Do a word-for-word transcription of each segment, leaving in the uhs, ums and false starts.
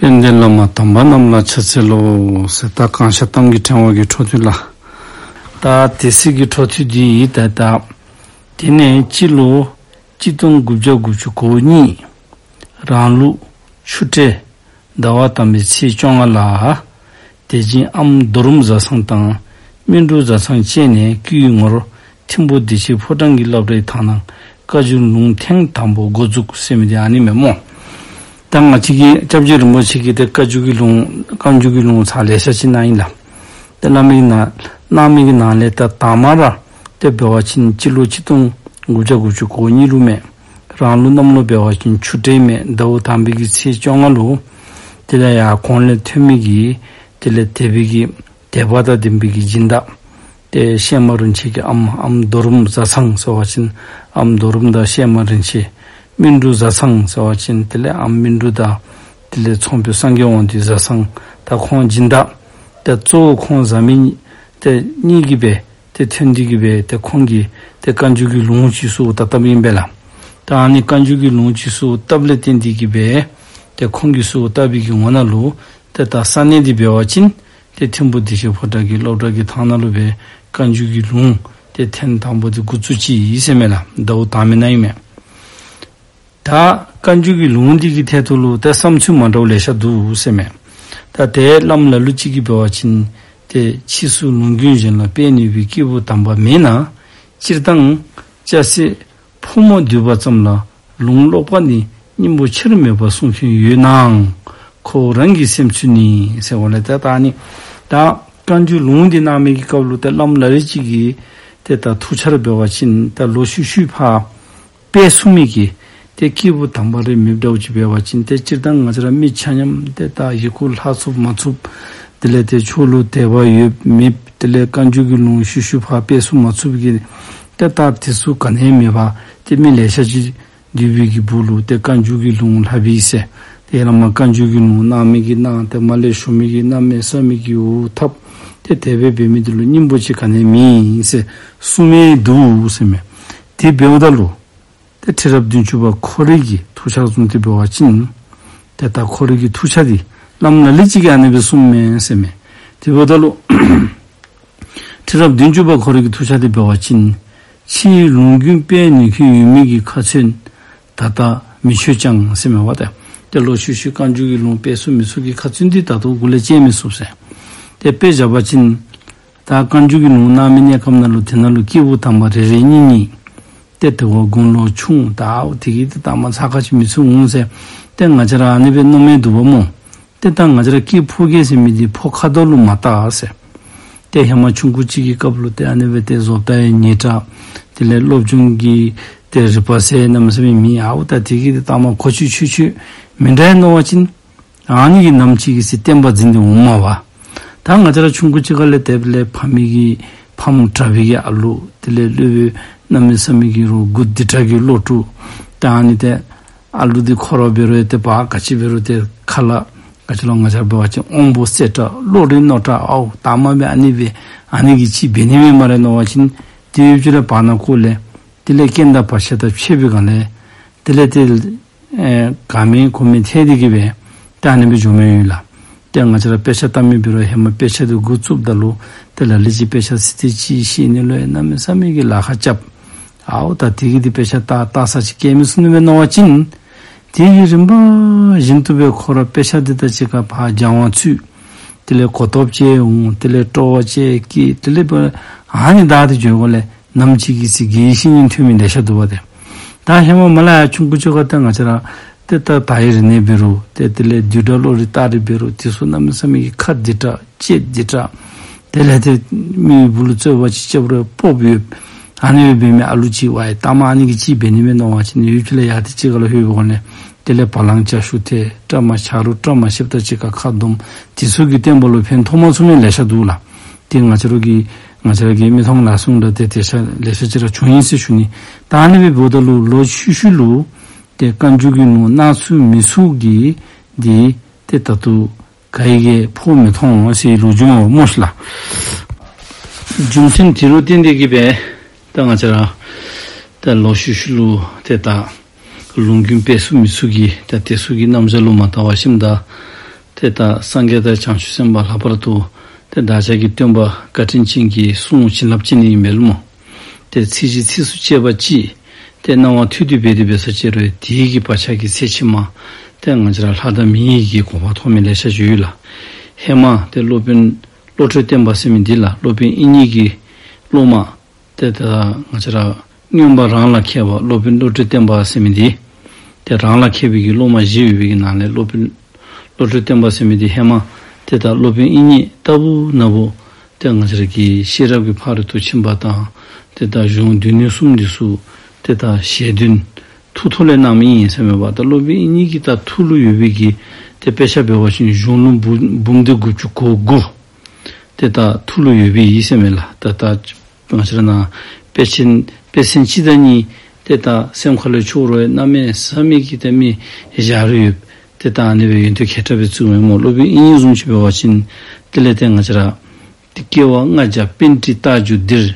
ཡོན་ཏན་བླ་མ་དམ་པ་རྣམས་ལ་ཕྱག་འཚལ་ལོ་ཟེར། ད་གང་ཤར་གཏམ་གྱི་ཕྲེང་བ་གི་འཕྲོ་མཐུད་ལགས། ད་དེ་ཚེ་གི་འཕྲོ་མཐུད་འདི་ད་ད་དེ་ནས་སྤྱི་ལོ་གཅིག་སྟོང་དགུ་བརྒྱ་དགུ་བཅུ་གོ་གཉིས་རང་ལུགས་ཆུ་སྤྲེལ་ཟླ་བ་དང་པའི་ཚེས་བཅོ་ལྔ་ལ་དད་ཅན་ཨམ་རྡོ་རུམ་བཟའ་ཚང་དང་སྨིན་དྲུག་བཟའ་ཚང་བཅས་ནས་སྐུའི་ངོར་ཐིམ་ཕུ་བདེ་ཆེན་ཕོ་བྲང་གི་སློབ་གྲྭའི་ཐང་ནང་བཀའ་འགྱུར་ལུང་ཐེངས་དང་པོ་འགོ་འཛུགས་ཟེར་མི་འདི་ཨ་ནི་མས་སྨོ། ད་ང་བཅས་ཀྱི་སྐྱབས་རྗེ་རིན་པོ་ཆེ་གིས་ཏེ་བཀའ་འགྱུར་གྱི་ལུང་བཀའ་འགྱུར་གྱི་ལུང་ཚར་ལེ་ཤ་ཅིག་གནང་ཡི་ལགས། ཏེ་གནང་མི་གི་ནང་གནང་མི་གི་ནང་ལས་ད་དང་མ་ར་ཏེ་འབད་བ་ཅིན་སྤྱི་ལོ་གཅིག་སྟོང་དགུ་བརྒྱ་དགུ་བཅུ་གོ་གཉིས་ལུ་མས། རང་ལུགས་གནམ་ལོ་འབད་བ་ཅིན་ཆུ་སྤྲེལ་མས། ཟླཝ་དང་པའི་གི་ཚེས་བཅོ་ལྔ་ལུ་དེ་ལས་ཡར་གོང་ལས་ཐོན་མི་གི་དེ་ལས་དད་པའི་གི་དད་པ་དང་ལྡན་པའི་གི་སྦྱིན་བདག་ཏེ་གཤེད་མ་རིན་ཆེན་གྱི་ཨམ་ཨམ་རྡོ་རུམ་བཟའ་ཚང་ཟེར་བ་ཅིན་ཨམ་རྡོ་རུམ་དང་གཤེད་མ་རིན་ཆེན། སྨིན་དྲུག་བཟའ་ཚང་ཟེར་བ་ཅིན་དེ་ལས་ཨམ་སྨིན་དྲུག་དང་དེ་ལས་ཚོང་དཔོན་སངས་རྒྱས་དབང་འདུས་བཟའ་ཚང་ད་ཁོང་སྦྱིན་བདག་ཏེ་གཙོ་བོ་ཁོང་བཟའ་མི་ཏེ་གཉིས་ཀྱིས་སྦེ་ཏེ་ཐོན་ཏེ་གིས་སྦེ་ཏེ་ཁོང་གིས་ཏེ་བཀའ་འགྱུར་གྱི་ལུང་ཅིག་གསོལཝ་བཏབ་བཏབ་ཨིན་པས་ལགས། ད་ཨ་ནི་བཀའ་འགྱུར་གྱི་ལུང་ཅིག་གསོལཝ་བཏབ་ལས་བརྟེན་ཏེ་གིས་སྦེ་ཏེ་ཁོང་གིས་གསོལཝ་བཏབ་པའི་གི་ངོ་ནང་ལུ་ཏེ་ད་ས་གནས་འདི་འབད་བ་ཅིན་ཏེ་ཐིམ་ཕུ་བདེ་ཆེན་ཕོ་བྲང་གི་སློབ་གྲྭ་གི་ཐང་ནང་ལུ་སྦེ་བཀའ་འགྱུར་གྱི་ལུང་ཏེ་ཐེངས་དང་པོ་འདི་འགོ་བཙུགས་ཅི་ཨིན་ཟེར་མས་ལགས། ཟླཝ་དང་པའི་ནང་ཨིན་མས། ད་བཀའ་འགྱུར་གྱི་ལུང་འདི་གི་ཐད་དུ་ལུ་ཏེ་བསམ་ཚུལ་མ་འདྲཝ་ལེ་ཤ་འདུག་ཟེར་མས། ད་ཏེ་བླམ་ལ་ལུ་ཅིག་གིས་འབད་བ་ཅིན་ཏེ་ཕྱིས་སུ་ལུང་རྒྱུན་གཞན་ལ་སྤེལ་ནུས་པའི་སྐྱེས་བུ་དམ་པ་མེད་ན་སྤྱིར་བཏང་སྐྱ་སེར་ཕོ་མོ་འདུས་པ་ཙམ་ལ་ལུང་ཀློག་པ་ནི་སྙིང་པོ་ཆེར་མེད་པར་གསུང་མཁན་ཡོད་ནའང་ཁོ་རང་གི་སེམས་ཚུལ་ནི་ཟེར་བ་ལས་ད་ད་ནི་ད་བཀའ་འགྱུར་ལུང་འདི་གནང་མི་གི་སྐབས་ལུ་ཏེ་བླམ་ལ་ལུ་ཅིག་གིས་ཏེ་ད་ཐུགས་འཆར་འབད་བ་ཅིན་ད་ལོག་ཤུལ་ཤུལ་ཕར་སྤེལ་ཚུགས་མི་གི་ཏེ་སྐྱེས་བུ་དམ་པ་རེ་མེདཔ་འདྲཝ་ཅིག་འབད་བ་ཅིན་ཏེ་སྤྱིར་བཏང་ང་བཅས་ར་མི་ཆ་མཉམ་ཏེ་ད་ཡི་གུ་ལྷག་ཚུགསཔ་མ་ཚུགསཔ་དེ་ལས་ཏེ་ཆོས་ལུ་དད་པ་ཡོདཔ་མེདཔ་དེ་ལས་བཀའ་འགྱུར་གྱི་ལུང་ཤུལ་ཤུལ་ཕར་སྤེལ་ཚུགས་མ་ཚུགས་པའི་གི་ཏེ་ད་དེ་ཚུ་ག་ནི་མེད་པར་ཏེ་མི་ལེ་ཤ་ཅིག་འདུས་པའི་གི་སྦུག་ལུ་ཏེ་བཀའ་འགྱུར་གྱི་ལུང་ལྷག་པས་ཟེར། ཏེ་བླ་མ་བཀའ་འགྱུར་གྱི་ལུང་གནང་མི་གིས་གནང་། ཏེ་མར་ལས་ཞུ་མི་གིས་གནམ་མེད་ས་མེད་ཀྱི་འུ་ཐུགཔ་ཏེ་དེ་སྦེ་འབད་མི་འདི་ལུ་སྙིང་པོ་ཅིག་ག་ནི་མེད་ཟེར་གསུངས་མི་འདུག་ཟེར་མས། དེ་འབདཝ་ད་ལུ་ཏེ་ཁྲི་རབས་བདུན་ཅུ་པ་ཁོ་རའི་གི་ཐུགས་འཆར་བཟུམ་ཅིག་འབད་བ་ཅིན་ཏེ་ད་ཁོ་རའི་གི་ཐུགས་འཆར་འདི་བླམ་ལ་ལུ་ཅིག་གིས་ཨ་ནི་སྦེ་གསུངས་མས་ཟེར་མས། དེ་འབདཝ་ད་ལུ་ཁྲི་རབས་བདུན་ཅུ་པ་ཁོ་རའི་གི་ཐུགས་འཆར་འདི་འབད་བ་ཅིན་ཕྱིས་ལུང་རྒྱུན་སྤེལ་ནུས་མཁན་ཡོད་མི་གི་ཁ་ཚོན་ད་ལྟ་མི་ཆོད་ཀྱང་ཟེར་མས་པ། ཏེ་ཏེ་ལོག་ཤུལ་ཤུལ་བཀའ་འགྱུར་གྱི་ལུང་སྤེལ་ཚུགས་མི་ཚུགས་ཀྱི་ཁ་ཚོན་འདི་ད་ལྟོ་གོང་ལས་བཅད་མི་ཚུགས་ཟེར། ཏེ་དཔེ་བཞག་པ་ཅིན་ད་བཀའ་འགྱུར་གྱི་ལུང་གནང་མི་གནས་སྐབས་ནང་ལུ་དེ་ནང་ལུ་སྐྱེས་བུ་དམ་པ་རེ་རེ་གཉིས་གཉིས་ཏེ་དེ་བ་དགུང་ལོ་ཆུང་ད་འོ་དེ་གིས་ཏེ་ད་མ་ཚ་ཁ་ཅིག་མི་ཚུགས་འོང་ཟེར། ཏེ་ང་བཅས་ར་ཨ་ནི་སྦེ་མནོ་མི་འདུག་པ་སྨོ། ཏེ་ད་ང་བཅས་ར་སྐྱེས་ཕོ་སྐྱེས་ཟེར་མི་འདི་ཕོ་ཁ་དོག་ལུ་མ་བལྟ་ཟེར། ཏེ་ཧེ་མ་ཆུང་ཀུ་ཅིག་གི་སྐབས་ལུ་ཏེ་ཨ་ནི་སྦེ་ཏེ་བཟོ་ལྟ་ཡང་ཉེས་དྲགས་དེ་ལས་སློབ་སྦྱོང་གི་ཏེ་རིག་པ་ཟེར་གནམ་མེད་ས་མེད་མེད། ཨའོ་ད་དེ་གིས་ཏེ་ད་མ་གོ་ཆོད་ཆོད་ཆོད་མི་འདྲ་མནོ་བ་ཅིན་ཨ་ནི་གིས་ནམ་ཅིག་གི་ཚེ་བསྟན་པ་འཛིན་ཏེ་འོངམ་མས་པ། ད་ང་བཅས་ར་ཆུང་ཀུ་ཅིག་ཁ་ལས་དེ་སྦེ་ལས་ཕ་མའི་གི་ཕམ་དྲག་པའི་གི་ཨ་ལུ་དེ་ལས་སློབ་དཔོན་གནམ་མེད་ས་མེད་ཀྱི་རོགས་མགུ་བདེ་དྲགས་ཀྱི་སློབ་ཕྲུག་ད་ཨ་ནི་ཏེ་ཨ་ལུ་འདི་ཁོ་ར་འབད་རུང་ཏེ་བ་ག་ཅི་འབད་རུང་ཏེ་ཁ་ལས་ག་ཅི་ལོ་ང་བཅས་འབད་བ་ཅིན་དབང་པོ་གསལ་དྲགས་བློ་རིག་རྣོ་དྲགས་ཨའོ་ད་མ་སྦེ་ཨ་ནི་སྦེ་ཨ་ནི་གིས་ཅིག་འབད་ནི་མས་སྨ་རེ་མནོ་བ་ཅིན་དེ་ཡུན་ཅིག་ལས་བར་ན་ཁོ་ལས་དེ་ལས་རྐྱེན་དང་བར་ཆད་དང་ཕྱད་པའི་སྒང་ལས་དེ་ལས་ཏེ་ཨེ་ག་མེད་གོ་མེད་ཐལ་ཏེ་གིས་སྦེ་ད་ཨ་ནི་སྦེ་འགྱོ་མི་ཡོད་ལགས། ཏེ་ང་བཅས་ར་དཔེ་ཆ་ལྟ་མི་འབད་རུང་ཧེ་མ་དཔེ་ཆ་འདི་འགོ་བཙུགསཔ་ད་ལུ་ཏེ་ལ་ལུ་ཅིག་དཔེ་ཆ་ཚིག་དེ་ཅིག་ཤེས་ནི་ལུ་ཡང་གནམ་མེད་ས་མེད་ཀྱི་ལཱ་ཁག་རྐྱབ། ཨའོ་ད་དེ་གིས་ཏེ་དཔེ་ཆ་ལྟ་ལྟ་ས་ཅིག་སྐྱེལ་མི་ཚུགས་ནི་མས་མནོ་བ་ཅིན་དེ་གི་རིམ་པ་བཞིན་དུ་སྦེ་ཁོ་ར་དཔེ་ཆ་འདི་དང་གཅིག་ཁར་ཕར་སྦྱང་བ་ཚུད། དེ་ལས་གོ་རྟོགས་ཅིག་འོང་། དེ་ལས་སྤྲོ་བ་ཅིག་སྐྱེ། དེ་ལས་ཕར་ཨ་ནི་ད་དེ་འགྱོ་དགོཔ་ལས་ནམ་ཅིག་གི་ཚེ་དགེ་བཤེས་གཉེན་ཐོན་མི་ལེ་ཤ་འདུག་པ་ཏེ། ད་ཧེ་མ་མ་ལ་ཡ་ཆུང་ཀུ་ཅིག་ཁར་ཏེ་ང་བཅས་ར་ཏེ་ད་ད་ཡི་རིག་གནས་འབད་རུང་ཏེ་དེ་ལས་བསྡུས་གྲྭ་བློ་རིག་རྟགས་རིགས་འབད་རུང་དེ་ཚུ་གནམ་མེད་ས་མེད་ཀྱི་ཁ་བདེ་དྲགས་ལྕེ་བདེ་དྲགས། དེ་ལས་ཏེ་མི་བུ་ལུ་རྩོད་པ་ཅིག་རྐྱབ་རུང་སྤོབས་ཡོད། ཨ་ནི་སྦེ་འབད་མི་ཨ་ལུ་ཅིག་ཝའི་ད་མ་ཨ་ནི་གིས་ཅིག་འབད་ནི་མས་མནོ་བ་ཅིན་ཡུན་ཅིག་ལས་ཡར་ཏེ་ཅིག་ཁ་ལུ་ལྷོད་པའི་སྒང་ལས་དེ་ལས་བ་ལང་ཅ་ཤུགས་ཐལ། བཀྲ་མ་ཤིསཔ་རུང་བཀྲ་མ་ཤིསཔ་དང་གཅིག་ཁར་ཁ་སྡོམ། དེ་ཚུ་གིས་བསྟན་པ་ལུ་ཕན་ཐོགས་མ་ཚུགས་མི་ལེ་ཤ་འདུག་ལགས། ཏེ་ང་བཅས་ར་གི་ང་བཅས་ར་གི་མིག་མཐོང་ལག་ཟུང་འདྲ་ཏེ་དེ་ཤ་ལེ་ཤ་ཅིག་ར་བྱུང་ཡི་ཟེར་ཞུ་ནི། ད་ཨ་ནི་སྦེ་འབདཝ་ད་ལུ་ལོག་ཤུལ་ཤུལ་ལུ་ཏེ་བཀའ་འགྱུར་གྱི་ལུང་གནང་ཚུགས་མི་ཚུགས་ཀྱི་འདི་ཏེ་ད་ལྟོ་ག་ཡི་གིས་ཕོ་མི་མཐོང་ཟེར་ལོ་རྒྱུས་མས་སྨོ་ཤིག་ལགས། རྒྱུ་མཚན་དེ་ལུ་བརྟེན་ཏེ་གིས་སྦེ་ད་ང་བཅས་ར་ད་ལོག་ཤུལ་ཤུལ་ལུ་ཏེ་ད་ལུང་རྒྱུན་སྤེལ་ཚུགས་མི་ཚུགས་ཀྱི་ད་དེ་ཚུ་གི་རྣམ་གཞག་ལུ་མ་བལྟ་བར་ཞིནམ་ད་ ཏེ་ད་སངས་རྒྱས་དང་བྱང་ཆུབ་སེམས་དཔའ་ལྷག་པར་དུ་ཏེ་བདག་ཅག་གི་སྟོན་པ་བཀའ་དྲིན་ཅན་གྱི་གསུང་བྱིན་རླབས་ཅན་ཨིན་པས་ལོ་མོ། ཏེ་ཚིག་གཅིག་ཚིགས་སུ་བཅད་པ་གཅིག་ཏེ་སྣང་བ་ཐོས་ཏེ་འབད་དེ་འབད་ས་ཅིག་རུང་དེའི་གི་བག་ཆགས་ཀྱི་ཚེ་ཕྱི་མ་ཏེ་ང་བཅས་ར་ལྷ་དང་མིའི་གི་གོ་འཕང་ཐོབ་མི་ལེ་ཤ་ཅིག་ཡོད་ལགས། ཧེ་མ་ཏེ་སློབ་དཔོན་བློ་གྲོས་བརྟན་པ་ཟེར་མི་འདི་ལགས། སློབ་དཔོན་དབྱིག་གཉེན་གྱི་སློབ་མ་ཏེ་ད་ང་བཅས་ར་མངོན་པ་རང་ལ་མཁས་པ་སློབ་དཔོན་བློ་གྲོས་བརྟན་པ་ཟེར་མི་འདི་ཏེ་རང་ལ་མཁས་པའི་གི་སློབ་མ་བཞི་ཡོད་པའི་གི་ནང་ལས་སློབ་དཔོན་བློ་གྲོས་བརྟན་པ་ཟེར་མི་འདི་ཧེ་མ་ཏེ་ད་སློབ་དཔོན་དབྱིག་གཉེན་ལྟ་བུ་ན་བུ་ཏེ་ང་བཅས་ར་གི་ཤེས་རབ་ཀྱི་ཕ་རོལ་ཏུ་ཕྱིན་པ་དང་ཏེ་ད་གཞུང་སྡེ་སྣོད་གསུམ་འདི་ཚུ་ཏེ་ད་ཞལ་འདོན་ཐུགས་ཐོག་ལས་གནང་མི་ཨིན་ཟེར་མས་པ། ད་སློབ་དཔོན་དབྱིག་གཉེན་གྱི་ད་ཐུགས་ལུ་ཡོད་པའི་གི་ཏེ་དཔེ་ཆ་འབད་བ་ཅིན་གཞུང་ལུགས་འབུམ་འབུམ་སྡེ་དགུ་བཅུ་གོ་དགུ་ཏེ་ད་ཐུགས་ལུ་ཡོད་པའི་ཨིན་ཟེར་མས་ལགས། ད་ད་ང་བཅས་ར་ནང་དཔེ་ཆེན་དཔེ་ཆེན་གཅིག་དང་གཉིས་ཏེ་ད་སེམས་ཁ་ལུ་ཆུད་རུང་གནམ་མེད་ས་མེད་ཀྱི་ཏེ་མི་བཞག་རུང་ཡོད། ཏེ་ད་ཨ་ནི་སྦེ་ཡོན་ཏན་མཁས་དྲགས་སྦེ་བརྩིཝ་ཨིན་མས། སློབ་དཔོན་དབྱིག་གཉེན་བཟུམ་ཅིག་འབད་བ་ཅིན་དེ་ལས་ཏེ་ང་བཅས་ར་ཏེ་སྐྱེ་བ་ལྔ་བརྒྱ་པཎྜི་ཏ་རྒྱུད་འདིར།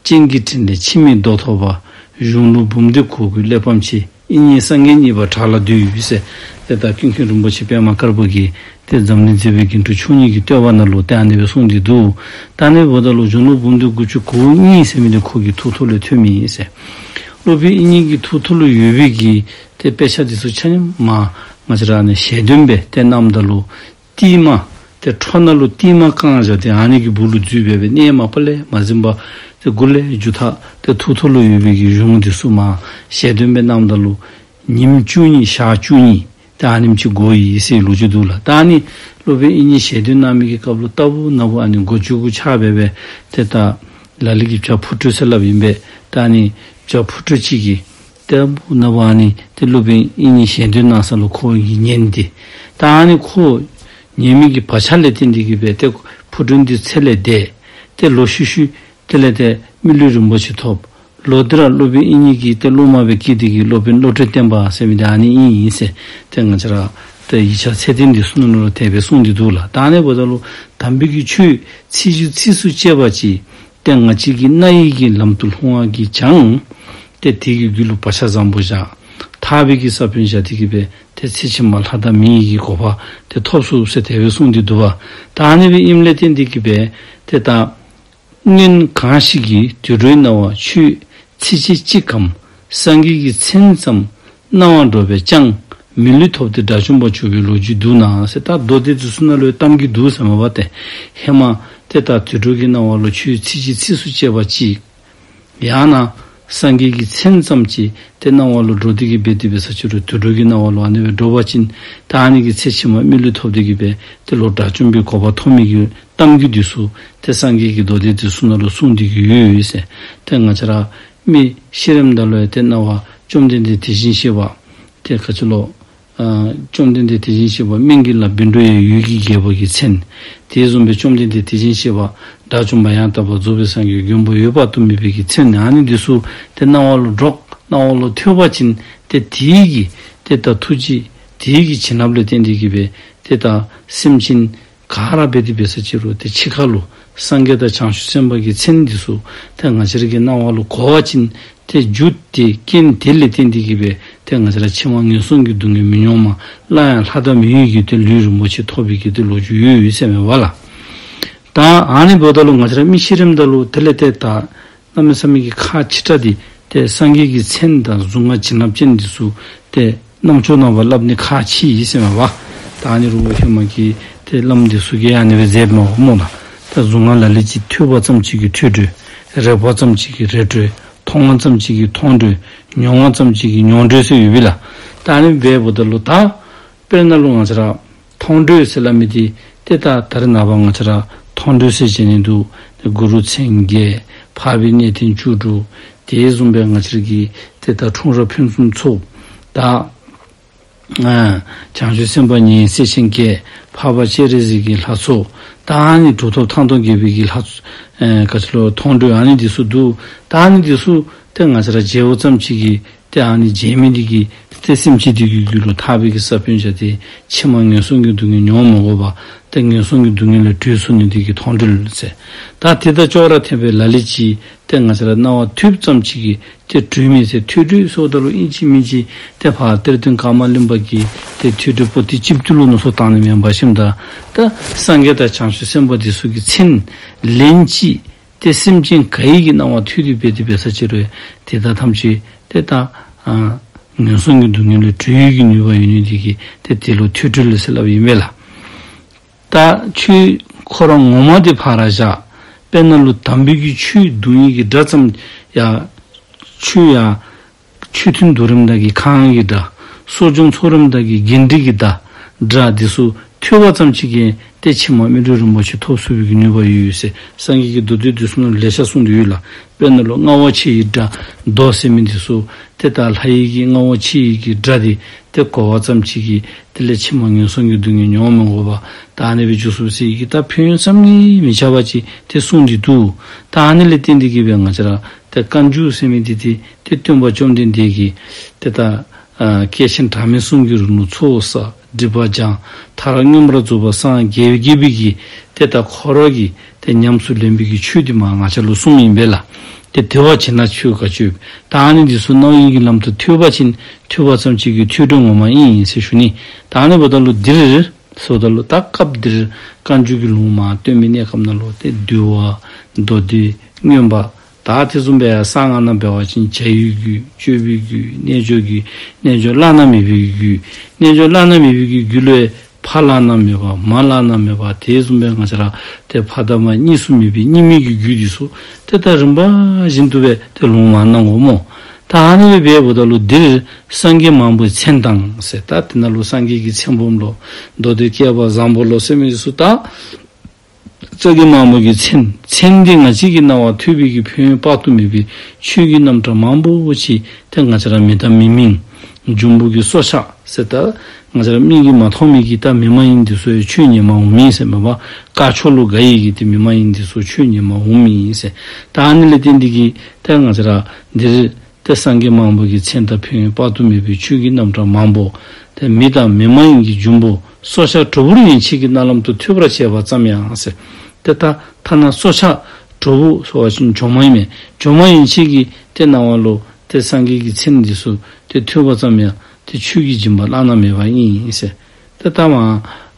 སྤྱན་གྱི་འཕྲིན་ལས་འཆི་མེད་མདོ་ཐོབ་པ། གཞུང་ལུགས་འབུམ་སྡེ་གོ་དགུའི་གླེགས་བམ་ཆེ། དབྱིག་གཉེན་སངས་རྒྱས་གཉིས་པ་བྲག་ལ་སྡོད་ཡོད་པས་ཟེར། ཏེ་ད་ཀུན་མཁྱེན་རིན་པོ་ཆེ་པདྨ་དཀར་པོ་གིས་ཏེ་འཛམ་གླིང་མཛེས་པའི་རྒྱན་དྲུག་མཆོག་གཉིས་ཀྱི་བསྟོད་པ་ནང་ལུ་ཏེ་ཨ་ནི་སྦེ་གསུངས་ཏེ་འདུག། ད་ཨ་ནི་འབདཝ་ད་ལུ་གཞུང་ལུགས་འབུམ་སྡེ་དགུ་བཅུ་གོ་གཉིས་ཟེར་མི་འདི་ཁོ་གི་ཐུགས་ཐོག་ལས་ཐོན་མི་ཨིན་ཟེར། སློབ་དཔོན་དབྱིག་གཉེན་གྱི་ཐུགས་ཐོག་ལུ་ཡོད་པའི་གི་ཏེ་དཔེ་ཆ་འདི་ཚུ་ཆ་མཉམ་མ་ང་བཅས་ར་ཨ་ནི་ཞལ་འདོན་སྦེ་ཏེ་གནངམ་ད་ལུ་ཏིལ་མར་ཏེ་ཁྲོ་ནང་ལུ་ཏིལ་མར་བཀང་བཞག་སྟེ་ཨ་ནི་གི་སྦུག་ལུ་འཛུལ་སྦེ་སྦེ་གནས་མ་པ་ལས་མ་ཟིན་པར་ཏེ་མགུ་ལས་མཇུག་མཐའ་ཏེ་ཐུགས་ཐོག་ལུ་ཡོད་པའི་གི་གཞུང་འདི་ཚུ་མ་ཞལ་འདོན་སྦེ་གནངམ་ད་ལུ་ཉིནམ་བཅུ་གཉིས་ཞག་བཅུ་གཉིས་ཏེ་ཨ་ནེམ་ཅིག་འགོར་ཡི་ཟེར་ལོ་རྒྱུས་འདུག་ལགས། ད་ཨ་ནི་སློབ་དཔོན་དབྱིག་གཉེན་ཞལ་འདོན་གནང་མི་གི་སྐབས་ལུ་ལྟ་བུ་ན་བུ་ཨ་ནི་མགུ་མཇུག་གུ་ཆགས་སྦེ་སྦེ་ཏེ་ད་ལ་ལུ་གིས་བྱ་ཕུར་སྤྲོད་ཟེར་སླབ་ཨིན་པས། ད་ཨ་ནི་བྱ་ཕུར་སྤྲོད་ཅིག་གིས་ལྟ་བུ་ན་བུ་ཨ་ནི་ཏེ་སློབ་དཔོན་དབྱིག་གཉེན་ཞལ་འདོན་གནང་ས་ལུ་ཁོ་གིས་ཉན་ཏེ། ད་ཨ་ནི་ཁོ་ཉན་མི་གི་བག་ཆགས་ལས་བརྟེན་ཏེ་གིས་སྦེ་ཏེ་ཕུར་སྤྲོད་འདི་ཚད་ལས་འདས། ཏེ་ལོག་ཤུལ་ཤུལ་དེ་ལས་ཏེ་མི་ལུས་རིན་པོ་ཆེ་ཐོབ། ལོག་སྟེ་ར་སློབ་དཔོན་དབྱིག་གཉེན་གྱི་ཏེ་སློབ་མ་སྦེ་སྐྱེས་ཏེ་གིས་སློབ་དཔོན་བློ་གྲོས་བརྟན་པ་ཟེར་མི་འདི་ཨ་ནི་ཨིན་ཨིན་ཟེར་ཏེ་ང་བཅས་ར་ཏེ་ཡིག་ཆ་ཚད་ལྡན་འདི་ཚུ་ནང་ལུ་དེ་སྦེ་གསུངས་ཏེ་འདུག་ལགས། ད་ཨ་ནི་འབདཝ་ད་ལུ་དམ་པའི་གི་ཆོས་ཚིག་གཅིག་ཚིགས་སུ་བཅད་པ་གཅིག་ཏེ་ང་བཅས་ཀྱི་རྣ་བའི་གི་ལམ་དུ་ལྷུང་བ་གིས་ཀྱང་ཏེ་དེ་གི་རྒྱུད་ལུ་བག་ཆགས་བཟང་པོ་བཞག། ཐར་པའི་གི་ས་བོན་བཞག་སྟེ་གིས་སྦེ་ཏེ་ཚེ་ཕྱི་མ་ལྷ་དང་མི་ཡི་གི་གོ་འཕང་ཏེ་ཐོབ་ཚུགས་ཟེར་དེ་སྦེ་གསུངས་ཏེ་འདུག་པ། ད་ཨ་ནི་སྦེ་ཨིནམ་ལས་བརྟེན་ཏེ་གིས་སྦེ་ཏེ་ད་སྔོན་གང་ཞིག་གི་དུད་འགྲོའི་སྣང་བ་ཆོས་ཚིགས་བཅད་གཅིག་གམ་སངས་རྒྱས་ཀྱི་མཚན་ཙམ་སྣང་བར་འགྲོ་བས་ཀྱང་མི་ལུས་ཐོབ་སྟེ་དགྲ་བཅོམ་པར་གྱུར་པའི་ལོ་རྒྱུས་འདུག་ན་ཟེར། ད་མདོ་སྡེ་འདི་ཚུ་ནང་ལུ་གཏམ་གྱི་འདུག་ཟེར་མས་པ། ཏེ་ཧེ་མ་ཏེ་ད་དུད་འགྲོ་གི་སྣང་བ་ལུ་ཆོས་ཚིགས་བཅད་ཚིགས་སུ་བཅད་པ་གཅིག་ཡང་ན་སངས་རྒྱས་ཀྱི་མཚན་ཙམ་ཅིག་ཏེ་སྣང་བ་ལུ་འགྲོ་སྟེ་གིས་སྦེ་དེ་སྦེ་ས་ཅིག་རུང་དུད་འགྲོ་གི་སྣང་བ་ལུ་ཨ་ནི་སྦེ་འགྲོ་བ་ཅིན་ད་ཨ་ནི་གི་ཚེ་ཕྱི་མ་མི་ལུས་ཐོབ་སྟེ་གིས་སྦེ་ཏེ་ལོག་དགྲ་བཅོམ་པའི་གོ་འཕང་ཐོབ་མི་གི་གཏམ་རྒྱུད་འདི་ཚུ་ཏེ་སངས་རྒྱས་ཀྱི་མདོ་སྡེ་འདི་ཚུ་ནང་ལུ་གསུངས་ཏེ་གིས་ཡོད་ཡོད་ཟེར། ཏེ་ང་བཅས་ར་མི་ཤི་རནམ་ད་ལུ་ཡང་ཏེ་སྣང་བ་བཅོམ་ལྡན་འདས་དེ་བཞིན་གཤེགས་པ་ཏེ་ག་ཅི་ལོ། ཨ་བཅོམ་ལྡན་འདས་དེ་བཞིན་གཤེགས་པ་སྨན་གྱི་བླ་བཻ་ཌཱུརྱ་འོད་ཀྱི་རྒྱལ་པོ་གི་མཚན། དེ་བཟུམ་སྦེ་བཅོམ་ལྡན་འདས་དེ་བཞིན་གཤེགས་པ་དགྲ་བཅོམ་པ་ཡང་དག་པར་རྫོགས་པའི་སངས་རྒྱས་མགོན་པོ་འོད་དཔག་ཏུ་མེད་པའི་གི་མཚན་ཨ་ནི་འདི་ཚུ་ཏེ་སྣང་བ་ལུ་འགྲོ་སྣང་བ་ལུ་ཐོས་པ་ཅིན་ཏེ་དེའི་གི་ཏེ་ད་ཐུགས་རྗེ་དེའི་གི་བྱིན་རླབས་ལས་བརྟེན་ཏེ་གིས་སྦེ་ཏེ་ད་སེམས་ཅན་ག་ར་འབད་དེ་འབད་ས་ཅིག་རུང་ཏེ་འཆི་ཁ་ལུ་སངས་རྒྱས་དང་བྱང་ཆུབ་སེམས་དཔའ་གི་མཚན་འདི་ཚུ་ཏེ་ང་བཅས་ར་གི་སྣང་བ་ལུ་གོ་བ་ཅིན་ཏེ་རྒྱུ་དེ་རྐྱེན་དེ་ལས་བརྟེན་ཏེ་གིས་སྦེ་ཏེ་ང་བཅས་ར་ཕྱི་མ་ངན་སོང་གི་སྡུག་བསྔལ་མི་མྱོང་མ་སླར་ཡང་ལྷ་དང་མི་ཡི་གི་ཏེ་ལུས་རིན་པོ་ཆེ་ཐོབ་པའི་གི་ཏེ་ལོ་རྒྱུས་ཡོད་ཡོད་ཟེར་མས་པ་ལགས། ད་ཨ་ནི་འབདཝ་ད་ལུ་ང་བཅས་ར་མི་ཤི་རནམ་ད་ལུ་དེ་ལས་ཏེ་ད་གནམ་མེད་ས་མེད་ཀྱི་ཁག་ཆེ་དྲགས་འདི་ཏེ་སངས་རྒྱས་ཀྱི་མཚན་དང་གཟུངས་སྔགས་བྱིན་རླབས་ཅན་འདི་ཚུ་ཏེ་རྣམ་ཅོ་ནང་པ་སླབ་ནི་ཁག་ཆེ་ཡི་ཟེར་མས་པ། ད་ཨ་ནི་རུང་ཧེ་མ་གི་ཏེ་བླམ་འདི་ཚུ་གིས་ཨ་ནི་སྦེ་མཛདཔ་མས་པ་སྨོ་ལགས། ད་གཟུངས་སྔགས་ལ་ལུ་ཅིག་ཐོས་པ་ཙམ་ཅིག་གིས་ཐོས་གྲོལ། རེག་པ་ཙམ་ཅིག་གིས་རེག་གྲོལ། མཐོང་བ་ཙམ་ཅིག་གིས་མཐོང་གྲོལ། མྱོང་བ་ཙམ་ཅིག་གིས་མྱོང་གྲོལ་ཟེར་ཡོད་པས་ལགས། ད་ཨ་ནི་སྦེ་འབདཝ་ད་ལུ་ད་དཔེར་ན་ལུ་ང་བཅས་ར་མཐོང་གྲོལ་ཟེར་སླབ་མི་འདི་ཏེ་ད་ད་རེས་ནངས་པ་ང་བཅས་ར་མཐོང་གྲོལ་ཟེར་བྱོན་ནི་འདུག། ཏེ་གུ་རུ་མཚན་བརྒྱད། འཕགས་པའི་གནས་བརྟན་བཅུ་དྲུག། དེ་བཟུམ་སྦེ་ང་བཅས་ར་གི་ཏེ་ད་འཁྲུངས་རབས་ཕུན་སུམ་ཚོགས། ད་ཨ་བྱང་ཆུབ་སེམས་དཔའ་ཉེར་སྲས་ཆེན་བརྒྱད། འཕགས་པ་སྤྱན་རས་གཟིགས་ཀྱི་ལྷ་ཚོགས། ད་ཨ་ནི་གྲུབ་ཐོབ་ཐང་སྟོང་རྒྱས་པའི་གི་ལྷ་ཚོགས། ཨེ་ག་ཅི་ལོ་མཐོང་གྲོལ་ཨ་ནི་འདི་ཚུ་འདུག། ད་ཨ་ནི་འདི་ཚུ་ཏེ་ང་བཅས་ར་མཇལ་བ་ཙམ་ཅིག་གིས་ཏེ་ཨ་ནི་མཇལ་མི་འདི་གིས་ ཏེ་སེམས་ཅན་དེ་གི་རྒྱུད་ལུ་ཐར་པའི་གི་ས་བོན་བཞག་སྟེ་ཕྱི་མ་ངན་སོང་གི་སྡུག་བསྔལ་མྱོང་མི་དགོ་པར་ཏེ་ངན་སོང་གི་སྡུག་བསྔལ་ལས་གྲོལ་ཚུགས་ནི་དེ་གི་མཐོང་གྲོལ་ཟེར། ད་དེ་དང་ཅོག་ར་འཐདཔ་སྦེ་ལ་ལུ་ཅིག་ཏེ་ང་བཅས་ར་སྣང་བ་ཐོས་ཙམ་ཅིག་གིས་ཏེ་གྲོལ་མི་ཟེར། ཐོས་གྲོལ་ཟེརཝ་ད་ལུ་ཨིན་ཅི་མིན་ཅི་ཏེ་ཕར་གཏེར་སྟོན་ཀརྨ་གླིང་པ་གི་ཏེ་ཐོས་གྲོལ་པོ་ཏི་གཅིག་པུ་ལུ་མནོ་བསམ་བཏང་ནི་མེན་པར་ཞིནམ་ད་ད་སངས་རྒྱས་དང་བྱང་ཆུབ་སེམས་དཔའ་དེ་ཚུ་གི་མཚན་ལན་གཅིག་ཏེ་སེམས་ཅན་ག་ཡི་གི་སྣང་བ་ཐོས་ཏེ་འབད་དེ་འབད་ས་ཅིག་རུང་དེ་དག་ཐམས་ཅད་ཏེ་ད་ཨ་ངན་སོང་གི་སྡུག་བསྔལ་ལས་གྲོལ་ནི་གི་ནུས་པ་ཡོད་ནི་དེ་གིས་ཏེ་དེ་ལུ་ཐོས་གྲོལ་ཟེར་སླབ་ཨིན་པས་ལགས། ད་ཆོས་ཁོ་ར་ངོ་མ་དེ་ཕར་བཞག། དཔེར་ན་ལུ་དམ་པའི་གི་ཆོས་སྡུག་བསྔལ་གྱི་སྒྲ་ཙམ་ཡང་ཆོས་ཡང་ཆོས་མཐུན་རྡོ་རིང་བདག་གི་ཁང་གི་སྒྲ། གསོ་སྦྱོང་ཚོགས་རིམ་བདག་གི་གཎྜི་གི་སྒྲ། སྒྲ་འདི་ཚུ་ཐོས་པ་ཙམ་ཅིག་གིས་ཏེ་ཕྱི་མ་སྨིན་གྲོལ་རིན་པོ་ཆེ་ཐོབ་ཚུགས་པའི་གི་ནུས་པ་ཡོད་ཡོད་ཟེར་སངས་རྒྱས་ཀྱིས་མདོ་སྡེ་བསྡུས་གསུམ་ནང་ལེ་ཤ་གསུངས་ཏེ་ཡོད་ལགས། དཔེར་ན་ལུ་རྔ་བོ་ཆེ་ཡི་སྒྲ་མདོ་ཟེར་མི་འདི་ཚུ་ཏེ་ད་ལྷ་ཡི་གི་རྔ་བོ་ཆེ་ཡི་གི་སྒྲ་འདི་ཏེ་གོ་བ་ཙམ་ཅིག་གིས་དེ་ལས་ཕྱི་མ་ངན་སོང་གི་སྡུག་བསྔལ་མྱོང་མི་དགོ་པར་ད་ཨ་ནི་སྦེ་འགྱོ་ཚུགས་ཟེར་གྱི་ད་ཕན་ཡོན་བསམ་གྱིས་མི་ཁྱབ་པ་ཅིག་ཏེ་གསུངས་ཏེ་འདུག། ད་ཨ་ནི་ལས་བརྟེན་ཏེ་གིས་སྦེ་ང་བཅས་ར་ཏེ་བཀའ་འགྱུར་ཟེར་མི་འདི་ཏེ་ཏེ་སྟོན་པ་བཅོམ་ལྡན་འདས་ཀྱིས་ཏེ་ད་ཨ་སྐྱེས་ཆེན་གྲངས་མེད་གསུམ་གྱི་རིང་ལུ་ཚོགས་བསགས། སྒྲིབ་པ་སྦྱངས། མཐར་མངོན་པར་རྫོགས་པར་སངས་རྒྱས་པའི་གི་ཏེ་ད་ཁོ་ར་གིས་ཏེ་ཉམས་སུ་ལེན་པའི་གི་ཆོས་འདི་མར་ང་བཅས་ལུ་གསུངམ་ཨིན་པས་ལགས། ཏེ་དེ་བ་བྱིན་ན་ཆོས་ག་ཅི་ཡོད། ད་ཨ་ནི་འདི་ཚུ་རྣ་བའི་གི་ལམ་དུ་ཐོས་པ་ཅིན་ཐོས་པ་ཙམ་ཅིག་གིས་ཐོས་གྲོལ་ངོ་མ་ཨིན་ཟེར་ཞུ་ནི། ད་ཨ་ནི་འབདཝ་ད་ལུ་འདིར་ཟེརཝ་ད་ལུ་ད་སྐབས་འདིར་བཀའ་འགྱུར་གྱི་ལུང་མར་སྟོན་མི་གནས་སྐབས་ནང་ལུ་ཏེ་འདུལ་བ་མདོ་སྡེ་མངོན་པ། ད་དེ་བཟུམ་སྦེ་གསང་སྔགས་ནང་འབད་བ་ཅིན་བྱ་བའི་རྒྱུད། སྤྱོད་པའི་རྒྱུད། རྣལ་འབྱོར་རྒྱུད། རྣལ་འབྱོར་བླ་ན་མེད་པའི་རྒྱུད། རྣལ་འབྱོར་བླ་ན་མེད་པའི་རྒྱུད་ལུ་ཕ་བླ་ན་མེད་པ་མ་བླ་ན་མེད་པ་དེ་བཟུམ་སྦེ་ང་བཅས་ར་ཏེ་ཕ་དང་མ་གཉིས་སུ་མེད་པའི་གཉིས་མེད་ཀྱི་རྒྱུད་འདི་ཚུ་ཏེ་ད་རིམ་པ་བཞིན་དུ་སྦེ་ཏེ་ལུང་མར་གནང་དགོ་སྨོ། ད་ཨ་ནི་སྦེ་འབདཝ་ད་ལུ་འདིར་སངས་རྒྱས་མང་པོའི་མཚན་དང་ཟེར། ད་དེ་ནང་ལུ་སངས་རྒྱས་ཀྱི་མཚན་སྦོམ་ལོ། མདོ་སྡེ་བསྐལ་པ་བཟང་པོ་ལོ་ཟེར་མི་འདི་ཚུ་ད་སངས་རྒྱས་མང་པོ་གི་མཚན། མཚན་འདི་ང་བཅས་ཀྱིས་རྣ་བར་ཐོས་པའི་གི་ཕན་ཡོན་དཔག་ཏུ་མེད་པའི་ཆོས་ཀྱི་རྣམ་གྲངས་མང་པོ་ཅིག་ཏེ་ང་བཅས་ར་མི་དང་མི་མིན་འབྱུང་པོ་གི་སྲོག་ཆགས་ཟེར་ད་ང་བཅས་ར་མིག་གིས་མ་མཐོང་མི་གི་ད་མི་མ་ཡིན་འདི་ཚུ་ཡང་ཆོས་ཉན་པར་འོང་མི་ཨིན་ཟེར། མ་པ་དཀར་ཕྱོགས་ལུ་དགའ་ཡི་གི་ཏེ་མི་མ་ཡིན་འདི་ཚུ་ཆོས་ཉན་པར་འོང་མི་ཨིན་ཟེར། ད་ཨ་ནི་ལས་བརྟེན་ཏེ་གིས་ཏེ་ང་བཅས་ར་འདིར་ཏེ་སངས་རྒྱས་མང་པོ་གི་མཚན་དང་ཕན་ཡོན་དཔག་ཏུ་མེད་པའི་ཆོས་ཀྱི་རྣམ་གྲངས་མང་པོ། ཏེ་མི་དང་མི་མ་ཡིན་གྱི་འབྱུང་པོ་སྲོག་ཆགས་གྲོག་སྦུར་ཡན་ཆད་ཀྱི་རྣ་ལམ་དུ་ཐོས་པར་བྱས་པ་ཙམ་ཡང་ཟེར། ཏེ་ད་ཐ་ན་སྲོག་ཆགས་གྲོག་སྦུར་ཟེར་བ་ཅིན་གྲོག་མ་ཨིན་མས། གྲོག་མ་ཡན་ཆད་ཀྱི་ཏེ་རྣ་བ་ལུ་ཏེ་སངས་རྒྱས་ཀྱི་མཚན་འདི་ཚུ་ཏེ་ཐོས་པ་ཙམ་ཡང་ཏེ་ཆོས་ཀྱི་སྦྱིན་པ་བླ་ན་མེད་པ་ཨིན་ཟེར། ཏེ་ད་མ་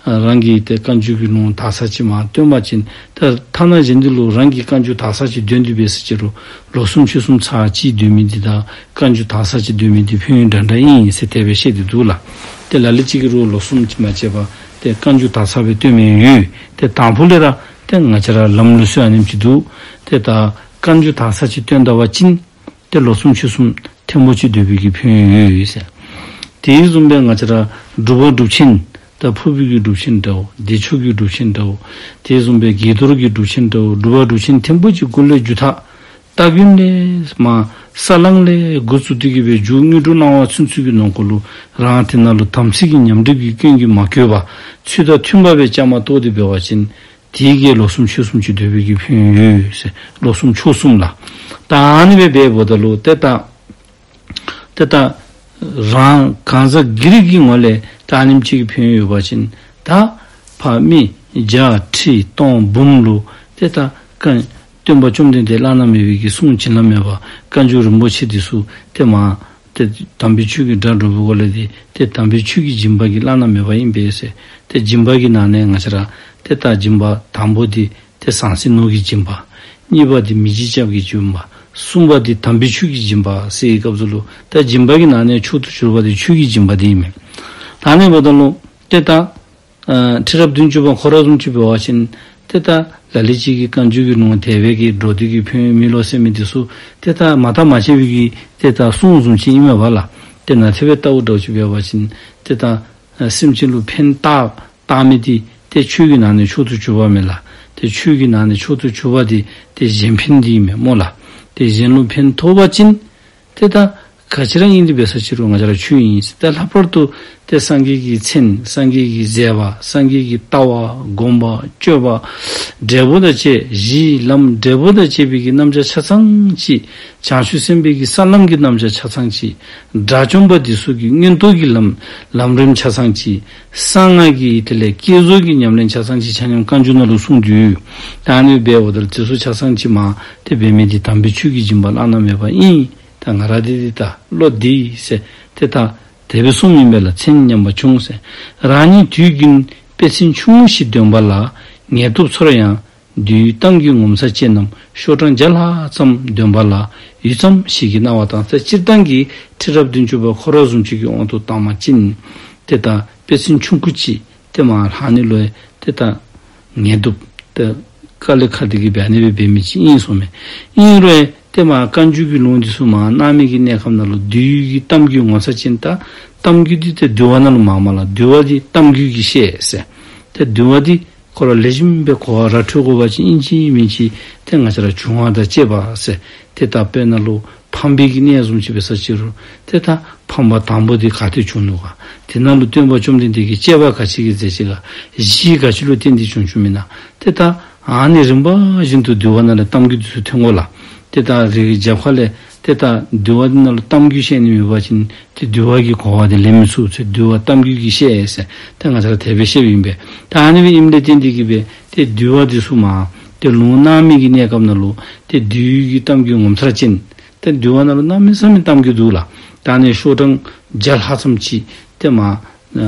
རང་གིས་ཏེ་བཀའ་འགྱུར་གྱི་ལུང་དག་ས་ཅིག་མར་བཏོན་པ་ཅིན་ད་ཐ་ན་གཞན་འདི་ལུ་རང་གིས་བཀའ་འགྱུར་དག་ས་ཅིག་འདོན་ཏེ་འབད་ས་ཅིག་རུང་ལོ་གསུམ་ཕྱོགས་གསུམ་ཚར་གཅིག་འདོན་མི་འདི་དང་བཀའ་འགྱུར་དག་ས་ཅིག་འདོན་མི་འདི་ཕན་ཡོན་འདྲ་འདྲ་ཨིན་ཟེར་དེ་སྦེ་བཤད་དེ་འདུག་ལགས། ཏེ་ལ་ལུ་ཅིག་གིས་རུང་ལོ་གསུམ་ཅིག་མ་བྱས་པར་ཏེ་བཀའ་འགྱུར་དག་ས་སྦེ་བཏོན་མི་ཡོད། ཏེ་དང་ཕུ་ལས་ར་ཏེ་ང་བཅས་ར་ལམ་ལུགས་སྲོལ་ཨ་ནེམ་ཅིག་འདུག། ཏེ་ད་བཀའ་འགྱུར་དག་ས་ཅིག་བཏོན་ད་པ་ཅིན་ཏེ་ལོ་གསུམ་ཕྱོགས་གསུམ་ཐེངས་པོ་ཅིག་སྡོད་པའི་གི་ཕན་ཡོན་ཡོད་ཡོད་ཟེར། དེ་བཟུམ་སྦེ་ང་བཅས་ར་སྒྲུབ་པ་སྒྲུབ་ཆེན་ད་ཕུར་བུའི་གི་སྒྲུབ་ཆེན་འདྲཝ། བདེ་མཆོག་གི་སྒྲུབ་ཆེན་འདྲཝ། དེ་བཟུམ་སྦེ་དགྱེས་རྡོར་གྱི་སྒྲུབ་ཆེན་འདྲཝ། སྒྲུབ་པ་སྒྲུབ་ཆེན་ཐེངས་པོ་ཅིག་འགོ་ལས་མཇུག་མཐའ་སྟ་གོན་ལས་མར་ས་བསླང་ལས་འགོ་བཙུགས་ཏེ་གིས་སྦེ་མཇུག་དངོས་གྲུབ་གནང་བ་ཚུན་ཚོད་ཀྱི་ནང་འཁོད་ལུ་རང་དེ་ནང་ལུ་དམ་ཚིག་གི་ཉམས་གྲིབ་ཀྱི་སྐྱོན་གྱིས་མ་གོས་པར་ཚུལ་དང་མཐུན་པ་སྦེ་བཅའ་མར་གཏོགས་ཏེ་འབད་བ་ཅིན་དེ་གིས་ལོ་གསུམ་ཕྱོགས་གསུམ་ཅིག་སྡོད་པའི་གི་ཕན་ཡོན་ཡོད་ཟེར། ལོ་གསུམ་ཕྱོགས་གསུམ་ལགས། ད་ཨ་ནི་སྦེ་འབདཝ་ད་ལུ་ཏེ་ད་ཏེ་ད་རང་གང་ཟག་སྒེར་གྱི་ངོས་ལས་ད་ཨ་ནེམ་ཅིག་གི་ཕན་ཡོན་ཡོད་པ་ཅིན་ད་ཕར་མི་བརྒྱ་ཁྲི་སྟོང་འབུམ་ལུ་ཏེ་ད་བཀའ་སྟོན་པ་བཅོམ་ལྡན་འདས་བླ་ན་མེད་པའི་གི་གསུང་བྱིན་རླབས་མེད་པ་བཀའ་འགྱུར་རིན་པོ་ཆེ་འདི་ཚུ་ཏེ་མར་ཏེ་དམ་པའི་ཆོས་ཀྱི་སྒྲ་སྒྲོག་པའི་སྒོ་ལས་འདི་ཏེ་དམ་པའི་ཆོས་ཀྱི་སྦྱིན་པ་གི་བླ་ན་མེད་པ་ཨིན་པས་ཟེར། ཏེ་སྦྱིན་པ་གི་ནང་ནས་ང་བཅས་ར་ཏེ་ད་སྦྱིན་པ་དང་པོ་འདི་ཏེ་ཟང་ཟིང་ནོར་གྱི་སྦྱིན་པ། གཉིས་པ་འདི་མི་འཇིགས་སྐྱབས་ཀྱི་སྦྱིན་པ། གསུམ་པ་འདི་དམ་པའི་ཆོས་ཀྱི་སྦྱིན་པ་ཟེར་བའི་སྐབས་སུ་ལུ་ད་སྦྱིན་པ་གི་ནང་ནས་མཆོག་ཏུ་གྱུར་པ་འདི་ཆོས་ཀྱི་སྦྱིན་པ་འདི་ཨིན་མས། ད་ཨ་ནི་འབདཝ་ད་ལུ་ཏེ་ད་ཨ་ཁྲི་རབས་བདུན་ཅུ་པ་ཁོ་ར་བཟུམ་ཅིག་འབད་བ་ཅིན་ཏེ་ད་ལ་ལུ་ཅིག་གིས་བཀའ་འགྱུར་གྱི་ནང་དེ་སྦེ་གི་འགྲོ་འདི་གི་ཕན་ཡོན་མེད་ལོ་ཟེར་མི་འདི་ཚུ་ཏེ་ད་མ་བརྟགས་མ་དཔྱད་པའི་གི་ཏེ་ད་གསུང་བཟུམ་ཅིག་ཨིན་མས་པ་ལགས། ཏེ་ནཱ་དེ་སྦེ་ལྟ་བུ་འདྲཝ་ཅིག་འབད་བ་ཅིན་ཏེ་ད་ཨ་སེམས་ཅན་ལུ་ཕན་བཏགས་བཏགས་མི་འདི་ཏེ་ཆོས་ཀྱི་ནང་ནས་མཆོག་ཏུ་གྱུར་པ་མས་ལགས། ཏེ་ཆོས་ཀྱི་ནང་ནས་མཆོག་ཏུ་གྱུར་པ་འདི་ཏེ་གཞན་ཕན་འདི་ཨིན་མས་སྨོ་ལགས། ཏེ་གཞན་ལུ་ཕན་ཐོགས་པ་ཅིན་ཏེ་ད་ ག་ཅི་ར་ཨིན་དེ་འབད་ས་ཅིག་རུང་ང་བཅས་ར་ཆོས་ཨིན་ཟེར། ད་ལྷག་པར་དུ་ཏེ་སངས་རྒྱས་ཀྱི་མཚན་སངས་རྒྱས་ཀྱི་མཛད་པ་སངས་རྒྱས་ཀྱི་ལྟ་བ་སྒོམ་པ་སྤྱོད་པ་འབྲས་བུ་དང་བཅས་གཞི་ལམ་འབྲས་བུ་དང་བཅས་པའི་གི་རྣམ་གཞག་ཆ་ཚང་ཅིག། བྱང་ཆུབ་སེམས་དཔའི་གི་ས་ལམ་གྱི་རྣམ་གཞག་ཆ་ཚང་ཅིག། དགྲ་བཅོམ་པ་འདི་ཚུ་གི་མངོན་རྟོགས་ཀྱི་ལམ་ལམ་རིམ་ཆ་ཚང་ཅིག། གསང་སྔགས་ཀྱི་དེ་ལས་བསྐྱེད་རྫོགས་ཀྱི་ཉམས་ལེན་ཆ་ཚང་ཅིག་ཆ་མཉམ་བཀའ་འགྱུར་ནང་ལུ་གསུངས་དོ། ད་ཨ་ནི་འབདཝ་ད་ལུ་དེ་ཚུ་ཆ་ཚང་ཅིག་མ་ཏེ་འབད་མི་འདི་དམ་པའི་ཆོས་ཀྱི་སྦྱིན་པ་བླ་ན་མེད་པ་ཨིན། ད་ང་ར་འདི་འདི་ད་བློ་འདི་ཟེར་ཏེ་ད་དེ་སྦེ་གསུངམ་ཨིན་པས་ལགས། མཚན་ཉམས་པ་བྱུང་ཟེར། རང་ཉིད་དུས་རྒྱུན་དཔེ་མཚོན་ཆུང་ངུ་ཞིག་འདོན་པ་ལ་ངལ་དུབ་ཚོར་ཡང་། དུས་ཡུན་གཏམ་རྒྱུད་ངོ་མཚར་ཅན་ནམ་ཤོག་གྲངས་བརྒྱ་ལྷག་ཙམ་འདོན་པ་ལ་ཡུད་ཙམ་ཞིག་གི་སྣང་བ་དང་། ད་སྤྱིར་བཏང་གི་ཁྲི་རབས་བདུན་ཅུ་པ་ཁོ་ར་བཟུམ་ཅིག་གི་དབང་དུ་བཏང་བ་ཅིན་ཏེ་ད་དཔེ་མཚོན་ཆུང་ཀུ་ཅིག་ཏེ་མ་ལྷག་ནི་ལུ་ཏེ་ད་ངལ་དུབ་ཏེ་དཀའ་ལས་ཁག་སྟེ་གི་འབད་ནི་སྦེ་འབད་མི་ཅིག་ཨིན་གསུངམ་མས། ཨིན་རུང་ཏེ་མ་བཀའ་འགྱུར་གྱི་ལུང་འདི་ཚུ་མ་གནང་མི་གི་གནས་སྐབས་ནང་ལུ་དུས་ཡུན་གཏམ་རྒྱུད་ངོ་མཚར་ཅན། ད་གཏམ་རྒྱུད་འདི་ཏེ་འདུལ་བ་ནང་ལུ་མ་མ་ལ་འདུལ་བ་འདི་གཏམ་རྒྱུད་ཀྱིས་བཤད་ཟེར། ཏེ་འདུལ་བ་འདི་ཁོ་ར་ལེགས་ཤོམ་སྦེ་གོ་བ་ར་འཕྲོད་དགོ་པ་ཅིན་ཨིན་ཅི་མིན་ཅི་ཏེ་ང་བཅས་ར་བྱུང་བ་དང་བཅས་པ་ཟེར། ཏེ་ད་དཔེར་ན་ལུ་ཕམ་པའི་གི་གནས་བཟུམ་ཅིག་འབད་ས་ཅིག་རུང་ཏེ་ད་ཕམ་པ་དང་པོ་འདི་ག་ཏེ་བྱུང་ནུག་ག། དེ་ནང་ལུ་སྟོན་པ་བཅོམ་ལྡན་འདས་ཀྱིས་དཔྱད་པ་ག་ཅི་གིས་མཛད་ཅི་ག། གཞི་ག་ཅི་ལུ་བརྟེན་ཏེ་བྱུང་བྱུངམ་ཨིན་ན། ཏེ་ད་ཨ་ནི་རིམ་པ་བཞིན་དུ་འདུལ་བ་ནང་ལས་གཏམ་རྒྱུད་འདི་ཚུ་ཐོན་དགོ་ལགས། ཏེ་ད་རིགས་རྒྱབ་ཁ་ལས་ཏེ་ད་འདུལ་བ་འདི་ནང་ལུ་གཏམ་རྒྱུད་བཤད་ནི་མེད་པ་ཅིན་ཏེ་འདུལ་བ་གི་གོ་བ་འདི་ལེན་མི་ཚུགས་ཟེར། འདུལ་བ་གཏམ་རྒྱུད་ཀྱིས་བཤད་ཟེར་ཏེ་ང་བཅས་ར་དེ་སྦེ་བཤདཔ་ཨིན་པས། ད་ཨ་ནི་སྦེ་ཨིནམ་ལས་བརྟེན་ཏེ་གི་སྦེ་ཏེ་འདུལ་བ་འདི་ཚུ་མ་ཏེ་ལུང་གནང་མི་གི་གནས་སྐབས་ནང་ལུ་ཏེ་དུས་ཡུན་གཏམ་རྒྱུད་ངོ་མཚར་ཅན། ཏེ་འདུལ་བ་ནང་ལུ་གནམ་མེད་ས་མེད་གཏམ་རྒྱུད་འདུག་ལགས། ད་ཨ་ནི་ཤོག་གྲངས་བརྒྱ་ལྷག་ཙམ་ཅིག་ཏེ་མ་ཨ་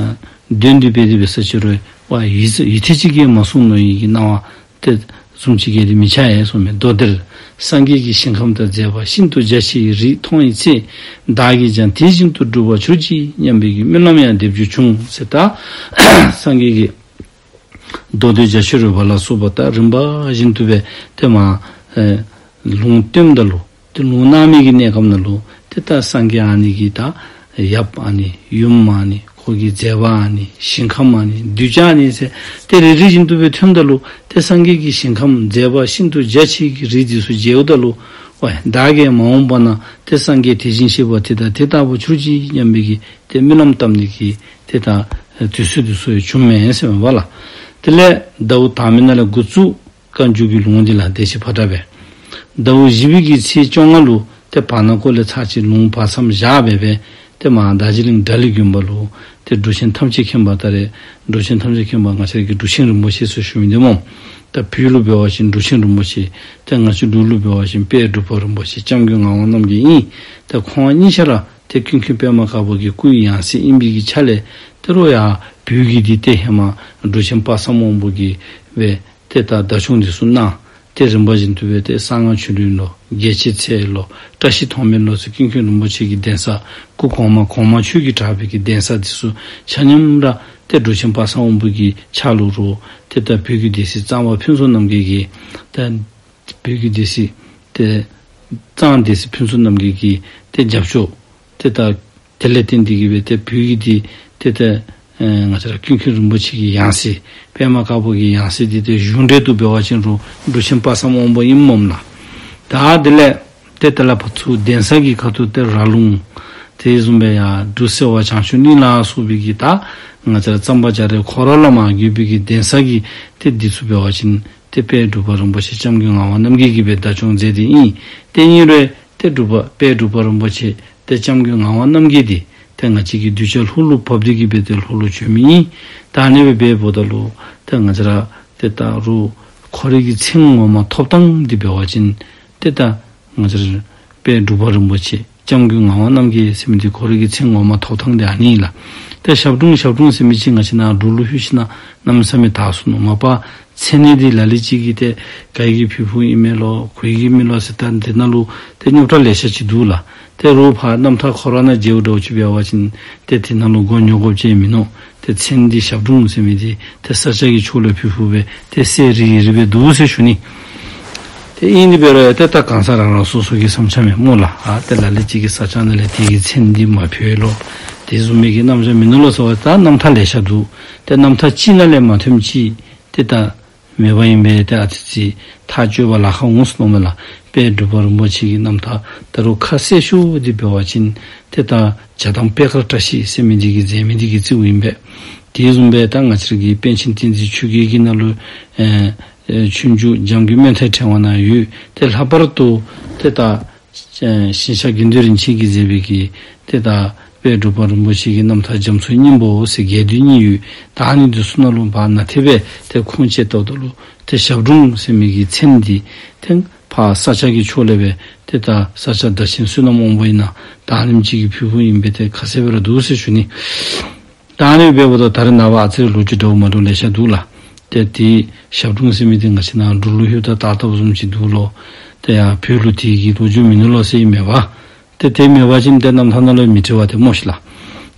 འདོན་ཏེ་འབད་དེ་འབད་ས་ཅིག་རུང་ཡུད་ཡུད་ཐེངས་ཅིག་གིས་མ་གསུང་ནི་གི་སྣང་བ་དེ་བཟུམ་ཅིག་གིས་དེ་མི་འཆར་ཡང་གསུངམ་མས། མདོ་དེར་སངས་རྒྱས་ཀྱི་ཞིང་ཁམས་དང་མཛད་པ་ཤིན་ཏུ་རྒྱ་ཆེའི་རིས་མཐོང་བའི་ཚེ། བདག་གིས་ཀྱང་དེ་བཞིན་དུ་འགྲུབ་པར་གྱུར་ཅིག་སྙམ་པའི་གི་སྨོན་ལམ་ཡང་འདེབས་རྒྱུ་བྱུང་ཟེར། ད་སངས་རྒྱས་ཀྱི་མདོ་སྡེ་རྒྱ་ཆེར་རོལ་པ་ལ་སོགས་པ་ད་རིམ་པ་བཞིན་དུ་སྦེ་ཏེ་མ་ཨེ་ལུང་སྟོནམ་ད་ལུ་ཏེ་ལུང་གནང་མི་གི་གནས་སྐབས་ནང་ལུ་ཏེ་ད་སངས་རྒྱས་ཨ་ནི་གི་ད་ཡབ་ཨ་ནི་ཡུམ་ཨ་ནི་ཁོ་གི་མཛད་པ་ཨ་ནི་ཞིང་ཁམས་ཨ་ནི་གདུལ་བྱ་ཨ་ནི་ཟེར་ཏེ་རེ་རེ་བཞིན་དུ་སྦེ་ཐོནམ་ད་ལུ་ཏེ་སངས་རྒྱས་ཀྱི་ཞིང་ཁམས་མཛད་པ་ཤིན་ཏུ་རྒྱ་ཆེ་གི་རིས་འདི་ཚུ་མཇལཝ་ད་ལུ་ཝའི་བདག་གིས་མ་འོངས་པ་ན་ཏེ་སངས་རྒྱས་དེ་བཞིན་གཤེགས་པ་དེ་དང་དེ་ལྟ་བུར་གྱུར་ཅིག་སྙམ་པའི་གི་ཏེ་སྨོན་ལམ་བཏབ་ནི་གི་ཏེ་ད་དུས་ཚོད་འདི་ཚུ་ཡང་བྱུངམ་མས་ཟེར་མས་པ་ལགས། དེ་ལས་ཟླཝ་དང་པའི་ནང་ལས་འགོ་བཙུགས་བཀའ་འགྱུར་གྱི་ལུང་འདི་ལ་བདེ་ཆེན་ཕོ་བྲང་སྦེ། ཟླཝ་བཞི་པའི་གི་ཚེས་བཅོ་ལྔ་ལུ་ཏེ་བར་ན་ཀོ་ལས་ཚར་གཅིག་ལུང་བར་མཚམས་བཞག་སྦེ་སྦེ་ཏེ་མ་རྡོ་རྗེ་གླིང་དགྲ་ལྷའི་དགོན་པ་ལུ་ཏེ་འབྲུག་ཆེན་ཐམས་ཅད་མཁྱེན་པ་ད་རེས་འབྲུག་ཆེན་ཐམས་ཅད་མཁྱེན་པ་ང་བཅས་ཀྱི་འབྲུག་ཆེན་རིན་པོ་ཆེ་ཟེར་ཞུ་མི་འདི་སྨོ། ད་བོད་ལུ་འབད་བ་ཅིན་འབྲུག་ཆེན་རིན་པོ་ཆེ། ཏེ་ང་བཅས་འབྲུག་ལུ་འབད་བ་ཅིན་དཔལ་འབྲུག་པ་རིན་པོ་ཆེ་སྐྱབས་མགོན་ངག་དབང་རྣམ་རྒྱལ་ཨིན། ཏེ་ཁོང་གཉིས་ཆ་ར་ཏེ་ཀུན་མཁྱེན་པདྨ་དཀར་པོ་གི་སྐུའི་ཡང་སྲིད་ཨིན་པའི་གི་ཆ་ལས་ཏེ་རོགས་ཡར་བོད་ཀྱི་འདི་ཏེ་ཧེ་མ་འབྲུག་ཆེན་དཔག་བསམ་དབང་པོ་གིས་སྦེ་ཏེ་ད་བདག་སྐྱོང་འདི་ཚུ་གནང་། ཏེ་རིམ་པ་བཞིན་དུ་སྦེ་ཏེ་གསང་སྔགས་ཆོས་གླིང་ལོ་རྒྱལ་བྱེད་ཚལ་ལོ་བཀྲ་ཤིས་མཐོང་སྨོན་ལོ་ཟེར་ཀུན་མཁྱེན་རིན་པོ་ཆེ་གི་གདན་ས་སྐུ་གོང་མ་གོང་མ་ཆོས་ཀྱི་གྲགས་པའི་གི་གདན་ས་འདི་ཚུ་ཆ་མཉམ་ར་ཏེ་འབྲུག་ཆེན་དཔག་བསམ་དབང་པོ་གི་ཕྱག་ལུ་རོགས་ཏེ་ད་བོད་ཀྱི་སྡེ་སྲིད་གཙང་པ་ཕུན་ཚོགས་རྣམ་རྒྱལ་གྱིས་ཏེ་བོད་ཀྱི་སྡེ་སྲིད་ཏེ་གཙང་སྡེ་སྲིད་ཕུན་ཚོགས་རྣམ་རྒྱལ་གྱིས་ཏེ་རྒྱབ་སྐྱོར་ཏེ་ད་དེ་ལས་བརྟེན་ཏེ་གི་སྦེ་ཏེ་བོད་ཀྱི་འདི་ཏེ་ད་ཨེ་ང་བཅས་ར་ཀུན་མཁྱེན་རིན་པོ་ཆེ་གི་ཡང་སྲིད་པདྨ་དཀར་པོ་གི་ཡང་སྲིད་འདི་ཏེ་གཞུང་འབྲེལ་དུ་འབད་བ་ཅིན་རུང་འབྲུག་ཆེན་དཔག་བསམ་དབང་པོ་ཨིནམ་མས་ལགས། ད་དེ་ལས་ཏེ་དེ་ལས་ཕར་ཚུར་གདན་ས་གི་ཁ་ཐུག་ཏེ་ར་ལུང་དེ་བཟུམ་སྦེ་ཡར་འབྲུག་སེ་བ་བྱང་ཆུབ་གླིང་ལ་སོགས་པའི་གི་ད་ང་བཅས་ར་གཙང་པ་རྒྱ་རས་ཁོ་ར་ལས་མར་བརྒྱུད་པའི་གི་གདན་ས་གི་ཏེ་འདི་ཚུ་འབད་བ་ཅིན་ཏེ་དཔལ་འབྲུག་པ་རིན་པོ་ཆེ་སྐྱབས་མགོན་ངག་དབང་རྣམ་རྒྱལ་གྱིས་སྦེ་བདག་སྐྱོང་མཛད་དེ་ཨིན། ཏེ་ཨིན་རུང་ཏེ་འབྲུག་པ་དཔལ་འབྲུག་པ་རིན་པོ་ཆེ་ཏེ་སྐྱབས་མགོན་ངག་དབང་རྣམ་རྒྱལ་འདི་ཏེ་ང་བཅས་ཀྱི་གདུལ་བྱ་ལྷོ་ལུ་བབས་ཏེ་གི་སྦེ་ཏེ་ལྷོ་ལུ་བྱོན་མི་ཨིན། ད་ཨ་ནི་སྦེ་འབདཝ་ད་ལུ་ཏེ་ང་བཅས་ར་ཏེ་ད་རུང་ཁོ་རའི་གི་མཚན་ངོ་མ་ཐོབ་ཐངས་འདི་འབད་བ་ཅིན་ཏེ་ད་ང་བཅས་ར་དཔལ་འབྲུག་པ་རིན་པོ་ཆེ་སྐྱབས་མགོན་ངག་དབང་རྣམ་རྒྱལ་ཟེར་མི་འདི་ཁོ་རའི་གི་མཚན་ངོ་མ་ཐོབ་ཐངས་འདི་ཨ་ནི་ཨིན་ལགས། ཏེ་ཞབས་དྲུང་ཞབས་དྲུང་ཟེར་མི་ཅིག་ང་བཅས་ནཱ་འབྲུག་ལུ་ལྷོད་ཞིནམ་གནམ་མེད་ས་མེད་དར་སོ་ནུག། མ་པ་མཚན་གནས་འདི་ལ་ལུ་ཅིག་གིས་ཏེ་ག་གི་ཕུ་བོ་ཨིན་མས་ལོ་གུ་གི་མས་ལོ་ཟེར་ད་འདི་ནང་ལུ་ཏེ་རྙོག་དྲ་ལེ་ཤ་ཅིག་འདུག་ལགས། ཏེ་རོགས་ཕར་རྣམ་ཐར་ཁོ་ར་ནང་མཇལཝ་འདྲཝ་ཅིག་འབད་བ་ཅིན་ཏེ་དེ་ནང་ལུ་མགོ་རྙོག་དགོཔ་ཅིག་མིན་ནུག། ཏེ་མཚན་འདི་ཞབས་དྲུང་ཟེར་མི་འདི་ཏེ་ས་སྐྱ་གི་ཕྱོགས་ལས་ཕུ་བོ་སྦེ་ཏེ་གསལ་རི་རི་སྦེ་འདུག་ཟེར་ཞུ་ནི། ཏེ་ཨིན་དེ་འབད་རུང་ཡང་ཏེ་ད་གང་ཟག་རང་རང་སོ་སོ་གི་བསམ་འཆར་མས་སྨོ་ལགས། ཨ་ཏེ་ལ་ལུ་ཅིག་གིས་ས་སྐྱ་ནང་ལས་དེ་གི་མཚན་འདི་མ་ཕུལ་ལོ་དེ་བཟུམ་མའི་གི་རྣམ་གཞག་མིན་ནུག་ལོ་ཟེར་བ་ད་རྣམ་ཐར་ལེ་ཤ་འདུག། ཏེ་རྣམ་ཐར་གཅིག་ནང་ལས་མ་ཐོནམ་ཅིག་ཏེ་ད་མེད་པ་ཨིན་པས། ཏེ་ཨ་ཙི་ཅིག་ཐག་གཅོད་པ་ལཱ་ཁག་འོང་ཟེར་མནོཝ་མས་ལགས། དཔལ་འབྲུག་པ་རིན་པོ་ཆེ་གི་རྣམ་ཐར་ད་རུང་ཁ་གསལ་ཤོས་འདི་འབད་བ་ཅིན་ཏེ་ད་བྱ་བཏང་པད་དཀར་བཀྲ་ཤིས་ཟེར་མི་འདི་གིས་མཛད་མི་འདི་གིས་རྩིཝ་ཨིན་པས། དེ་བཟུམ་སྦེ་ད་ང་བཅས་ར་གི་པཎ་ཆེན་བསྟན་འཛིན་ཆོས་རྒྱལ་གྱི་ནང་ལུ་ཨེ་ཨེ་ཆོས་འབྱུང་འཇམ་མགོན་སྨོན་མཐའི་ཕྲེང་བ་ནང་ཡོད། ཏེ་ལྷག་པར་དུ་ཏེ་ད་ཨེ་ཞིང་གཤེགས་དགེ་འདུན་རིན་ཆེན་གྱིས་མཛད་པའི་གི་ཏེ་ད་དཔལ་འབྲུག་པ་རིན་པོ་ཆེ་གི་རྣམ་ཐར་རྒྱ་མཚོའི་སྙིང་པོ་ཟེར་རྒྱས་བསྡུས་གཉིས་ཡོད། ད་ཨ་ནི་འདི་ཚུ་ནང་ལུ་ཕར་ནང་དེ་སྦེ་ཏེ་ཁུངས་བཅད་ལྟཝ་ད་ལུ་ཏེ་ཞབས་དྲུང་ཟེར་མི་གི་མཚན་འདི་ཏེ་ཕར་ས་སྐྱ་གི་ཕྱོགས་ལས་སྦེ་ཏེ་ད་ས་སྐྱ་བདག་ཆེན་བསོད་ནམས་དབང་པོ་ཨིན་ན་ད་ཨ་ནེམ་ཅིག་གིས་ཕུལ་ཕུལཝ་ཨིན་པས། ཏེ་ཁ་གསལ་སྦེ་ར་འདུག་ཟེར་ཞུ་ནི། ད་ཨ་ནི་འབདཝ་ད་ད་རེས་ནངས་པ་ཨ་ཙི་ལོ་རྒྱུས་འདྲཝ་མ་འདྲཝ་ལེ་ཤ་འདུག་ལགས། ཏེ་དེ་ཞབས་དྲུང་ཟེར་མི་འདི་ང་བཅས་ནཱ་འབྲུག་ལུ་ལྷོདཔ་ད་ད་ལྟ་བཟུམ་ཅིག་འདུག་ལོ། ཏེ་ཡར་བོད་ལུ་དེ་གི་ལོ་རྒྱུས་མིན་ནུག་ལོ་ཟེར་ཨིན་མས་པ། ཏེ་དེ་མེད་པ་ཅིན་ཏེ་རྣམ་ཐར་ནང་ལུ་མི་བྲི་བ་ཏེ་སྨོ་ཤིག་ལགས།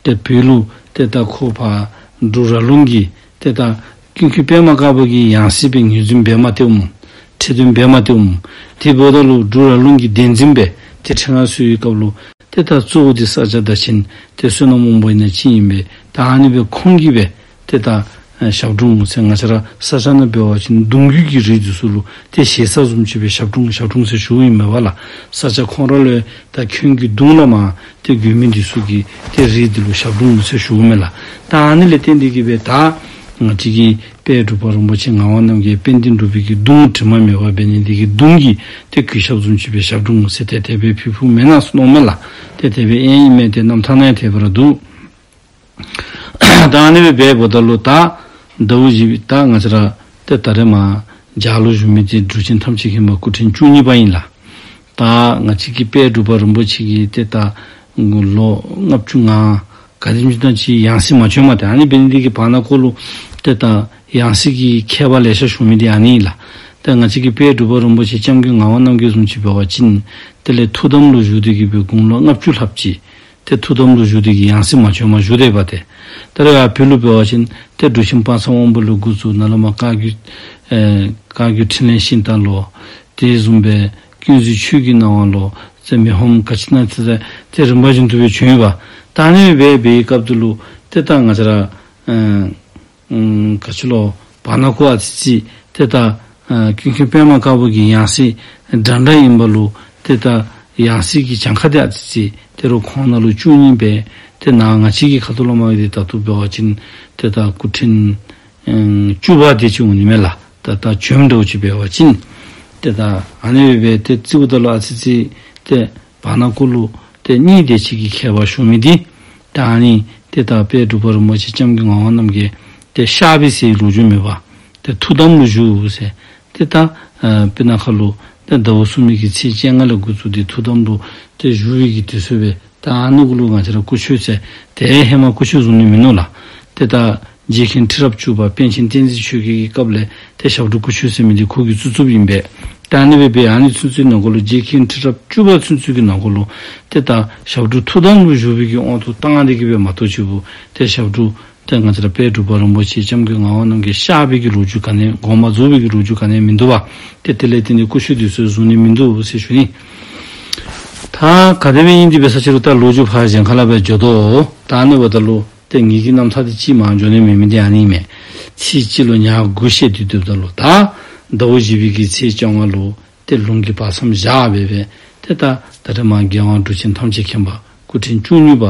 ཏེ་བོད་ལུ་ཏེ་ད་ཁོ་ཕར་འབྲུག་ར་ལུང་གི་ཏེ་ད་ཀུན་མཁྱེན་པདྨ་དཀར་པོ་གི་ཡང་སྲིད་སྦེ་ངོས་འཛིན་འབད་མ་སྟེརཝ་སྨོ། ཁྲི་འདོན་འབད་མ་སྟེརཝ་སྨོ། དེ་འབདཝ་ད་ལུ་འབྲུག་ར་ལུང་གི་གདན་འཛིན་སྦེ་ཏེ་ཁྲི་མངའ་གསོལ་བའི་སྐབས་ལུ་ཏེ་ད་གཙོ་བོ་འདི་ས་སྐྱ་བདག་ཆེན་ཏེ་བསོད་ནམས་དབང་པོ་ཨིན་ན་ཅིག་ཨིན་པས། ད་ཨ་ནི་སྦེ་ཁོང་གིས་སྦེ་ཏེ་ད་ཨེ་ཞབས་དྲུང་ཟེར་ང་བཅས་ར་ས་སྐྱ་ནང་འབད་བ་ཅིན་གདུང་རྒྱུད་ཀྱི་རིགས་འདི་ཚུ་ལུ་ཏེ་ཞེ་ས་བཟུམ་ཅིག་སྦེ་ཞབས་དྲུང་ཞབས་དྲུང་ཟེར་ཞུཝ་ཨིན་མས་པ་ལགས། ས་སྐྱ་ཁོང་ར་ལུ་ད་ཁྱོན་གྱི་གདུང་ལུ་མར་ཏེ་དགོན་མི་འདི་ཚུ་གི་ཏེ་རིགས་འདི་ལུ་ཞབས་དྲུང་ཟེར་ཞུཝ་མས་ལགས། ད་ཨ་ནི་ལས་བརྟེན་ཏེ་གིས་སྦེ་ད་ང་བཅས་ཀྱི་དཔལ་འབྲུག་པ་རིན་པོ་ཆེ་ངག་དབང་རྣམ་རྒྱལ་དཔལ་ལྡན་འབྲུག་པའི་གི་གདུང་དྲི་མ་མེད་པ་འབད་ནི་འདི་གིས་གདུང་གི་ཏེ་གུས་ཞབས་བཟུམ་ཅིག་སྦེ་ཞབས་དྲུང་ཟེར་ཏེ་དེ་སྦེ་ཕུལ་ཕུལཝ་མེན་ན་ཟེར་མནོཝ་མས་ལགས། ཏེ་དེ་སྦེ་ཨིན་མས། ཏེ་རྣམ་ཐར་ནང་ཡང་དེ་སྦེ་ར་འདུག། ད་ཨ་ནི་སྦེ་འབདཝ་ད་ལུ་ད་ཟླཝ་བཞི་པའི་ད་ང་བཅས་ར་ཏེ་ད་རེས་མར་ཇ་ལུ་བཞུགས་མི་འདི་འབྲུག་ཆེན་ཐམས་ཅད་མཁྱེན་པ་སྐུ་ཕྲེང་བཅུ་གཉིས་པ་ཨིན་ལགས། ད་ང་བཅས་ཀྱི་དཔལ་འབྲུག་པ་རིན་པོ་ཆེ་གིས་ཏེ་ད་ལོ་ལྔ་བཅུ་ང་ག་དེམ་ཅིག་དང་ཅིག་ཡང་སྲིད་མ་བྱོན་མས། ཏེ་ཨ་ནི་འབད་ནི་འདི་གིས་བར་ན་ཁོ་ལུ་ཏེ་ད་ཡང་སྲིད་ཀྱི་ཁྱད་པར་ལེ་ཤ་ཞུ་མི་འདི་ཨ་ནི་ཨིན་ལགས། ཏེ་ང་བཅས་ཀྱི་དཔལ་འབྲུག་པ་རིན་པོ་ཆེ་སྐྱབས་མགོན་ངག་དབང་རྣམ་རྒྱལ་བཟུམ་ཅིག་འབད་བ་ཅིན་དེ་ལས་ཐུགས་དམ་ལུ་བཞུགས་ཏེ་གིས་སྦེ་དགུང་ལོ་ལྔ་བཅུ་ལྷགཔ་ཅིག་ཏེ་ཐུགས་དམ་ལུ་བཞུགས་ཏེ་གིས་ཡང་སྲིད་མ་བྱོནམ་བཞུགས་ཏེ་ཡོདཔ་ཏེ། ད་རེས་ཡར་བོད་ལུ་འབད་བ་ཅིན་ཏེ་འབྲུག་ཆེན་དཔག་བསམ་དབང་པོ་ལས་འགོ་བཙུགས་ནཱ་ལས་མར་བཀའ་བརྒྱུད་ཨེ་བཀའ་བརྒྱུད་འཕྲིན་ལས་ཤིང་རྟ་ལོ། དེ་བཟུམ་སྦེ་ཀུན་གཟིགས་ཆོས་ཀྱི་སྣང་བ་ལོ། ཟེར་མི་ཧོམ་ག་ཅི་ན་ཏེ་ཏེ་རིམ་པ་བཞིན་དུ་སྦེ་བྱོན་ཡོདཔ། ད་ཨ་ནི་སྦེ་འབད་བའི་སྐབས་དེ་ལུ་ཏེ་ད་ང་བཅས་ར་ཨེ་ཨམ་ག་ཅི་ལོ་བར་ན་ཁོ་ཨ་ཙི་ཅིག་ཏེ་ད་ཨ་ཀུན་མཁྱེན་པདྨ་དཀར་པོ་གི་ཡང་སྲིད་འདྲན་འདྲ་ཨིན་པ་ལུ་ཏེ་ད་ཡང་སྲིད་ཀྱི་གྱངས་ཁ་འདི་ཨ་ཙི་ཅིག་ཏེ་རུང་ཁོང་ནང་ལུ་བཅུ་གཉིས་སྦེ་ཏེ་ནཱ་ང་བཅས་ཀྱི་ཁ་ཐུག་ལུ་མར་འདི་ད་ལྟོ་འབད་བ་ཅིན་ཏེ་ད་སྐུ་ཕྲེང་ཨམ་བཅུ་པ་དེ་ཅིག་འོང་ནི་མས་ལགས། ད་ད་བྱོནམ་འདྲཝ་ཅིག་འབད་བ་ཅིན་ཏེ་ད་ཨ་ནི་སྦེ་ཏེ་རྩིཝ་ད་ལུ་ཨ་ཙི་ཅིག་ཏེ་བར་ན་ཁོ་ལུ་ཏེ་གཉིས་དེ་ཅིག་གི་ཁྱད་པར་ཞུ་མི་འདི་ད་ཨ་ནི་ཏེ་ད་དཔལ་འབྲུག་པ་རིན་པོ་ཆེ་སྐྱབས་མགོན་ངག་དབང་རྣམ་རྒྱལ་ཏེ་གཤགས་པས་ཟེར་ལོ་རྒྱུས་མེད་པ། ཏེ་ཐུགས་དམ་ལུ་བཞུགས་ཟེར། ཏེ་ད་ཨ་སྤུ་ན་ཁ་ལུ་ཏེ་ཟླཝ་གསུམ་པའི་གི་ཚེས་བཅོ་ལྔ་ལས་འགོ་བཙུགས་ཏེ་ཐུགས་དམ་ལུ་ཏེ་བཞུགས་པའི་གི་དུས་ཚོད་སྦེ། ད་ཨ་ནི་གུ་ལུ་ང་བཅས་ར་སྐུ་མཆོད་ཟེར་ཏེ་ཧེ་མ་སྐུ་མཆོད་བཟུང་ནི་མིན་ནུག་ལགས། ཏེ་ད་རྗེ་མཁན་ཁྲི་རབས་བཅུ་པ་པཎ་ཆེན་བསྟན་འཛིན་ཆོས་རྒྱལ་གྱི་སྐབས་ལས་ཏེ་ཞབས་དྲུང་སྐུ་མཆོད་ཟེར་མི་འདི་ཁོ་གིས་བཙུགས་བཙུགསཔ་ཨིན་པས། ད་ཨ་ནི་སྦེ་འབད་ཨ་ནི་ཚུན་ཚོད་ནང་འཁོད་ལུ་རྗེ་མཁན་ཁྲི་རབས་བཅུ་པ་ཚུན་ཚོད་ཀྱི་ནང་འཁོད་ལུ་ཏེ་ད་ཞབས་དྲུང་ཐུགས་དམ་ལུ་བཞུགས་པའི་གི་དབང་དུ་བཏང་སྟེ་གིས་སྦེ་མ་གཏོགས་ཅིག་པུ་ཏེ་ཞབས་དྲུང་ཏེ་ང་བཅས་ར་དཔལ་འབྲུག་པ་རིན་པོ་ཆེ་སྐྱབས་མགོན་ངག་དབང་རྣམ་རྒྱལ་གཤགས་པའི་གི་ལོ་རྒྱུས་ག་ནི་དགོངས་པ་རྫོགས་པའི་གི་ལོ་རྒྱུས་ག་ནི་མིན་འདུག་པ། ཏེ་དེ་ལས་བརྟེན་ཏེ་སྐུ་མཆོད་འདི་ཚུ་བཟུང་ནི་མིན་འདུག་ཟེར་ཞུ་ནི། ད་ག་དེ་སྦེ་ཨིན་ཏེ་འབད་ས་ཅི་རུང་ད་ལོ་རྒྱུས་ཕར་གཞན་ཁ་ལས་སྦེ་འགྱོ་དོ། ད་ཨ་ནི་འབདཝ་ད་ལུ་ཏེ་ངེ་གི་རྣམ་ཐར་འདི་ཅིག་མར་འགྱོ་ནི་མེད་མི་འདི་ཨ་ནི་མས། ཚེས་གཅིག་ལུ་ཉ་དགུ་བཤད་དེ་སྡོདཔ་ད་ལུ་ད་ཟླཝ་བཞི་པའི་གི་ཚེས་བཅོ་ལྔ་ལུ་ཏེ་ལུང་གི་བར་མཚམས་བཞག་སྦེ་སྦེ་ཏེ་ད་ད་རེས་མར་རྒྱལ་དབང་འབྲུག་ཆེན་ཐམས་ཅད་མཁྱེན་པ་སྐུ་ཕྲེང་བཅུ་གཉིས་པ་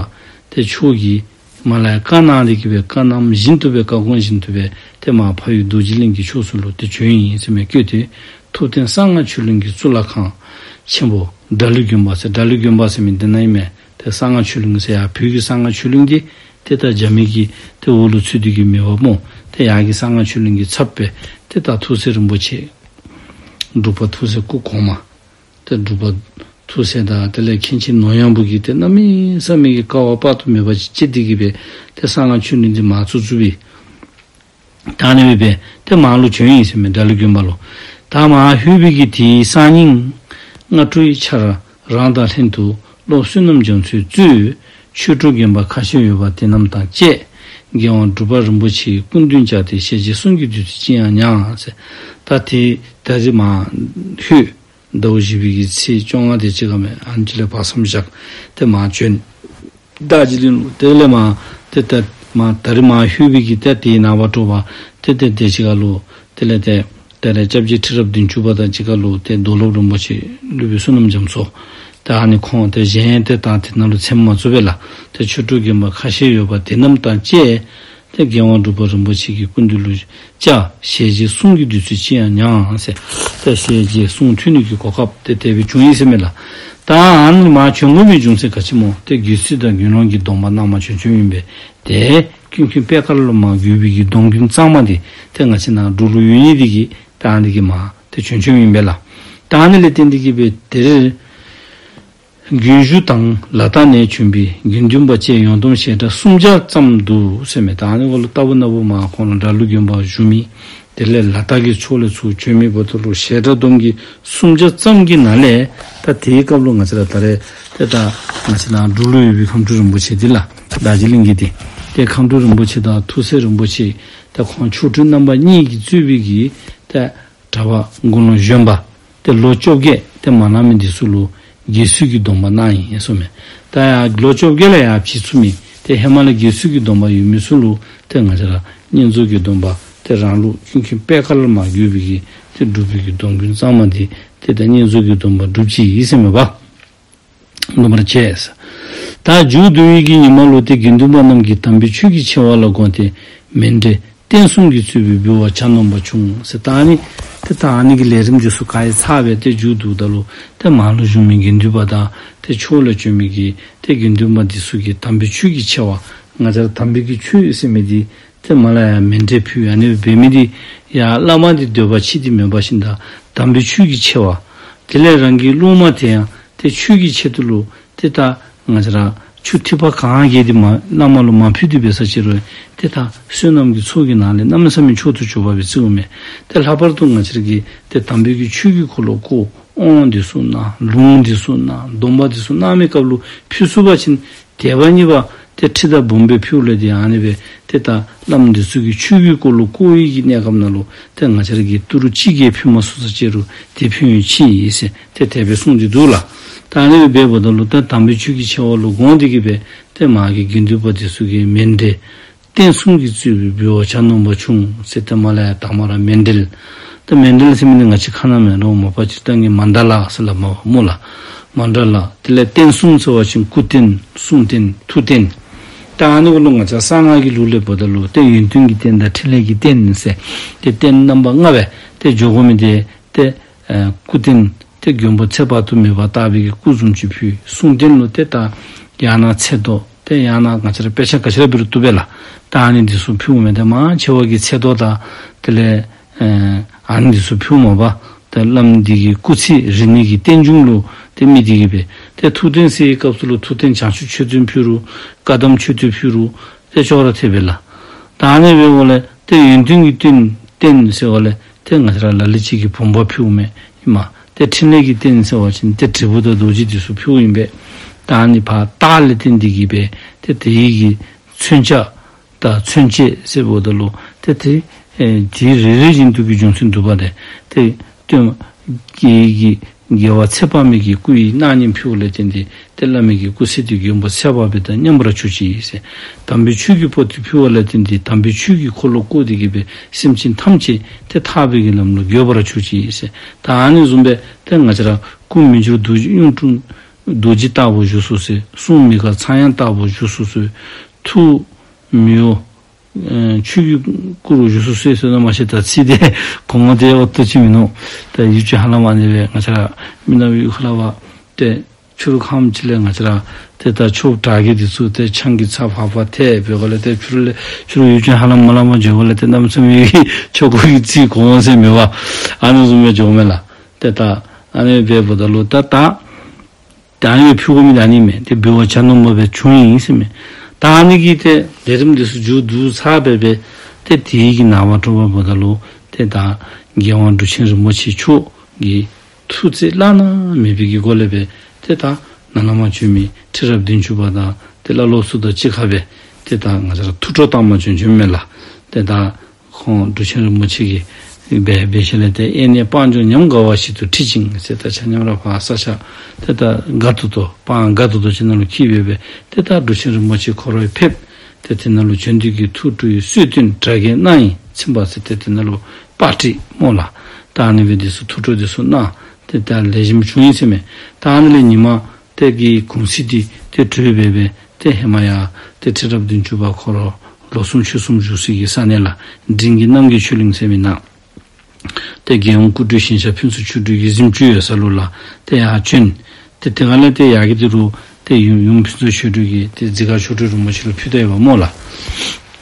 ཏེ་མཆོག་གིས་མར་ལས་བཀའ་གནང་སྟེ་གིས་སྦེ་བཀའ་གནངམ་བཞིན་དུ་སྦེ་བཀའ་དགོངས་བཞིན་དུ་སྦེ་ཏེ་མར་འཕགས་ཡུལ་རྡོ་རྗེ་གླིང་གི་ཕྱོགས་སུ་ལུ་ཏེ་བྱོན་ཡི་ཟེར་མི་བཀོད་དེ། ཐུབ་བསྟན་གསང་སྔགས་ཆོས་གླིང་གི་གཙུག་ལག་ཁང་ཆེན་པོ་སྒྲ་གླུ་དགོན་པ་ཟེར། སྒྲ་གླུ་དགོན་པ་ཟེར་མི་འདི་ནཱ་ཨིན་མས། ཏེ་གསང་སྔགས་ཆོས་གླིང་ཟེར་ཡར་བོད་ཀྱི་གསང་སྔགས་ཆོས་གླིང་འདི་ཏེ་ད་རྒྱ་མི་གི་ཏེ་འོག་ལུ་ཚུད་དེ་གིས་མེད་པ་སྨོ། ཏེ་ཡར་གྱི་གསང་སྔགས་ཆོས་གླིང་གི་ཚབ་སྦེ་ཏེ་ད་ཐུགས་སྲས་རིན་པོ་ཆེ་འབྲུག་པ་ཐུགས་སྲས་སྐུ་གོང་མ་ཏེ་འབྲུག་པ་ཐུགས་སྲས་དང་དེ་ལས་མཁན་ཆེན་ནོར་གཡང་བུ་གིས་ཏེ་གནམ་མེད་ས་མེད་ཀྱི་སྐལ་བ་དཔག་ཏུ་མེད་པ་ཅིག་སྤྱད་དེ་གིས་སྦེ་ཏེ་གསང་སྔགས་ཆོས་གླིང་འདི་མར་བཙུགས་བཙུགསཔ་ཨིན། ད་ཨ་ནི་སྦེ་སྦེ་ཏེ་མར་ལུ་བྱོན་ཡི་ཟེར་མས། སྒྲ་གླུ་དགོན་པ་ལུ། ད་མར་ལྷོད་པའི་གི་དེའི་སང་ཉིན་སྔ་དྲོའི་ཆར་རང་དང་ལྷན་དུ་སློབ་བསོད་ནམས་རྒྱ་མཚོས་གཙོས་ཆོས་གྲོགས་རྒན་པ་ཁ་ཤས་ཡོད་པ་དེ་རྣམས་དང་བཅས་རྒྱལ་དབང་འབྲུག་པ་རིན་པོ་ཆེའི་སྐུ་མདུན་བཅར་ཏེ་ཞལ་མཇལ་གསུང་གི་བདུད་རྩི་ཅི་ཡང་མྱངས་ཟེར། ད་ཏེ་ད་རེས་མར་ལྷོད། ཟླཝ་བཞི་པའི་གི་ཚེས་བཅོ་ལྔ་དེ་ཅིག་ཁར་མས། ཨ་ནི་ཅིག་ལས་བར་མཚམས་བཞག་སྟེ་མར་བྱོན། རྡོ་རྗེ་གླིང་ལུ། དེ་ལས་མར་ཏེ་ཏེ་མར་ད་རེས་མར་ལྷོད་པའི་གི་ཏེ་དེའི་ནངས་པ་དྲོ་པ་ཏེ་ཏེ་དེ་ཅིག་ཁར་ལུ་དེ་ལས་ཏེ་ ད་རེས་སྐྱབས་རྗེ་ཁྲི་རབས་བདུན་ཅུ་པ་དང་གཅིག་ཁར་ལུ་ཏེ་རྡོར་སློབ་རིན་པོ་ཆེ་སློབ་དཔོན་བསོད་ནམས་རྒྱ་མཚོ། ད་ཨ་ནི་ཁོང་ཏེ་གཞན་ཏེ་ད་དེ་ནང་ལུ་ཚོདམ་མ་བཙུགས་པས་ལགས། ཏེ་ཆོས་གྲོགས་རྒན་པ་ཁ་ཤས་ཡོད་པ་དེ་རྣམས་དང་བཅས་ཏེ་རྒྱལ་དབང་འབྲུག་པ་རིན་པོ་ཆེ་གི་སྐུ་མདུན་ལུ་བཅར། ཞལ་མཇལ་གསུང་གི་བདུད་རྩི་ཅི་ཡང་མྱངས་ཟེར། ཏེ་ཞལ་མཇལ་གསུང་ཐོས་ནི་གི་གོ་སྐབས་ཏེ་དེ་སྦེ་བྱུང་ཡི་ཟེར་མས་ལགས། ད་ཨ་ནི་མར་བྱོན་དགོ་མི་རྒྱུ་མཚན་ག་ཅི་སྨོ། ཏེ་དགེ་ཚུལ་དང་དགེ་སློང་གི་སྡོམ་པ་གནང་མ་བྱོན་བྱོནམ་ཨིན་པས། ཏེ་ཀུན་མཁྱེན་པད་དཀར་ལས་མར་བརྒྱུད་པའི་གི་སྡོམ་རྒྱུན་གཙང་མ་འདི་ཏེ་ང་བཅས་ནཱ་འབྲུག་ལུ་ཡོད་ནི་འདི་གིས་ད་ཨ་ནི་གིས་མར་ཏེ་བྱོན་བྱོནམ་ཨིན་པས་ལགས། ད་ཨ་ནི་ལས་བརྟེན་ཏེ་གིས་སྦེ་དེ་རེས་རྒྱུན་ཞུགས་དང་ལ་དྭགས་ནས་བྱོན་པའི་དགེ་འདུན་པ་བཅས་ཡོངས་བསྡོམས་ཞལ་གྲངས་སུམ་བརྒྱ་ཙམ་འདུག་ཟེར་མས། ད་ཨ་ནི་འོག་ལུ་ལྟ་བུ་ན་བུ་མར་ཁོང་ལུ་དགྲ་ལུ་དགོན་པ་བཞུགས་མི་དེ་ལས་ལ་དྭགས་ཀྱི་ཕྱོགས་ལས་ཚུར་བྱོན་མི་འབདཝ་ད་ལུ་ཞལ་གྲངས་བསྡོམས་ཀྱིས་སུམ་བརྒྱ་ཙམ་གྱི་ནང་ལས་ད་དེའི་སྐབས་ལུ་ང་བཅས་ར་ད་རེས་ཏེ་ད་ང་བཅས་ནཱ་འབྲུག་ལུ་ཡོད་པའི་ཁམས་སྤྲུལ་རིན་པོ་ཆེ་འདི་ལགས། རྡོ་རྗེ་གླིང་གི་འདི་ཏེ་ཁམས་སྤྲུལ་རིན་པོ་ཆེ་དང་ཐུགས་སྲས་རིན་པོ་ཆེ་ད་ཁོང་མཆོག་སྤྲུལ་རྣམ་པ་གཉིས་ཀྱིས་གཙོས་པའི་གི་ད་གྲྭ་པ་དགུང་ལོ་གཞོན་པ་ཏེ་ལོ་བཅོ་བརྒྱད་ཏེ་མ་ལང་མི་འདི་ཚུ་ལུ་དགེ་ཚུལ་གྱི་སྡོམ་པ་གནང་ཡི་ཟེར་མས། ད་ཡང་ལོ་བཅོ་བརྒྱད་ལས་ཡར་བྱིན་ཚུགས་མི་ཏེ་ཧེ་མ་ལས་དགེ་ཚུལ་གྱི་སྡོམ་པ་ཡོད་མི་ཚུ་ལུ་ཏེ་ང་བཅས་ར་བསྙེན་རྫོགས་ཀྱི་སྡོམ་པ་ཏེ་རང་ལུགས་ཀུན་མཁྱེན་པད་དཀར་ལས་མར་བརྒྱུད་པའི་གི་ཏེ་སྒྲུབ་པའི་གི་སྡོམ་རྒྱུན་གཙང་མ་འདི་ཏེ་ད་བསྙེན་རྫོགས་ཀྱི་སྡོམ་པ་སྒྲུབ་ཅི་ཨིན་ཟེར་མས་པ། ལོ་མར་བྱས། ད་མཇུག་བསྡུ་བའི་གི་ཉིན་མ་ལུ་ཏེ་དགེ་འདུན་པ་རྣམས་ཀྱིས་དམ་པའི་ཆོས་ཀྱི་ཆེ་བ་ལ་དགོངས་ཏེ་མཎྜལ་རྟེན་གསུམ་གྱིས་གཙོས་པའི་འབུལ་བ་ཇ་སྣུམ་པ་ཕྱུང་ཟེར། ད་ཨ་ནི་ཏེ་ད་ཨ་ནི་གི་ལས་རིམ་འདི་ཚུ་ག་ར་ཚར་སྦེ་ཏེ་མཇུག་བསྡུཝ་ད་ལུ་ཏེ་མར་ལུ་བཞུགས་མི་དགེ་འདུན་པ་དང་ཏེ་ཕྱོགས་ལས་བྱོན་མི་གི་ཏེ་དགེ་འདུན་པ་འདི་ཚུ་གིས་དམ་པའི་ཆོས་ཀྱི་ཆེ་བ་ང་བཅས་ར་དམ་པའི་གི་ཆོས་ཟེར་མི་འདི་ཏེ་མར་ལས་ཡར་མཎྜལ་ཕུལ་ཨ་ནི་འབད་མི་འདི་ཡང་བླ་མ་འདི་འདོད་པ་ཆེ་འདི་མེན་པ་བཞིན་དུ་དམ་པའི་ཆོས་ཀྱི་ཆེ་བ། དེ་ལས་རང་གི་སློབ་མ་དེ་ཡང་ཏེ་ཆོས་ཀྱི་ཆེད་དུ་ལུ་ཏེ་ད་ང་བཅས་ར་ཆུ་ཐིགས་པ་གང་གིས་འདི་མ་བླ་མ་ལུ་མ་ཕུལ་ཏེ་འབད་ས་ཅིག་རུང་ཏེ་ད་བསོད་ནམས་ཀྱི་ཚོགས་ཀྱི་ནང་ལས་གནམ་མེད་ས་མེད་མཆོག་ཏུ་གྱུར་པ་སྦེ་བརྩིཝ་མས། ཏེ་ལྷག་པར་དུ་ང་བཅས་ར་གིས་ཏེ་དམ་པའི་གི་ཆོས་ཀྱི་འཁོར་ལོ་བསྐོར་དབང་འདི་ཚུ་གནང་ལུང་འདི་ཚུ་གནང་སྡོམ་པ་འདི་ཚུ་གནང་མི་སྐབས་ལུ་ཕུལ་ཚུགས་པ་ཅིན་དད་པ་གཉིས་པ་ཏེ་ཁྲི་དང་འབུམ་སྦེ་ཕུལཝ་ལས་ཏེ་ཨ་ནི་སྦེ་ཏེ་ད་བླམ་འདི་ཚུ་གིས་ཆོས་ཀྱི་འཁོར་ལོ་བསྐོར་བའི་གི་གནས་སྐབས་ནང་ལུ་ཏེ་ང་བཅས་ར་གིས་ཏི་རུ་གཅིག་གིས་ཕུལ་མ་ཚུགས་ས་ཅིག་རུང་ཏེ་ཕུལ་ནི་ཅིག་ཨིན་ཟེར་ཏེ་དེ་སྦེ་གསུངས་ཏེ་འདུག་ལགས། ད་ཨ་ནི་སྦེ་འབདཝ་ད་ལུ་ད་དམ་པའི་ཆོས་ཀྱི་ཆེ་བ་ལུ་དགོངས་ཏེ་གིས་སྦེ་ཏེ་མར་གྱི་དགེ་འདུན་པ་འདི་ཚུ་གིས་མཎྜལ་རྟེན་གསུམ་གྱིས་གཙོས་པའི་འབུལ་བ་ཇ་སྣུམ་པ་ཕྱུང་ཟེར་ཏེ་མར་ལས་ཡར་དང་པ་ར་མཎྜལ། ད་མཎྜལ་ཟེར་མི་འདི་ང་བཅས་ཁ་ནང་མེན་རུང་མ་པ་སྤྱིར་བཏང་གི་མཎྜལ་ཟེར་སླབ་མས་སྨོ་ལགས། མཎྜལ། དེ་ལས་རྟེན་གསུམ་ཟེར་བ་ཅིན་སྐུ་རྟེན་གསུང་རྟེན་ཐུགས་རྟེན། ད་ཨ་ནི་གུ་ལུ་ང་བཅས་གསང་སྔགས་ཀྱི་ལུགས་ལས་འབདཝ་ད་ལུ་ཏེ་ཡོན་ཏན་གྱི་རྟེན་དང་ཕྲིན་ལས་ཀྱི་རྟེན་ཟེར་ཏེ་རྟེན་རྣམ་པ་ལྔ་སྦེ་ཏེ་འཇོག་དགོ་མི་འདི་ཏེ་ཨེ་སྐུ་རྟེན་ཏེ་མགོན་པོ་ཚེ་དཔག་ཏུ་མེད་པ་ལྟ་བུའི་གི་སྐུ་བཟུམ་ཅིག་ཕུལ། གསུང་རྟེན་ལུ་ཏེ་ད་ཡང་ན་ཚེ་མདོ་ཏེ་ཡང་ན་ང་བཅས་ར་དཔེ་ཆ་ག་ཅི་ར་འབད་རུང་བཏུབ་པས་ལགས། ད་ཨ་ནི་འདི་ཚུ་ཕུལཝ་མས། ཏེ་མང་ཆེ་བ་གིས་ཚེ་མདོ་དང་དེ་ལས་ཨེ་ཨ་ནི་འདི་ཚུ་ཕུལཝ་མས་པ། ཏེ་བླམ་འདི་གི་སྐུ་ཚེ་རིང་ནི་གི་རྟེན་འབྱུང་ལུ་ཏེ་དམིགས་ཏེ་གིས་སྦེ་ཏེ་ཐུགས་རྟེན་ཟེར་བའི་སྐབས་སུ་ལུ་ཐུགས་རྟེན་བྱང་ཆུབ་མཆོད་རྟེན་ཕུལ་རུང་བཀའ་གདམས་མཆོད་རྟེན་ཕུལ་རུང་ཏེ་ཅོག་ར་འཐདཔ་སྦེ་ལགས། ད་ཨ་ནི་འབདཝ་ལས་ཏེ་ཡོན་ཏན་གྱི་རྟེན་རྟེན་ཟེརཝ་ལས་ཏེ་ང་བཅས་ར་ལ་ལུ་ཅིག་གིས་བུམ་པ་ཕུལཝ་མས་ཨིན་མས། ཏེ་ཕྲིན་ལས་ཀྱི་རྟེན་ཟེར་བ་ཅིན་ཏེ་དྲིལ་བུ་དང་རྡོ་རྗེ་འདི་ཚུ་ཕུལཝ་ཨིན་པས། ད་ཨ་ནི་ཕར་རྟགས་ལས་བརྟེན་ཏེ་གིས་སྦེ་ཏེ་དེ་ཡི་གི་མཚོན་ཆ་དང་མཚོན་བྱེད་ཟེརཝ་ད་ལུ་ཏེ་དེ་ཨེ་དེ་རེ་རེ་བཞིན་དུ་གི་འབྱུང་ཚུལ་འདུག་པ། ཏེ་ཏེ་སྟོན་དགེ་དགེ་བ་ཚེ་དཔག་མེད་ཀྱི་སྐུ་ཡི་སྣང་བརྙན་ཕུལཝ་ལས་བརྟེན་ཏེ་ཏེ་བླ་མའི་གི་སྐུ་ཚེ་འདི་མགོན་པོ་ཚེ་དཔག་མེད་དང་མཉམ་པར་གྱུར་ཅིག་ཟེར། དམ་པའི་ཆོས་ཀྱི་པོ་ཏི་ཕུལཝ་ལས་བརྟེན་ཏེ་དམ་པའི་ཆོས་ཀྱི་འཁོར་ལོ་བསྐོར་ཏེ་གིས་སྦེ་སེམས་ཅན་ཐམས་ཅད་ཏེ་ཐར་པའི་གི་ལམ་ལུ་འགོད་པར་གྱུར་ཅིག་ཟེར། ད་ཨ་ནི་བཟུམ་སྦེ་ཏེ་ང་བཅས་ར་སྐུ་མི་འགྱུར་རྡོ་རྗེ་གཡུང་དྲུང་རྡོ་རྗེ་ལྟ་བུ་བཞུགས་སོ་ཟེར། གསུང་མི་དགའ་ཚངས་དབྱངས་ལྟ་བུ་བཞུགས་སོ་ཟེར། ཐུགས་མི་གཡོ་ཨེ་ཆོས་ཀྱི་སྐུ་རུ་བཞུགས་སོ་ཟེར་ཟེར་ན་མ་ཤེས། ད་ཚིག་དེ་གོང་མ་དེ་འོ་ཏོ་ཅིག་མིན་ནུག། ད་ཡུལ་ཅིག་ཧ་ལམ་ཨ་ནི་སྦེ་ང་བཅས་ར་མི་ནག་པའི་ཡུལ་ཁ་ལས་ཕར་ཏེ་ཕྱི་རུ་ཁམས་ཅིག་ལས་ང་བཅས་ར་ཏེ་ད་ཆོསཔ་དྲག་གི་འདི་ཚུ་ཏེ་ཆང་གི་ཚྭ་ཕར་ཕར་ཐལ་འབད་བ་ལས་ཏེ་ཕྱི་རུ་ལས་ཕྱི་རུ་ཡུལ་ཅིག་ཧ་ལམ་མ་ལས་མར་འགྱོ་བ་ལས་ཏེ་གནམ་མེད་ས་མེད་ཆོ་ག་གི་ཚིག་གོང་མ་ཟེར་མེད་པ་ཨ་ནི་བཟུམ་སྦེ་འགྱོཝ་མས་ལགས། ཏེ་ད་ཨ་ནི་སྦེ་འབདཝ་ད་ལུ་ད་ད་ད་ཨ་ནི་སྦེ་ཕུལ་དགོ་མི་ད་ཨ་ནི་མས། ཏེ་འབུལ་བ་ཇ་སྣུམ་པ་སྦེ་བྱུང་ཡི་ཟེར་མས། ད་ཨ་ནི་གིས་ཏེ་ལས་རིམ་འདི་ཚུ་མཇུག་བསྡུ་ཚར་སྦེ་སྦེ་ཏེ་དེ་ཡི་གི་ནངས་པ་དྲོ་པ་འབདཝ་ད་ལུ་ཏེ་ད་རྒྱལ་དབང་འབྲུག་ཆེན་རིན་པོ་ཆེ་མཆོག་གི་ཐུགས་བརྩེ་བླ་ན་མེད་པའི་གི་སྒོ་ལས་སྦེ་ཏེ་ད་ནཱ་ལས་མར་བྱོན་མི་ཁྲི་རབས་བདུན་ཅུ་པ་དང་ཏེ་བླ་སློབ་ཚུ་དང་གཅིག་ཁར་སྦེ་ཏེ་ད་ང་བཅས་ར་ཐུགས་སྤྲོ་བཏང་མ་བྱོན་བྱོནམ་མས་ལགས། ཏེ་ད་ཁོང་འབྲུག་ཆེན་རིན་པོ་ཆེ་གིས་འབད་འབད་ཞིནམ་ལས་ཏེ་ཨེ་ནས་སྤང་ལྗོངས་ཉམས་དགའ་བ་ཞིག་ཏུ་ཁྲིད་ཅིང་ཟེར། ད་ཆ་མཉམ་ར་ཕར་ས་ཆ་ཏེ་ད་དགའ་ཏོག་ཏོ་སྤང་དགའ་ཏོག་ཏོ་ཅིག་ནང་ལུ་འཁྱིད་སྦེ་སྦེ་ཏེ་ད་འབྲུག་ཆེན་རིན་པོ་ཆེ་ཁོ་ར་ཕེབས། ཏེ་དེ་ནང་ལུ་བྱོན་ཏེ་གིས་ཐུགས་སྤྲོ་བའི་གསོལ་སྟོན་གྲ་རྒྱས་གནང་ཡི། ཚིམ་པ་ཟེར་ཏེ་དེ་ནང་ལུ་པར་ཊི་སྨོ་ལགས། ད་ཨ་ནི་སྦེ་འདི་ཚུ་ཐུགས་སྤྲོ་འདི་ཚུ་གནང་། ཏེ་ད་ལེགས་ཤོམ་བྱུང་ཡི་ཟེར་མས། ད་ཨ་ནི་ལས་ཉིན་མ་ཏེ་གི་གུང་ཚིགས་འདི་ཏེ་གྲོལ་སྦེ་སྦེ་ཏེ་ཧེ་མ་ཡར་ཏེ་ཁྲི་རབས་བདུན་ཅུ་པ་ཁོ་ར་ལོ་གསུམ་ཕྱོགས་གསུམ་བཞུགས་སའི་གི་ས་གནས་ལགས། འབྲིང་གི་རྣམ་རྒྱལ་ཆོས་གླིང་ཟེར་མི་ནང་ཏེ་རྒྱལ་ཡུམ་སྐུ་སྤྲུལ་ཞིང་གཤེགས་ཕུན་ཚོགས་ཆོས་སྒྲོན་གྱིས་གཟིམ་བཅུ་ཡོད་ས་ལུ་ལགས། ཏེ་ཡར་བྱོན། ཏེ་དེ་ཁ་ལས་ཏེ་ཡར་གྱི་འདི་ལུ་ཏེ་ཡུམ་ཡུམ་ཕུན་ཚོགས་ཆོས་སྒྲོན་གྱིས་ཏེ་འཛི་སྒར་མཆོག་སྤྲུལ་རིན་པོ་ཆེ་ལུ་ཕུལ་ད་ཡོདཔ་སྨོ་ལགས།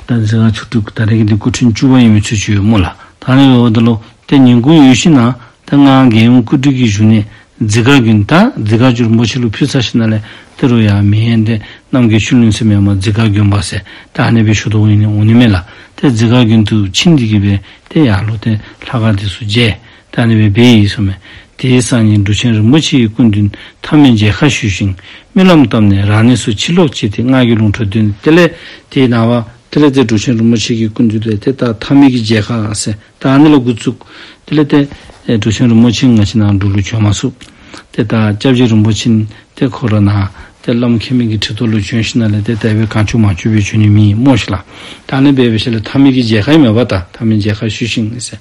ད་འཛི་སྒར་མཆོག་སྤྲུལ་ད་རེས་ཀྱི་འདི་སྐུ་ཕྲེང་བཅུ་པ་ཨིན་མི་ཚུལ་ཅིག་ཡོད་སྨོ་ལགས། ད་ཨ་ནི་འབདཝ་ད་ལུ་ཏེ་ཉིན་གུང་ཡོལ་ཞིནམ་ལས་ཏེ་ང་རྒྱལ་ཡུམ་སྐུ་སྤྲུལ་གྱི་བཞུགས་གནས་འཛི་སྒར་དགོན་ད་འཛི་སྒར་མཆོག་སྤྲུལ་རིན་པོ་ཆེ་ལུ་ཕུལ་ཚར་ཞིནམ་ལས་ཏེ་རུང་ཡར་མི་ཡན་ཏེ་རྣམ་རྒྱལ་ཆོས་གླིང་ཟེར་མི་ཡར་མར་འཛི་སྒར་དགོན་པ་ཟེར་ད་ཨ་ནི་སྦེ་ཞུ་དོ་ཨིན་ནི་འོང་ནི་མས་ལགས། ཏེ་འཛི་སྒར་དགོན་དུ་ཕྱིན་ཏེ་གི་སྦེ་ཏེ་ཡར་ལུ་ཏེ་ལྷ་ཁང་འདི་ཚུ་མཇལ། ད་ཨ་ནི་སྦེ་འབད་ཡི་ཟེར་མས། དེའི་སང་ཉིན་འབྲུག་ཆེན་རིན་པོ་ཆེ་ཡི་སྐུ་མདུན་མཐའ་མའི་མཇལ་ཁ་ཞུས་ཤིང་སྨོན་ལམ་བཏབ་ནས་རང་གནས་སུ་ཕྱིར་ལོག་བྱས་ཏེ་སྔར་གྱི་ལུང་དྲངས་དོན་དེ་ལས་དེའི་ནངས་པ་དེ་ལས་ཏེ་འབྲུག་ཆེན་རིན་པོ་ཆེ་གི་སྐུ་མདུན་ལས་ཏེ་ད་མཐའ་མའི་གི་མཇལ་ཁ་ཟེར་ད་ཨ་ནི་ལས་འགོ་བཙུགས། དེ་ལས་ཏེ་ཨེ་འབྲུག་ཆེན་རིན་པོ་ཆེ་ང་བཅས་ནཱ་འབྲུག་ལུ་བྱོན་མ་ཚུགས། ཏེ་ད་སྐྱབས་རྗེ་རིན་པོ་ཆེ་ཏེ་ཁོ་ར་ནཱ་ཏེ་བླམ་མཁྱེན་མི་གི་ཁྲི་ཐོག་ལུ་བྱོན་ཞིནམ་ལས་ཏེ་དེ་སྦེ་གང་བྱུང་མང་བྱུང་སྦེ་བྱོན་ནི་མེད་སྨོ་ཤིག་ལགས། ད་ཨ་ནི་སྦེ་འབད་ཞིནམ་ལས་མཐའ་མའི་གི་མཇལ་ཁ་ཨིན་མས་པ། ད་མཐའ་མའི་མཇལ་ཁ་ཞུས་ཤིང་ཟེར་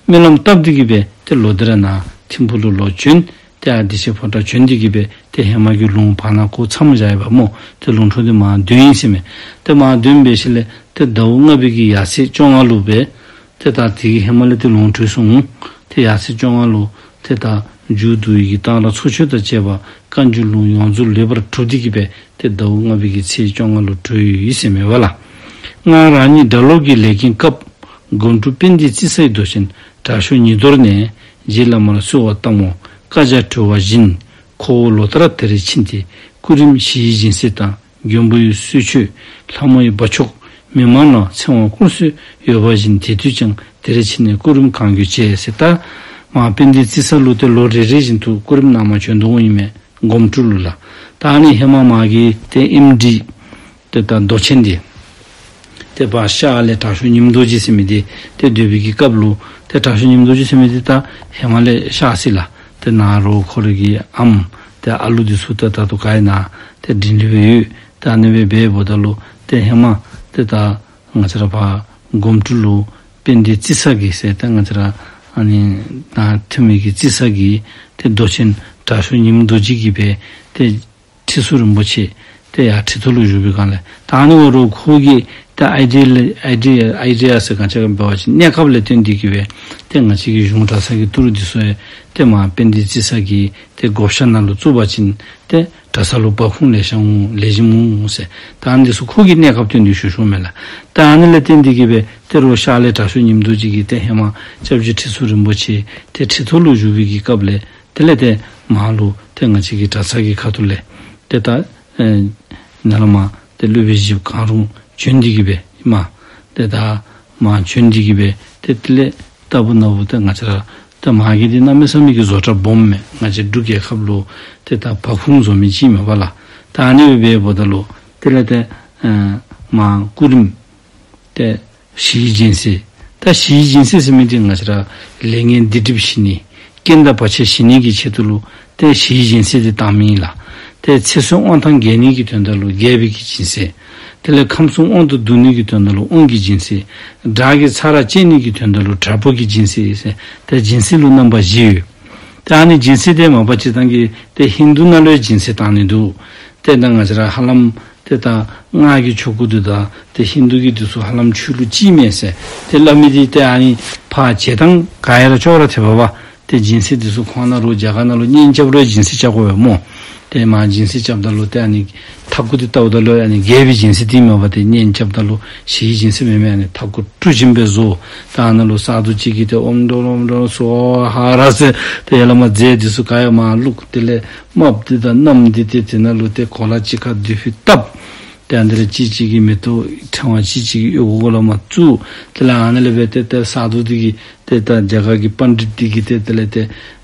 སྨོན་ལམ་བཏབ་སྟེ་གི་སྦེ་ཏེ་ལོག་སྟེ་ར་ནཱ་ཐིམ་ཕུག་ལུ་ལོག་བྱོན། ཏེ་ཨ་བདེ་ཆེན་ཕོ་བྲང་བྱོན་ཏེ་གི་སྦེ་ཏེ་ཧེ་མ་གི་ལུང་བར་ན་གོ་མཚམས་བཞག་ཡོདཔ་སྨོ། ཏེ་ལུང་དྲངས་ཏེ་མར་འདོན་ཡི་ཟེར་མས། ཏེ་མར་འདོན་འབད་ཞིནམ་ལས་ཏེ་ཟླཝ་ལྔ་པའི་གི་ཡར་ཚེས་བཅོ་ལྔ་ལུ་སྦེ་ཏེ་ད་དེ་གི་ཧེ་མ་ལས་ཏེ་ལུང་གྲོལ་སོང་། ཏེ་ཡར་ཚེས་བཅོ་ལྔ་ལུ་ཏེ་ད་མཇུག་བསྡུ་བའི་གི་གཏང་རག་ཚོགས་མཆོད་དང་བཅས་པ་བཀའ་འགྱུར་ལུང་ཡོངས་རྫོགས་ལེགས་པར་གྲུབ་སྟེ་གི་སྦེ་ཏེ་ཟླཝ་ལྔ་པའི་གི་ཚེས་བཅོ་ལྔ་ལུ་གྲོལ་ཡི་ཟེར་མས་པ་ལགས། སྔར་རང་ཉིད་གྲྭ་ལོག་གི་ལས་འགན་སྐབས་སྒོམ་སྤྲུལ་དཔལ་ལྡན་རྩི་ས་ཡི་མདོ་ཆེན་དྲག་ཤོས་ཉི་རྡོར་ནས་རྗེ་བླ་མར་གསོལ་བ་བཏབ་མོ། བཀའ་རྒྱ་གྲོལ་བ་བཞིན་ཁོ་བོ་ལོ་ལྟར་དེར་ཕྱིན་ཏེ་སྐུ་རིམ་ཞི་བའི་སྦྱིན་སྲེག་དང་མགོན་པོ་ཡི་གསོལ་མཆོད་ལྷ་མོ་ཡི་སྦ་མཆོག་མི་མང་ལ་ཚེ་དབང་བསྐུར་སྲོལ་ཡོད་པ་བཞིན་དེ་དུས་ཀྱང་དེར་ཕྱིན་ནས་སྐུ་རིམ་གང་དགོས་བྱས་ཟེར། ད་མར་དཔལ་ལྡན་རྩི་ས་ལུ་ཏེ་ལོ་རེ་རེ་བཞིན་དུ་སྐུ་རིམ་གནང་མར་བྱོན་དོ་ཨིན་མས། སྒོམ་སྤྲུལ་ལུ་ལགས། ད་ཨ་ནི་ཧེ་མ་མ་གི་ཏེ་ཨེམ་ཌི་ཏེ་ད་མདོ་ཆེན་འདི་ཏེ་ཕར་ཤར་ལས་དྲག་ཤོས་ཉིམ་རྡོ་རྗེ་ཟེར་མི་འདི་ཏེ་སྡོད་པའི་གི་སྐབས་ལུ་ཏེ་དྲག་ཤོས་ཉིམ་རྡོ་རྗེ་ཟེར་མི་འདི་ད་ཧེ་མ་ལས་གཤགས་ཅི་ལགས། ཏེ་ནཱ་རོགས་ཁོ་རའི་གི་ཨམ་ཏེ་ཨ་ལུ་འདི་ཚུ་ཏེ་ད་ལྟོ་ག་ཨིན་ན་ཏེ་དྲིན་ལི་སྦེ་ཡོད། ཏེ་ཨ་ནི་སྦེ་འབདཝ་ད་ལུ་ཏེ་ཧེ་མ་ཏེ་ད་ང་བཅས་ར་ཕར་སྒོམ་སྤྲུལ་ལུ་དཔལ་ལྡན་རྩི་ས་གི་ཟེར་ཏེ་ང་བཅས་ར་ཨ་ནི་ནཱ་ཐོན་མི་གི་རྩི་ས་གི་ཏེ་མདོ་ཆེན་དྲག་ཤོས་ཉིམ་རྡོ་རྗེ་གིས་སྦེ་ཏེ་ཁྲི་ཟུར་རིན་པོ་ཆེ་ཏེ་ཡར་ཁྲི་ཐོག་ལུ་བཞུགས་པའི་སྒང་ལས་ད་ཨ་ནི་འབད་རུང་ཁོ་གི་ཏེ་ཨའི་ཌི་ཡ་ཨའི་ཌི་ཡ་ཨའི་ཌི་ཡ་ཟེར་ག་ཅི་ག་འབད་བ་ཅིན་གནས་སྐབས་ལས་བརྟེན་ཏེ་གི་སྦེ་ཏེ་ང་བཅས་ཀྱི་གཞུང་གྲྭ་ཚང་གི་ཏི་རུ་འདི་ཚུ་ཡང་ཏེ་མར་དཔལ་ལྡན་རྩི་ས་གི་ཏེ་བགོ་བཤའ་ནང་ལུ་བཙུགས་པ་ཅིན་ཏེ་གྲྭ་ཚང་ལུ་པར་ཁུང་ལེགས་ཤོམ་འོང་ལེགས་ཤོམ་འོང་ཟེར། ད་ཨ་ནི་འདི་ཚུ་ཁོ་གི་གནས་སྐབས་བརྟེན་ཏེ་ཞུ་ཞུཝ་མས་ལགས། ད་ཨ་ནི་ལས་བརྟེན་ཏེ་གི་སྦེ་ཏེ་རོགས་ཤར་ལས་དྲག་ཤོས་ཉིམ་རྡོ་རྗེ་གིས་ཏེ་ཧེ་མ་སྐྱབས་རྗེ་ཁྲི་ཟུར་རིན་པོ་ཆེ་ཏེ་ཁྲི་ཐོག་ལུ་བཞུགས་པའི་གི་སྐབས་ལས་དེ་ལས་ཏེ་མར་ལུ་ཏེ་ང་བཅས་ཀྱི་གྲྭ་ཚང་གི་ཁ་ཐུག་ལས་ཏེ་ད་ཨེ་ནཱ་ལས་མར་ཏེ་སློབ་དཔོན་བཞི་གང་རུང་བྱོན་ཏེ་གི་སྦེ་མར་ཏེ་ད་མར་བྱོན་ཏེ་གི་སྦེ་ཏེ་དེ་ལས་ལྟ་བུ་ན་བུ་ཏེ་ང་བཅས་ར་ཏེ་མ་གི་འདི་གནམ་མེད་ས་མེད་ཀྱི་བཟོ་གྲྭ་སྦོམ་མས། ང་བཅས་འབྲུག་རྒྱལ་ཁབ་ལུ་ཏེ་ད་པར་ཁུང་བཟོ་མི་ཅིག་མས་པ་ལགས། ད་ཨ་ནི་སྦེ་འབདཝ་ད་ལུ་དེ་ལས་ཏེ་ཨེ་མར་སྐུ་རིམ་ཏེ་ཞི་བའི་སྦྱིན་སྲེག། ད་ཞི་བའི་སྦྱིན་སྲེག་ཟེར་མི་འདི་ང་བཅས་ར་ལས་ངན་སྡིག་སྒྲིབ་ཞི་ནི་རྐྱེན་དང་བར་ཆད་ཞི་ནི་གི་ཆེད་དུ་ལུ་ཏེ་ཞི་བའི་སྦྱིན་སྲེག་འདི་བཏང་མི་ཨིན་ལགས། ཏེ་ཚེ་བསོད་དབང་ཐང་རྒྱས་ནི་གི་དོན་དག་ལུ་རྒྱས་པའི་གི་སྦྱིན་སྲེག། དེ་ལས་ཁམས་གསུམ་དབང་དུ་བསྡུ་ནི་གི་དོན་དག་ལུ་དབང་གི་སྦྱིན་སྲེག། དགྲ་གི་ཚ་རགས་བཅད་ནི་གི་དོན་དག་ལུ་དྲག་པོ་གི་སྦྱིན་སྲེག་ཟེར་ཏེ་སྦྱིན་སྲེག་ལུ་རྣམ་པ་བཞི་ཡོད། ཏེ་ཨ་ནི་སྦྱིན་སྲེག་འདི་མ་པ་སྤྱིར་བཏང་གི་ཏེ་ཧིན་དུ་ནང་ལུ་ཡང་སྦྱིན་སྲེག་བཏང་ནི་འདུག། ཏེ་ད་ང་བཅས་ར་ཧ་ལམ་ཏེ་ད་སྔགས་ཀྱི་ཆོ་ག་འདི་དང་ཏེ་ཧིན་དུ་གི་འདི་ཚུ་ཧ་ལམ་ཆོས་ལུགས་གཅིག་མས་ཟེར་ཏེ་སླབ་མི་འདི་ཏེ་ཨ་ནི་ཕར་བྱེད་སྟངས་ག་ཡ་ར་ཅོག་ར་འཐདཔ་པ། ཏེ་སྦྱིན་སྲེག་འདི་ཚུ་ཁོང་ནཱ་རོགས་རྒྱ་གར་ནང་ལུ་གཉེན་རྐྱབ་རུང་སྦྱིན་སྲེག་རྐྱབ་དགོ་པས་སྨོ། ཏེ་མར་སྦྱིན་སྲེག་རྐྱབ་ད་ལུ་ཏེ་ཨ་ནི་ཐག་གུ་འདི་བལྟཝ་ད་ལུ་ཨ་ནི་རྒྱས་པའི་སྦྱིན་སྲེག་འདི་མས་པ། ཏེ་གཉེན་རྐྱབ་ད་ལུ་ཞི་བའི་སྦྱིན་སྲེག་མེན་མས། ཨ་ནི་ཐག་གུ་གྲུ་བཞོན་སྦེ་བཟོ། ད་ཨ་ནཱ་ལུ་ས་རྡོ་ཅིག་གིས་ཏེ་ཨོཾ་དྷོ་རོ་ཨོཾ་དྷོ་རོ་སྭཱ་ཧཱ་ར་ཟེར་ཏེ་ཡར་ལས་མར་རྫས་འདི་ཚུ་ག་ཡ་མར་བླུགས། དེ་ལས་རྨགཔ་འདི་དང་མནའམ་འདི་ཏེ་དེ་ནང་ལུ་ཏེ་གོ་ལ་གཅིག་ཁར་བསྡུ་ཕུད་བཏབ། ཏེ་ཨ་ནི་ལས་གཅིག་གཅིག་གི་མེ་ཏོག་ཕྲེང་བ་གཅིག་གཅིག་གི་གཡོན་གུ་ལས་མར་བཙུགས། དེ་ལས་ཨ་ནི་ལས་སྦེ་ཏེ་ཏེ་ས་རྡོ་འདི་གིས་ཏེ་ད་རྒྱ་གར་གྱི་པཎྜི་ཏ་འདི་གིས་ཏེ་དེ་ལས་ཏེ་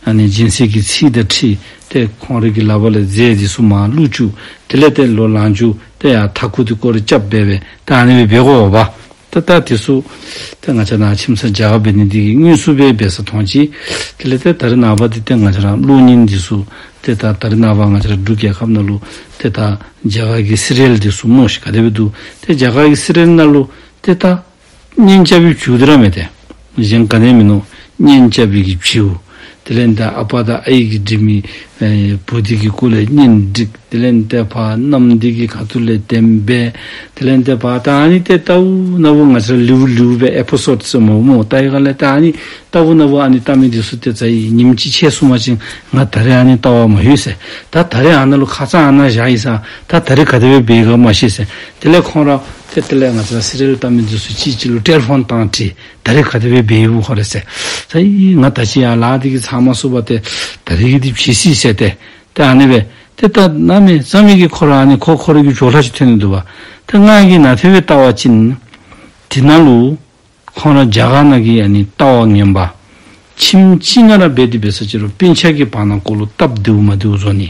ཨ་ནི་སྦྱིན་སྲེག་གི་ཚིག་དང་འཁྲིལ་ཏེ་ཁོང་རའི་གི་ལག་པ་ལས་རྫས་འདི་ཚུ་མར་བླུགས་བཅུག། དེ་ལས་ཏེ་ལོག་ལངས་བཅུག། ཏེ་ཡར་ཐག་གུ་འདི་སྐོར་ར་རྐྱབ་སྦེ་སྦེ་ད་ཨ་ནི་སྦེ་འབད་དགོ་པ། ད་ད་འདི་ཚུ་ཏེ་ང་བཅས་ནཱ་ཁྱིམ་ཚང་རྒྱ་གར་འབད་ནི་འདི་གིས་དངོས་སུ་སྦེ་འབད་ས་མཐོང་ཅི། དེ་ལས་ཏེ་ད་རེས་ནངས་པ་འདི་ཏེ་ང་བཅས་ར་གློག་བརྙན་འདི་ཚུ་ཏེ་ད་ད་རེས་ནངས་པ་ང་བཅས་ར་འབྲུག་རྒྱལ་ཁབ་ནང་ལུ་ཏེ་ད་རྒྱ་གར་གྱི་སི་རི་ཡལ་འདི་ཚུ་སྨོ་ཤིག་ག་དེ་སྦེ་འདུག། ཏེ་རྒྱ་གར་གྱི་སི་རི་ཡལ་ནང་ལུ་ཏེ་ད་ གཉེན་རྐྱབ་པའི་བྱིའུ་འདི་ར་མས་ཏེ། གཞན་ག་ནི་མིན་ནུག། གཉེན་རྐྱབ་པའི་གི་བྱིའུ། དེ་ལས་ད་ཨ་པ་དང་ཨའི་གིས་སྒྲིག་མི་ཨེ་བུ་འདི་གི་སྐོར་ལས་གཉེན་སྒྲིག། དེ་ལས་ད་ཕར་མནའམ་འདི་གི་ཁ་ཐུག་ལས་དེམ་སྦེ། དེ་ལས་ད་ཕར་ད་ཨ་ནི་ཏེ་ལྟ་བུ་ན་བུ་ང་བཅས་ར་ལེའུ་ལེའུ་སྦེ་ཨེ་པི་སོཌ་ཟེར་སྨོ་སྨོ། ད་ཨི་ག་ལས་ད་ཨ་ནི་ལྟ་བུ་ན་བུ་ཨ་ནི་ལྟ་མི་འདི་ཚུ་ཏེ་ཚར་ཡི། ཉིནམ་གཅིག་ཆད་སོང་པ་ཅིན་ང་ད་རེས་ཨ་ནི་ལྟ་བར་མ་ལྷོད་ཟེར། ད་ད་རེས་ཨ་ནཱ་ལུ་ཁ་ཙ་ཨ་ནཱ་བཞག་ཡི་ས། ད་ད་རེས་ག་དེ་སྦེ་འབད་ག་མ་ཤེས་ཟེར། དེ་ལས་ཁོང་ར་ཏེ་དེ་ལས་ང་བཅས་ར་སི་རི་ཡལ་ལྟ་མི་འདི་ཚུ་གཅིག་གཅིག་ལུ་ཊེ་ལི་ཕོན་བཏང་སྟེ་ད་རེས་ག་དེ་སྦེ་འབད་ཡི་ཁོ་རེ་ཟེར། ད་ཨི་ང་ད་ཅི་ཡར་ལཱ་འདི་གི་ཚར་མ་སོང་པ་ཏེ་ད་རེས་ཀྱི་འདི་བྱེད་ཅི་ཟེར་ཏེ། ཏེ་ཨ་ནི་སྦེ་ཏེ་ད་གནམ་མེད་ས་མེད་ཀྱི་ཁོ་ར་ཨ་ནི་ཁོ་ཁོ་ར་གི་བྱོག་ལྷ་ཅིག་ཐོན་ནི་འདུག་པ། ཏེ་ང་གིས་ནཱ་ཐོས་སྦེ་བལྟ་བ་ཅིན་དེ་ནང་ལུ་ཁོང་ར་རྒྱ་གར་ནང་གི་ཨ་ནི་ལྟ་བ་ངན་པ་ཁྱིམ་གཅིག་ནང་ར་འབད་དེ་འབད་ས་ཅིག་རུང་སྤུན་ཆ་གི་བར་ན་ཀོ་ལུ་སྟབས་བདེཝ་མ་བདེཝ་བཟོ་ནི།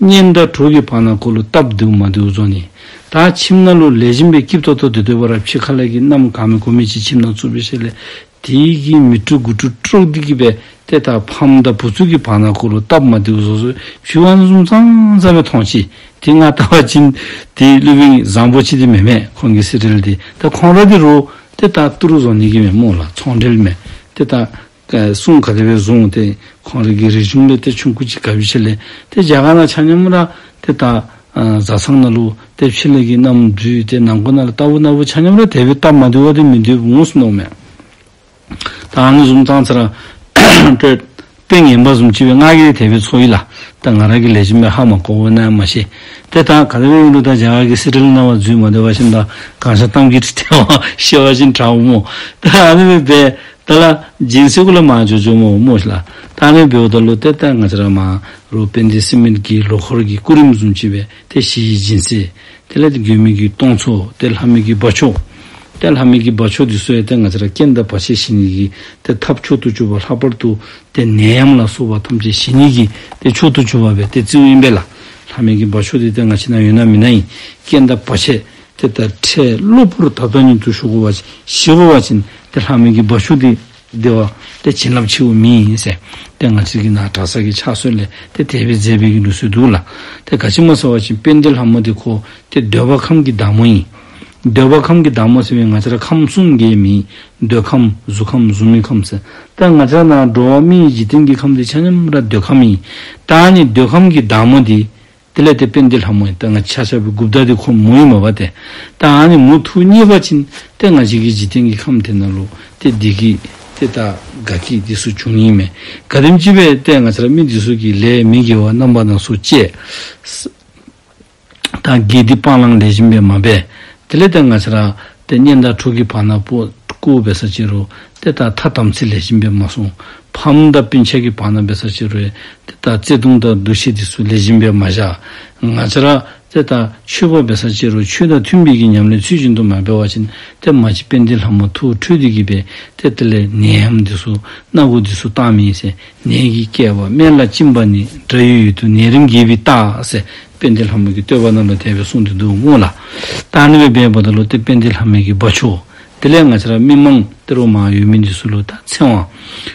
གཉེན་དང་གྲོགས་ཀྱི་བར་ན་ཀོ་ལུ་སྟབས་བདེཝ་མ་བདེཝ་བཟོ་ནི། ད་ཁྱིམ་ནང་ལུ་ལེགས་ཤོམ་སྦེ་སྐྱིད་ཏོག་ཏོ་སྡོད་སྡོད་པ་ར་ཕྱི་ཁ་ལས་ཀྱི་གནམ་གང་མེད་གོ་མེད་ཅིག་ཁྱིམ་ནང་བཙུགས་པའི་ཤུལ་ལས་དེ་གི་མི་དཀྲུག་དགུ་དཀྲུག་དཀྲོགས་ཏེ་གི་སྦེ་ཏེ་ད་ཕམ་དང་བུ་ཚུ་གི་བར་ན་ཀོ་ལུ་སྟབས་མ་བདེཝ་བཟོ་བཟོཝ་བྱིའུ་ཨ་ནི་བཟུམ་ཙང་ཙང་སྦེ་མཐོང་ཅི། ཏེ་ང་བལྟ་བ་ཅིན་ཏེ་སློབ་དཔོན་བཟང་པོ་ཅིག་འདི་མེན་མས། ཁོང་གི་སི་རི་ཡལ་འདི། ད་ཁོང་ར་འདི་རུང་ཏེ་ད་ཏི་རུ་བཟོ་ནི་གི་མས་སྨོ་ལགས། ཚོང་འབྲེལ་མས། ཏེ་ད་ཨེ་གསུང་ག་དེ་སྦེ་བཟུང་ཏེ་ཁོང་ར་གི་རིག་གཞུང་ལས་ཏེ་ཆུང་ཀུ་ཅིག་གབ་པའི་ཤུལ་ལས་ཏེ་རྒྱ་གར་ནང་ཆ་མཉམ་ར་ཏེ་ད་ཨ་བཟའ་ཚང་ནང་ལུ་ཏེ་ཕྱི་ལས་ཀྱི་མནའམ་འཛུལ་ཏེ་ནང་འཁོད་ནང་ལུ་ལྟ་བུ་ན་བུ་ཆ་མཉམ་ར་དེ་སྦེ་སྟབས་མ་བདེཝ་འདི་མིན་འདུག་འོང་ཟེར་མནོཝ་མས། ད་ཨ་ནི་བཟུམ་ཙང་ཙ་ར་ཏེ་དཔེ་ངན་པ་བཟུམ་ཅིག་སྦེ་ང་གིས་དེ་སྦེ་ཚོར་ཡི་ལགས། ད་ང་ར་གིས་ལེགས་ཤོམ་སྦེ་ཧ་མ་གོ་བས་ན་མ་ཤེས། ཏེ་ད་ག་དེ་སྦེ་ཨིན་རུང་ད་རྒྱ་གར་གྱི་སི་རི་ཡལ་ནང་བ་འཛུལ་མ་སྡོད་པ་ཅིན་ད་གང་ཤར་གཏམ་རྒྱུད་དེ་བ་བཤད་པ་ཅིན་དྲག་འོང་སྨོ། ད་ཨ་ནི་སྦེ་འབད་ད་ལགས་སྦྱིན་སྲེག་གུ་ལས་མར་འགྱོ་འགྱོཝ་སྨོ་སྨོ་ཤིག་ལགས། ད་ཨ་ནི་འབདཝ་ད་ལུ་ཏེ་ད་ང་བཅས་ར་མར་རུ་དཔལ་ལྡན་སི་མེནཊ་གི་ལོ་འཁོར་གྱི་སྐུ་རིམ་བཟུམ་ཅིག་སྦེ་ཏེ་ཞི་བའི་སྦྱིན་སྲེག། དེ་ལས་ཏེ་མགོན་པོའི་གི་སྟོང་ཚོགས། ཏེ་ལྷ་མོའི་གི་བ་མཆོག། ཏེ་ལྷ་མོའི་གི་བ་མཆོག་འདི་ཚུ་ཡང་ཏེ་ང་བཅས་ར་རྐྱེན་དང་བར་ཆད་ཞི་ནི་གི་ཏེ་ཐབས་མཆོག་ཏུ་གྱུར་པ། ལྷག་པར་དུ་ཏེ་ནད་ཡམས་ལ་སོགས་པ་ཐམས་ཅད་ཞི་ནི་གི་ཏེ་མཆོག་ཏུ་གྱུར་པ་སྦེ་ཏེ་བརྩིཝ་ཨིན་པས་ལགས། ལྷ་མོའི་གི་བ་མཆོག་འདི་ཏེ་ང་བཅས་ནང་ཡོད་ན་མེད་ན་ཨིན། རྐྱེན་དང་བར་ཆད་ཏེ་ད་འཕྲལ་གློ་བུར་ད་ལྟ་ཉིད་དུ་ཞི་དགོ་པ་ཞི་དགོ་པ་ཅིན་ཏེ་ལྷ་མོའི་གི་བ་མཆོག་འདི་དེ་བ་ཏེ་བྱིན་རླབས་ཆེཝ་མེད་ཟེར། ཏེ་ང་བཅས་ཀྱི་ནཱ་གྲྭ་ཚང་གི་ཕྱག་སྲོལ་ལས་ཏེ་དེ་སྦེ་མཛད་པའི་གི་ལུགས་སྲོལ་འདུག་ལགས། ཏེ་ག་ཅི་སྨོ་ཟེར་བ་ཅིན་དཔལ་ལྡན་ལྷ་མོ་འདི་ཁོ་ཏེ་འདོད་པ་ཁམས་ཀྱི་བདག་མོ་ཨིན། འདོད་པ་ཁམས་ཀྱི་བདག་མོ་ཟེར་བའི་ང་བཅས་ར་ཁམས་གསུམ་གྱི་མིང་འདོད་ཁམས་གཟུགས་ཁམས་གཟུགས་མེད་ཁམས་ཟེར། ཏེ་ང་བཅས་ནཱ་འགྲོ་བ་མིའི་འཇིག་རྟེན་གྱི་ཁམས་འདི་ཆ་མཉམ་ར་འདོད་ཁམས་ཨིན། ད་ཨ་ནི་འདོད་ཁམས་ཀྱི་བདག་མོ་འདི་དེ་ལས་ཏེ་དཔལ་ལྡན་ལྷ་མོ་ཨིན། ད་ང་བཅས་ཆ་ཁྱབ་ཀྱི་འགོ་བདག་འདི་ཁོ་མོ་ཨིན་མས་པ་ཏེ། ད་ཨ་ནི་མོ་ཐུགས་མཉེས་པ་ཅིན་ཏེ་ང་བཅས་ཀྱི་འཇིག་རྟེན་གྱི་ཁམས་དེ་ནང་ལུ་ཏེ་བདེ་སྐྱིད་ཏེ་ད་དགའ་སྐྱིད་འདི་ཚུ་འབྱུང་ནི་ཨིན་མས། ག་དེམ་ཅིག་སྦེ་ཏེ་ང་བཅས་ར་མི་འདི་ཚུ་གིས་ལས་མི་དགེ་བ་རྣམ་པ་སྣ་ཚོགས་སྤྱད། ད་དགེ་སྡིག་སྤང་བླང་ལེགས་ཤོམ་སྦེ་མ་འབད། དེ་ལས་ཏེ་ང་བཅས་ར་ཏེ་གཉེན་དང་གྲོགས་ཀྱི་བར་ན་ཀོ་ཀོ་འབད་ས་ཅིག་རུང་ཏེ་ད་ཐ་དམ་ཚིག་ལེགས་ཤོམ་སྦེ་མ་སྲུང་། ཕམ་དང་སྤུན་ཆ་གི་བར་ན་འབད་ས་ཅིག་རུང་ཏེ་ད་བརྩེ་གདུང་དང་འདུ་ཤེས་འདི་ཚུ་ལེགས་ཤོམ་སྦེ་མ་བཞག། ང་བཅས་ར་ཏེ་ད་ཆོས་པ་འབད་ས་ཅིག་རུང་ཆོས་དང་མཐུན་པའི་གི་ཉམས་ལེན་ཚུལ་བཞིན་དུ་མ་འབད་བ་ཅིན་ཏེ་མ་གཞི་དཔལ་ལྡན་ལྷ་མོ་ཐུགས་ཁྲོས་ཏེ་གི་སྦེ་ཏེ་དེ་ལས་ནད་ཡམས་འདི་ཚུ་མནའ་བོ་འདི་ཚུ་བཏང་མི་ཟེར། ནད་ཀྱི་བསྐལ་པ་སྨན་བླ་གཅིན་པ་ནི། དགྲ་ཡོད་ཡུལ་དུ་ནད་རིམས་རྒྱས་པའི་རྟགས་ཟེར། དཔལ་ལྡན་ལྷ་མོ་གི་བསྟོད་པ་ནང་ལུ་དེ་སྦེ་གསུངས་ཏེ་འདུག་སྨོ་ལགས། ད་ཨ་ནི་སྦེ་འབདཝ་ད་ལུ་ཏེ་དཔལ་ལྡན་ལྷ་མོ་གི་བ་མཆོག། དེ་ལས་ང་བཅས་ར་མི་མང་ཏེ་རོགས་མར་ཡོད་མི་འདི་ཚུ་ལུ་ད་ཚེ་དབང་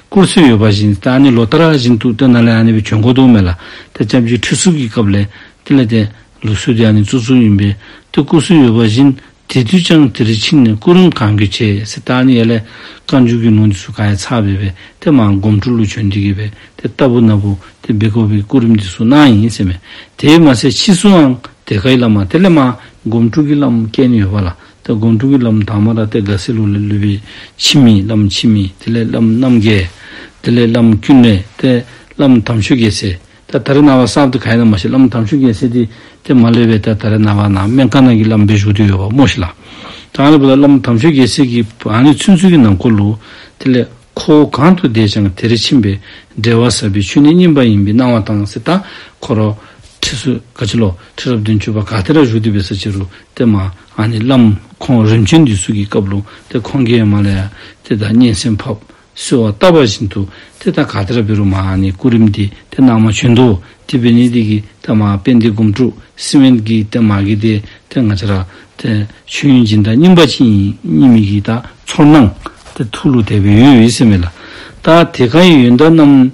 བཀུར་སྲོལ་ཡོད་པ་བཞིན་ད་ཨ་ནི་ལོ་ལྟར་བཞིན་དུ་ཏེ་ནཱ་ལས་ཨ་ནི་སྦེ་བྱོན་དགོ་དོ་མས་ལགས། ཏེ་སྐྱབས་རྗེ་ཁྲི་ཟུར་གྱི་སྐབས་ལས་དེ་ལས་ཏེ་ལུགས་སྲོལ་འདི་ཨ་ནི་བཙུགས་བཙུགསཔ་ཨིན་པས། ཏེ་བཀུར་སྲོལ་ཡོད་པ་བཞིན་དེ་དུས་ཀྱང་དེར་ཕྱིན་ནས་སྐུ་རིམ་གང་དགོས་བྱས་ཟེར། ད་ཨ་ནི་ཡར་ལས་བཀའ་འགྱུར་གྱི་ལུང་འདི་ཚུ་ག་ཡང་ཚར་སྦེ་སྦེ་ཏེ་མར་སྒོམ་སྒྲུབ་ལུ་བྱོན་ཏེ་གི་སྦེ་ཏེ་ལྟ་བུ་ན་བུ་ཏེ་འབད་དགོ་པའི་སྐུ་རིམ་འདི་ཚུ་གནང་ཡི་ཟེར་མས། དེ་མ་ཚད་ཕྱིས་སུའང་དེ་ཁའི་བླ་མ་དེ་ལས་མར་སྒོམ་སྒྲུབ་ཀྱི་བླམ་བསྐྱལ་ནི་ཡོད་པ་ལགས། ཏེ་སྒོམ་སྒྲུབ་ཀྱི་བླམ་དང་པ་ར་ཏེ་དགའ་སེ་ལུ་ལས་སློབ་དཔོན་འཆི་མེད་བླམ་འཆི་མེད། དེ་ལས་བླམ་རྣམ་རྒྱལ། དེ་ལས་བླམ་ཀུན་ལེགས། ཏེ་བླམ་དམ་ཆོས་རྒྱལ་མཚན། ད་ད་རེས་ནངས་པ་གསརཔ་འདི་ག་ཨིན་ན་མ་ཤེས། བླམ་དམ་ཆོས་རྒྱལ་མཚན་འདི་ཏེ་མར་ལས་སྦེ་ད་ད་རེས་ནངས་པ་ནཱ་སྨན་ཁང་ནང་གི་བླམ་སྦེ་བཞུགས་ཏེ་ཡོདཔ་སྨོ་ཤིག་ལགས། ད་ཨ་ནི་འབདཝ་ད་བླམ་དམ་ཆོས་རྒྱལ་མཚན་གྱིས་ཨ་ནི་ཚུན་ཚོད་ཀྱི་ནང་འཁོད་ལུ་དེ་ལས་ཁོ་བོ་གང་དུ་བསྡད་ཀྱང་དེར་ཕྱིན་པས་འབྲེལ་བ་ཟབ་པའི་ཆོས་ནི་སྙིང་པ་ཡིན་པའི་སྣང་བ་དང་ཟེར། ད་ཁོ་ར་ཁྲི་ཟུར་ག་ཅི་ལོ་ཁྲི་རབས་བདུན་ཅུ་པ་ག་ཏེ་ར་བཞུགས་ཏེ་འབད་ས་ཅིག་རུང་ཏེ་མར་ཨ་ནི་བླམ་ཁོང་རིམ་བྱོན་འདི་ཚུ་གི་སྐབས་ལུ་ཏེ་ཁོང་གིས་མར་ལས་ཡར་ཏེ་ད་སྙན་གསན་ཕབ། གསོལ་བ་བཏབ་པ་བཞིན་དུ་ཏེ་ད་ག་ཏེ་ར་འབད་རུང་མར་ཨ་ནི་སྐུ་རིམ་འདི་ཏེ་གནང་མ་བྱོན་དོ། དེ་འབད་ནི་འདི་གིས་ད་མར་དཔལ་ལྡན་སྒོམ་སྒྲུབ་སི་མེནཊ་གི་ཏེ་མ་གི་འདི་ཏེ་ང་བཅས་ར་ཏེ་ཆོས་དབྱིངས་སྦྱིན་བདག་རྙིང་པ་ཅིག་ཨིན་མི་གི་ད་ཚོར་སྣང་ཏེ་ཐུགས་ལུ་དེ་སྦེ་ཡོད་ཡོད་ཟེར་མས་ལགས། ད་དེ་ཁའི་ཡོན་བདག་རྣམས་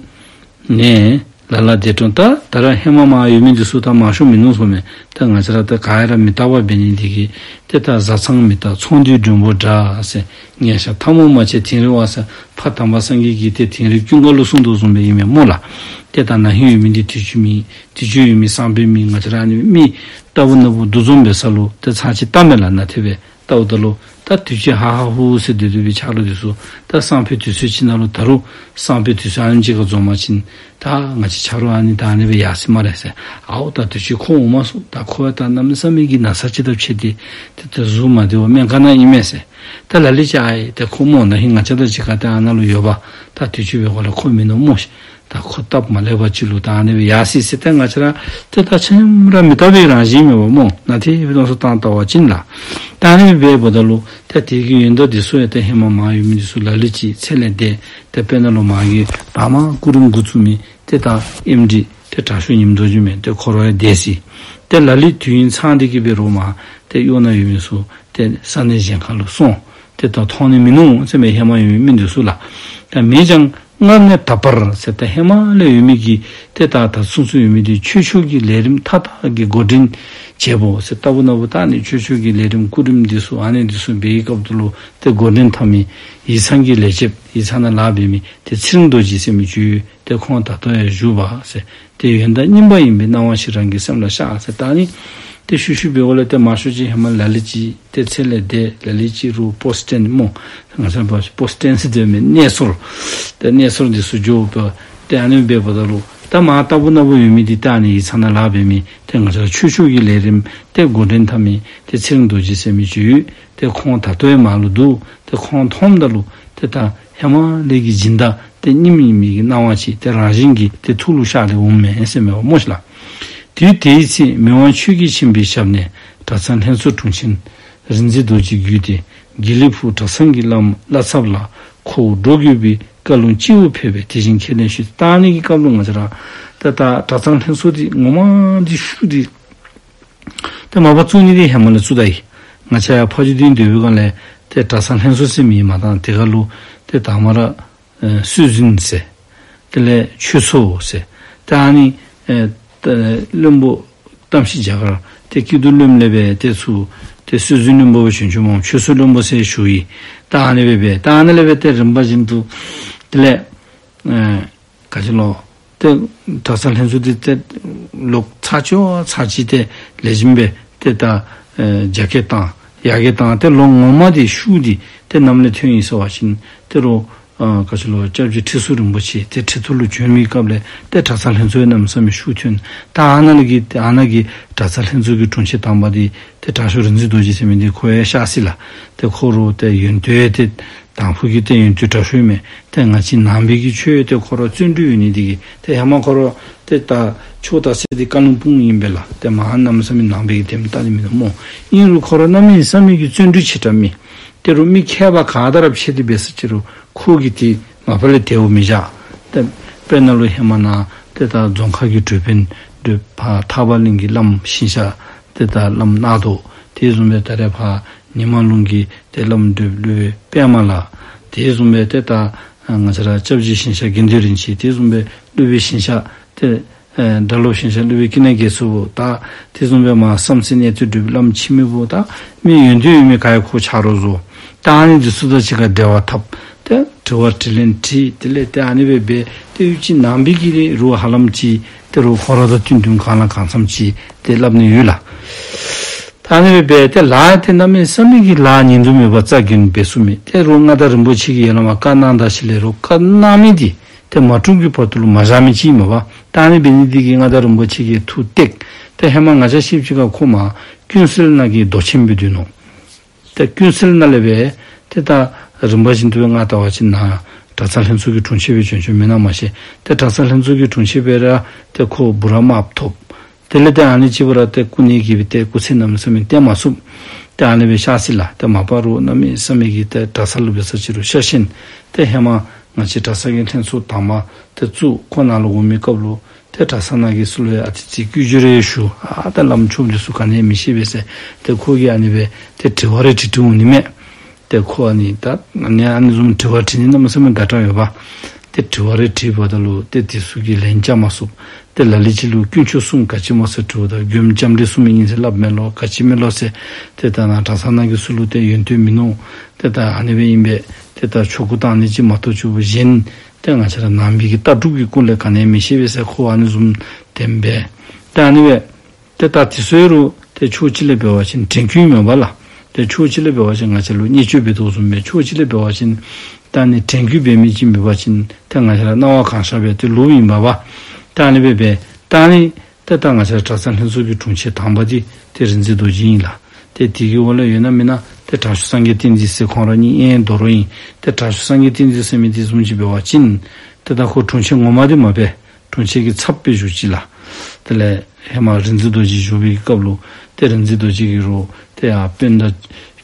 ནས་ ལ་ལ་འདས་གྲོངས། ད་ད་ར་ཧེ་མ་མར་ཡོད་མི་འདི་ཚུ་ད་མང་ཤོས་མིན་ནུག་ཟེརཝ་མས། ད་ང་བཅས་ར་ད་ག་ཡ་ར་མི་རྟག་པ་འབད་ནི་འདི་གིས་ཏེ་ད་བཟའ་ཚང་མི་རྟག་ཚོང་འདུས་མགྲོན་པོ་འདྲ་ཟེར། ཉལ་ཤ་ཐལ་མོ་མ་བྱས་དིང་རི་བ་ཟེར། ཕ་དམ་པ་སངས་རྒྱས་ཀྱིས་ཏེ་དིང་རི་ཀུན་དགའ་ལུ་གསུངས་དོ་བཟུམ་སྦེ་ཨིན་མས་སྨོ་ལགས། ཏེ་ད་ན་ཧིང་ཡོད་མི་འདི་དུས་ཅི་མེད། དུས་ཅི་ཡོད་མི་སང་ཕོད་མེད། ང་བཅས་ར་ཨ་ནི་མི་ལྟ་བུ་ན་བུ་འདུ་འཛོམས་འབད་ས་ལུ་ཏེ་ཚར་ཅིག་བལྟ་མས་ལགས། ན་ཏེ་སྦེ་ལྟཝ་ད་ལུ་ད་དུས་ཅི་ཧ་ཧ་ཧུ་ཧུ་ཟེར་སྡོད་སྡོད་པའི་ཆ་རོགས་འདི་ཚུ་ད་སང་ཕོད་དུས་ཚོད་ཅིག་ནང་ལུ་ད་རུང་སང་ཕོད་དུས་ཚོད་ཨ་ནེམ་ཅིག་ཁར་འཛོམས་པ་ཅིན་ད་ང་བཅས་ཆ་རོགས་ཨ་ནི་ད་ཨ་ནི་སྦེ་ཡར་སོ་ཡི་སྨ་རེ་ཟེར། ཨའོ་ད་དུས་ཅི་ཁོ་འོང་མ་ཚུགས། ད་ཁོ་ཡང་ད་གནམ་མེད་ས་མེད་ཀྱི་ན་ཚ་ཅིག་དང་ཕྱད་དེ་ཏེ་ད་གཟུགས་མ་བདེཝ་སྨན་ཁང་ནང་ཨིན་མས་ཟེར། ད་ལ་ལུ་ཅིག་ཨའི་ཏེ་ཁོ་སྨོ་ན་ཧིང་ང་བཅས་དང་གཅིག་ཁར་ཏེ་ཨ་ནཱ་ལུ་ཡོད་པ། ད་དུས་ཅི་འབདཝ་ལས་ཁོ་མིན་ནུག་སྨོ་ཤིག། ད་ཁོ་སྟབས་མ་ལེགས་པ་ཅིག་ལུ་ད་ཨ་ནི་སྦེ་ཡར་སོ་ཡི་ཟེར། ཏེ་ང་བཅས་ར་ཏེ་ད་ཆ་མཉམ་ར་མི་རྟག་པའི་རང་བཞིན་མས་པ་སྨོ། ན་ཏེ་སྦེ་མནོ་བསམ་བཏང་བལྟ་བ་ཅིན་ལགས། ད་ཨ་ནི་སྦེ་འབདཝ་ད་ལུ་ད་དེ་གི་ཡོན་བདག་འདི་ཚུ་ཡང་ད་ཧེ་མ་མར་ཡོད་མི་འདི་ཚུ་ལ་ལུ་ཅིག་ཚེ་ལས་འདས། ད་དཔེར་ན་ལུ་མ་གི་ད་མར་སྐུ་རིམ་འགོ་བཙུགས་མི་ཏེ་ད་ཨེམ་ཌི་ཏེ་དྲག་ཤོས་ཉིམ་རྡོ་རྗེ་མས། ཏེ་ཁོ་ར་ཡང་འདས་སོ་ཡི། ཏེ་ལ་ལུ་དུས་ཡུན་ཚང་སྟེ་གི་འབད་རུང་མར་ཏེ་གཡོག་ནང་ཡོད་མི་ཚུ་ཏེ་ས་གནས་གཞན་ཁར་ལུ་སོང་། ཏེ་ད་མཐོང་ནི་མིན་ནུག་ཟེར་མས། ཧེ་མ་ཡོད་མི་འདི་ཚུ་ལགས། ད་མེད་ཀྱང་སྔར་ནས་ད་བར་ཟེར། ད་ཧེ་མ་ལས་ཡོད་མི་གི་ཏེ་ད་ད་ཚུན་ཚོད་ཡོད་མི་འདི་ཆོས་ཕྱོགས་ཀྱི་ལས་རིམ་མཐའ་དག་གི་འགོ་འདྲེན་བྱེད་པོ་ཟེར། ལྟ་བུ་ན་བུ་ད་ཨ་ནི་ཆོས་ཕྱོགས་ཀྱི་ལས་རིམ་སྐུ་རིམ་འདི་ཚུ་ཨ་ནི་འདི་ཚུ་འབད་བའི་སྐབས་ད་ལུ་ཏེ་འགོ་འདྲེན་འཐབ་མི་ཡིག་ཚང་གི་ལས་བྱེདཔ་ཡིག་ཚང་ནང་ལཱ་འབད་མི་ཏེ་ཚེ་རིང་རྡོ་རྗེ་ཟེར་མི་ཅིག་ཡོད། ཏེ་ཁོང་ད་ལྟོ་ཡང་བཞུགས་པས་ཟེར། ཏེ་ཡོན་བདག་རྙིང་པ་ཡིན་པའི་སྣང་བ་ཞིག་རང་གི་སེམས་ལ་ཤར་ཟེར། ད་ཨ་ནི་ཏེ་ཤུལ་ཤུལ་འབདཝ་ལས་ཏེ་མང་ཤོས་ཅིག་ཧེ་མ་ལ་ལུ་ཅིག་ཏེ་ཚེ་ལས་འདས། ལ་ལུ་ཅིག་རུང་པོསཊ་ཌེམ་སྨོ། ང་བཅས་པ་པོསཊ་ཌེམ་ཟེར་དོ་མས། གནས་ཚུལ། ཏེ་གནས་ཚུལ་འདི་ཚུ་འགྱོཝ་ད་ཏེ་ཨ་ནི་འབདཝ་ད་ལུ་ད་མར་ལྟ་བུ་ན་བུ་ཡོད་མི་འདི་ད་ཨ་ནི་ཡིག་ཚང་ནང་ལཱ་འབད་མི་ཏེ་ང་བཅས་ཆོས་ཕྱོགས་ཀྱི་ལས་རིམ་ཏེ་འགོ་འདྲེན་འཐབ་མི་ཏེ་ཚེ་རིང་རྡོ་རྗེ་ཟེར་མི་ཅིག་ཡོད། ཏེ་ཁོང་ད་ལྟོ་ཡང་མར་ལུ་འདུག། ཏེ་ཁོང་མཐོངམ་ད་ལུ་ཏེ་ད་ཧེ་མ་ལས་ཀྱི་སྦྱིན་བདག་ཏེ་རྙིངམ་ཨིན་མི་གི་སྣང་བ་ཅིག་ཏེ་རང་བཞིན་གྱིས་ཏེ་ཐུགས་ལུ་ཤར་ཏེ་འོངམ་མས་ཟེར་མས་པ་སྨོ་ཤིག་ལགས། དུས་དེའི་ཚེ་མི་དབང་ཆོས་ཀྱི་ཆེན་པོའི་ཞབས་ནས་གྲྭ་ཚང་ལྷན་ཚོགས་དྲུང་ཆེན་རིག་འཛིན་རྡོ་རྗེ་བརྒྱུད་དེ་དགེ་ལེགས་ཕུག་གྲྭ་ཚང་གི་བླམ་བླ་ཚབ་ལ་ཁོ་བོ་འགྲོ་དགོས་པའི་བཀའ་ལུང་སྤྱི་བོར་ཕེབས་པས། དེ་བཞིན་ཁས་ལེན་ཞུས། ད་ཨ་ནི་གི་སྐབས་ལུ་ང་བཅས་ར་ད་ད་གྲྭ་ཚང་ལྷན་ཚོགས་འདི་ངོ་མ་འདི་ཤུགས་འདི་ཏེ་མ་པ་བཙུགས་ནི་འདི་ཧེ་མ་ལས་བཙུགས་ད་ཡི། ང་བཅས་ཡར་ཕ་ཇོ་སྡིངས་སྡོད་པའི་སྒང་ལས་ཏེ་གྲྭ་ཚང་ལྷན་ཚོགས་ཟེར་མི་མ་དང་དེ་ཁར་ལུ་ཏེ་དང་པ་ར་ཨེ་སྲོལ་འཛིན་ཟེར། དེ་ལས་ཆོས་ཚོགས་ཟེར། ད་ཨ་ནི་ཨེ་ཏེ་བློན་པོ་གཏམ་ཞིག་རྒྱ་གར་ཏེ་སྐྱིད་སྡུག་བློན་ལས་སྦེ་ཏེ་ཚུར་ཏེ་སྲོལ་འཛིན་བློན་པོ་སྦེ་བྱོན་བྱོནམ་ཆོས་ཚོགས་བློན་པོ་ཟེར་ཞུ་ཡི། ད་ཨ་ནི་སྦེ་སྦེ་ད་ཨ་ནི་ལས་སྦེ་ཏེ་རིམ་པ་བཞིན་དུ་དེ་ལས་ཨེ་ག་ཅི་ལོ། ཏེ་གྲྭ་ཚང་ལྷན་ཚོགས་འདི་ཏེ་ལོག་ཚར་ཅིག་ཚར་ཅིག་ཏེ་ལེགས་ཤོམ་སྦེ་ཏེ་ད་ཨེ་རྒྱ་སྐྱེད་བཏང་ཡར་སྐྱེད་བཏང་། ཏེ་ལོ་ངོ་མ་འདི་ཤུགས་འདི་ཏེ་ནམ་ལས་ཐོན་ཡི་ཟེར་བ་ཅིན་ཏེ་རུང་ཨ་ག་ཅི་ལོ་སྐྱབས་རྗེ་ཁྲི་ཟུར་རིན་པོ་ཆེ་ཏེ་ཁྲི་ཐོག་ལུ་བྱོན་མི་སྐབས་ལས་ཏེ་གྲྭ་ཚང་ལྷན་ཚོགས་ཡང་གནམ་མེད་ས་མེད་ཤུགས་ཐོན། ད་ཨ་ནཱ་ལས་ཀྱི་ཏེ་ཨ་ནཱ་གི་གྲྭ་ཚང་ལྷན་ཚོགས་ཀྱི་དྲུང་ཆེན་དང་པ་འདི་ཏེ་དྲག་ཤོས་རིག་འཛིན་རྡོ་རྗེ་ཟེར་མི་འདི་ཁོ་ཡང་གཤགས་སོ་ཡི་ལགས། ཏེ་ཁོ་རུང་ཏེ་ཡོན་ཏན་ཏེ་དང་ཕུ་གི་ཏེ་ཡོན་ཏན་དྲག་ཤོས་མས། ཏེ་ང་བཅས་ནང་པའི་གི་ཆོས་ཏེ་ཁོ་ར་བརྩོན་འགྲུས་ཡོད་ནི་འདི་གིས་ཏེ་ཧེ་མ་ཁོ་ར་ཏེ་ད་ཆོས་དར་ས་འདི་ཀ་ལིམ་པོང་ཨིན་པས་ལགས། ཏེ་མ་གནམ་མེད་ས་མེད་ནང་པའི་གི་ལྡེ་མིག་ལྟ་ནི་མིན་ནུག་སྨོ། ཨིན་རུང་ཁོ་ར་གནམ་མེད་ས་མེད་ཀྱི་བརྩོན་འགྲུས་ཆེ་དྲགས་མི། ཏེ་རུང་མི་མཁས་པ་ག་དང་ར་ཕྱད་དེ་འབད་ས་ཅིག་རུང་ཁོ་གིས་ཏེ་མ་པ་ལས་དལཝ་མི་བཞག། ཏེ་དཔེར་ན་ལུ་ཧེ་མ་ནཱ་ཏེ་ད་རྫོང་ཁ་གི་འགྲུལ་དཔོན་འདི་ཕར་ཐར་པ་གླིང་གི་བླམ་ཞིང་གཤེགས་ཏེ་ད་བླམ་རྣམ་རྟོག། དེ་བཟུམ་སྦེ་ད་རེས་ཕར་ཉི་མ་ལུང་གི་ཏེ་བླམ་སྒྲུབ་སློབ་དཔོན་པདྨ་ལ། དེ་བཟུམ་སྦེ་ཏེ་ད་ང་བཅས་ར་སྐྱབས་རྗེ་ཞིང་གཤེགས་དགེ་འདུན་རིན་ཆེན། དེ་བཟུམ་སྦེ་སློབ་དཔོན་ཞིང་གཤེགས་ཏེ་ཨེ་སྒྲ་སློབ་ཞིང་གཤེགས་སློབ་དཔོན་ཀུན་ནས་རྒྱལ་མཚན་པོ། ད་དེ་བཟུམ་སྦེ་མར་བསམ་རྩེ་གནས་བརྟན་སྒྲུབ་བླམ་འཆི་མེད་པོ། ད་མི་ཡོན་ཏན་ཡོད་མི་ག་ཡང་ཁོ་ཆ་རོགས་བཟོ། ད་ཨ་ནི་འདི་ཚུ་དང་གཅིག་ཁར་འབྲེལ་བ་འཐབ། ཏེ་དྲི་བ་དྲིས་ལན་དྲིས། དེ་ལས་ཏེ་ཨ་ནི་སྦེ་འབད་ཏེ་ཡུན་ཅིག་ནང་པའི་གི་རུང་ཧ་ལམ་ཅིག་ཏེ་རུང་ཁོ་ར་དང་བསྟུན་བསྟུན་གང་ལ་གང་འཚམས་ཅིག་ཏེ་སླབ་ནི་ཡོད་ལགས། ད་ཨ་ནི་སྦེ་འབད་ཏེ་ལཱ་ཏེ་གནམ་མེད་ས་མེད་ཀྱི་ལཱ་ཉིན་དུ་མེད་པར་རྩ་འགེངས་འབད་ཚུགས་མི། ཏེ་རུང་མངའ་བདག་རིན་པོ་ཆེ་གིས་ཡར་ལས་མར་བཀའ་གནང་ད་ཞིནམ་ལས་རུང་བཀའ་གནང་མི་འདི་ཏེ་མ་གྲུབ་ཀྱི་བར་དུ་ལུ་མ་བཞག་མི་ཅིག་མས་པ། ད་ཨ་ནི་འབད་ནི་འདི་གིས་མངའ་བདག་རིན་པོ་ཆེ་གིས་ཐུགས་གཏད། ཏེ་ཧེ་མ་ང་བཅས་ཤེསཔ་ཅིག་ཁར་ཁོ་མར་ཀུན་གསལ་ནང་གི་མདོ་ཆེན་འབད་སྡོད་ནུག། ཏེ་ཀུན་གསལ་ནང་ལས་སྦེ་ཏེ་ད་རིམ་པ་བཞིན་དུ་སྦེ་ང་བལྟ་བ་ཅིན་ནཱ་གྲྭ་ཚང་ལྷན་ཚོགས་ཀྱི་དྲུང་ཆེན་སྦེ་བྱོན་བྱོནམ་ཨིན་ན་མ་ཤེས། ཏེ་གྲྭ་ཚང་ལྷན་ཚོགས་ཀྱི་དྲུང་ཆེན་སྦེ་ར་ཏེ་ཁོ་འབུམ་རམས་མ་ཐོབ། དེ་ལས་ཏེ་ཨ་ནི་ཅིག་སྦེ་ར་ཏེ་སྐུ་ནད་ཀྱིས་སྦེ་ཏེ་སྐུ་ཚེ་གནམ་མེད་ས་མེད་བརྟན་མ་ཚུགས། ཏེ་ཨ་ནི་སྦེ་གཤགས་སོ་ཡི་ལགས། ཏེ་མ་པ་རུང་གནམ་མེད་ས་མེད་ཀྱི་ཏེ་གྲྭ་ཚང་ལུ་འབད་ས་ཅིག་རུང་ཤ་ཞེན། ཏེ་ཧེ་མ་ང་བཅས་གྲྭ་ཚང་གི་ལྷན་ཚོགས་དང་པ་ཏེ་བཙུགས་ཁོ་ནཱ་ལུ་འོང་མི་སྐབས་ལུ་ཏེ་གྲྭ་ཚང་ནང་གི་ཚུ་ལུ་ཡང་ཨ་ཙི་ཅིག་བསྐྱར་ཞུ་རེ་ཞུ། ཨ་ད་བླམ་ཆོསཔ་འདི་ཚུ་ག་ནི་མི་ཤེས་པས་ཟེར། ཏེ་ཁོ་གིས་ཨ་ནི་སྦེ་ཏེ་དྲི་བ་རེ་དྲི་དྲི་འོང་ནི་མས། ཏེ་ཁོ་ཨ་ནི་ད་ཨ་ནི་ཨ་ནི་བཟུམ་དྲི་བ་དྲི་ནི་གནམ་མེད་ས་མེད་དྲག་དྲག་ཡོད་པ། ཏེ་དྲི་བ་རེ་དྲིས་པ་ད་ལུ་ཏེ་དེ་ཚུ་གིས་ལན་རྐྱབ་མ་ཚུགས། ཏེ་ལ་ལུ་ཅིག་ལུ་དཀོན་མཆོག་གསུམ་ག་ཅི་སྨོ་ཟེར་དྲིཝ་ད་མགོནམ་ལྕམ་དྲལ་གསུམ་ཨིན་ཟེར་སླབ་མས་ལོ། ག་ཅི་མས་ལོ་ཟེར། ཏེ་ད་ནཱ་གྲྭ་ཚང་ནང་གི་ཚུ་ལུ་ཏེ་ཡོན་ཏན་མིན་ནུག། ཏེ་ད་ཨ་ནི་སྦེ་ཨིན་པས། ཏེ་ད་ཆོ་ག་གཏང་ནི་ཅིག་མ་གཏོགས་ཆོ་ག་གཞན་ཏེ་ང་བཅས་ར་ནང་པའི་གི་ལྟ་གྲུབ་ཀྱི་སྐོར་ལས་ག་ནི་ཡང་མི་ཤེས་པས་ཟེར་ཁོ་ཨ་ནི་བཟུམ་དེ་སྦེ། ཏེ་ཨ་ནི་སྦེ་ཏེ་ད་དེ་ཚུ་ཡང་རུང་ཏེ་ཕྱོགས་གཅིག་ལས་འབད་བ་ཅིན་དྲན་སྐུལ་མེན་པ་ལགས། ཏེ་ཕྱོགས་གཅིག་ལས་འབད་བ་ཅིན་ང་བཅས་ལུ་བརྙས་བཅོས་འབད་དོ་བཟུམ་སྦེ། ཕྱོགས་གཅིག་ལས་འབད་བ་ཅིན་ད་ཨ་ནི་དྲན་སྐུལ་འབད་མི་ཅིག་མེད་པ་ཅིན་ཏེ་ང་བཅས་ར་སྣང་བ་གང་ཤར་སྦེ་ཏེ་ལོག་ཨིན་པས་པ། ད་ཨ་ནི་སྦེ་འབད། ད་ཨ་ནི་ཏེ་ད་ང་བཅས་ར་གྲྭ་ཚང་ལྷན་ཚོགས་ཀྱི་དྲུང་ཆེན་དང་པ་འདི་ཏེ་རིག་འཛིན་རྡོ་རྗེ་ཨིན་ལགས། ཏེ་དེ་གི་འོག་ལས་ཡོད་ན་མེན་ན་ཏེ་དྲག་ཤོས་སངས་རྒྱས་བསྟན་འཛིན་ཟེར་ཁོང་ར་གཉིས་ཨེ་དོ་རུང་ཨིན། ཏེ་དྲག་ཤོས་སངས་རྒྱས་བསྟན་འཛིན་ཟེར་མི་འདི་བཟུམ་ཅིག་འབད་བ་ཅིན་ཏེ་ད་ཁོ་དྲུང་ཆེན་ངོ་མ་འདི་མ་འབད། དྲུང་ཆེན་གྱི་ཚབ་སྦེ་བཞུགས་ཅི་ལགས། དེ་ལས་ཧེ་མ་རིག་འཛིན་རྡོ་རྗེ་བཞུགས་པའི་སྐབས་ལུ་ཏེ་རིག་འཛིན་རྡོ་རྗེ་གིས་རུང་ཏེ་ཡར་དཔོན་དང་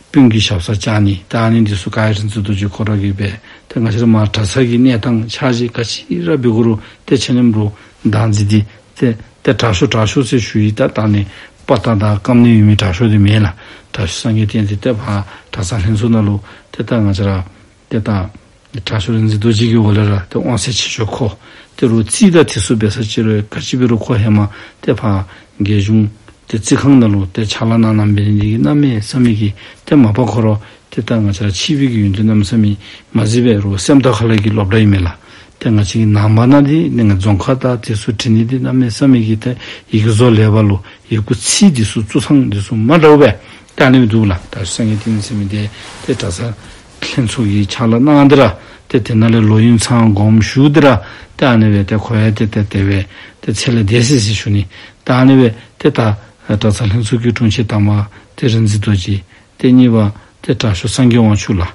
དཔོན་གྱི་ཞབས་སར་བཅར་ནི་ད་ཨ་ནི་འདི་ཚུ་ག་ར་རིག་འཛིན་རྡོ་རྗེ་ཁོ་ར་གིས་འབད། ཏེ་ང་བཅས་ར་མར་གྲྭ་ཚང་གི་གནས་སྟངས་འཆར་གཞི་ག་ཅི་ར་འབད་དགོ་རུང་ཏེ་ཆ་མཉམ་རུང་བདག་འཛིན་འདི་ཏེ་ཏེ་དྲག་ཤོས་དྲག་ཤོས་ཟེར་ཞུ་ཡི། ད་ད་ཨ་ནི་དཔའ་རྟགས་དང་སྐམ་ནད་ཡོད་མི་དྲག་ཤོས་འདི་མེན་ལགས། དྲག་ཤོས་སངས་རྒྱས་བསྟན་འཛིན་ཏེ་ཕར་གྲྭ་ཚང་ལྷན་ཚོགས་ནང་ལུ་ཏེ་ད་ང་བཅས་ར་ཏེ་ད་དྲག་ཤོས་རིག་འཛིན་རྡོ་རྗེ་གི་འོག་ལས་ར་ཏེ་དབང་ཚད་ཆེ་ཤོས་ཁོ། ཏེ་རུང་རྩིས་དང་དེ་ཚུ་འབད་ས་ཅིག་རུང་ག་ཅི་འབད་རུང་ཁོ་ཧེ་མ་ཏེ་ཕར་རྒྱལ་གཞུང་ཏེ་རྩིས་ཁང་ནང་ལུ་ཏེ་ཕྱག་ལཱ་གནང་གནངམ་འབད་ནི་འདི་གིས་གནམ་མེད་ས་མེད་ཀྱི་ཏེ་མ་པ་ཁོ་ར་ཏེ་ད་ང་བཅས་ར་ཕྱི་པའི་གི་ཡོན་ཏན་གནམ་མེད་ས་མེད་མ་གཟིགས་པས། རུང་སེམས་རྟོགས་ཁ་ལས་ཀྱི་སློབ་གྲྭ་ཨིན་མས་ལགས། ཏེ་ང་བཅས་ཀྱི་ནང་པ་ནང་འདི་ནི་ང་རྫོང་ཁ་དང་དེ་ཚུ་འབྲི་ནི་འདི་གནམ་མེད་ས་མེད་ཀྱི་ཏེ་ཡི་གུ་བཟོ་ལེགས་པ་ལུ་ཡི་གུ་ཚིག་འདི་ཚུ་བཙུགས་ཐངས་འདི་ཚུ་མ་འདྲཝ་སྦེ་ད་ཨ་ནི་སྦེ་འདུག་ལགས། དྲག་ཤོས་སངས་རྒྱས་བསྟན་འཛིན་ཟེར་མི་འདི་ཏེ་གྲྭ་ཚང་ལྷན་ཚོགས་ཀྱི་ཕྱག་ལཱ་གནང་སྟེ་ར་ཏེ་དེ་ནང་ལས་ལོག་ཡུན་ཚང་དགོངསམ་ཞུ་སྟེ་ར་ཏེ་ཨ་ནི་སྦེ་ཏེ་ཁོ་ཡང་ཏེ་ཏེ་དེ་སྦེ་ཏེ་ཚེ་ལས་འདས་སོ་ཡི་ཟེར་ཞུ་ནི། ད་ཨ་ནི་སྦེ་ཏེ་ད་གྲྭ་ཚང་ལྷན་ཚོགས་ཀྱི་དྲུང་ཆེན་དང་པ་ཏེ་རིག་འཛིན་རྡོ་རྗེ། ཏེ་གཉིས་པ་ཏེ་དྲག་ཤོས་སངས་རྒྱས་དབང་ཕྱུག་ལགས།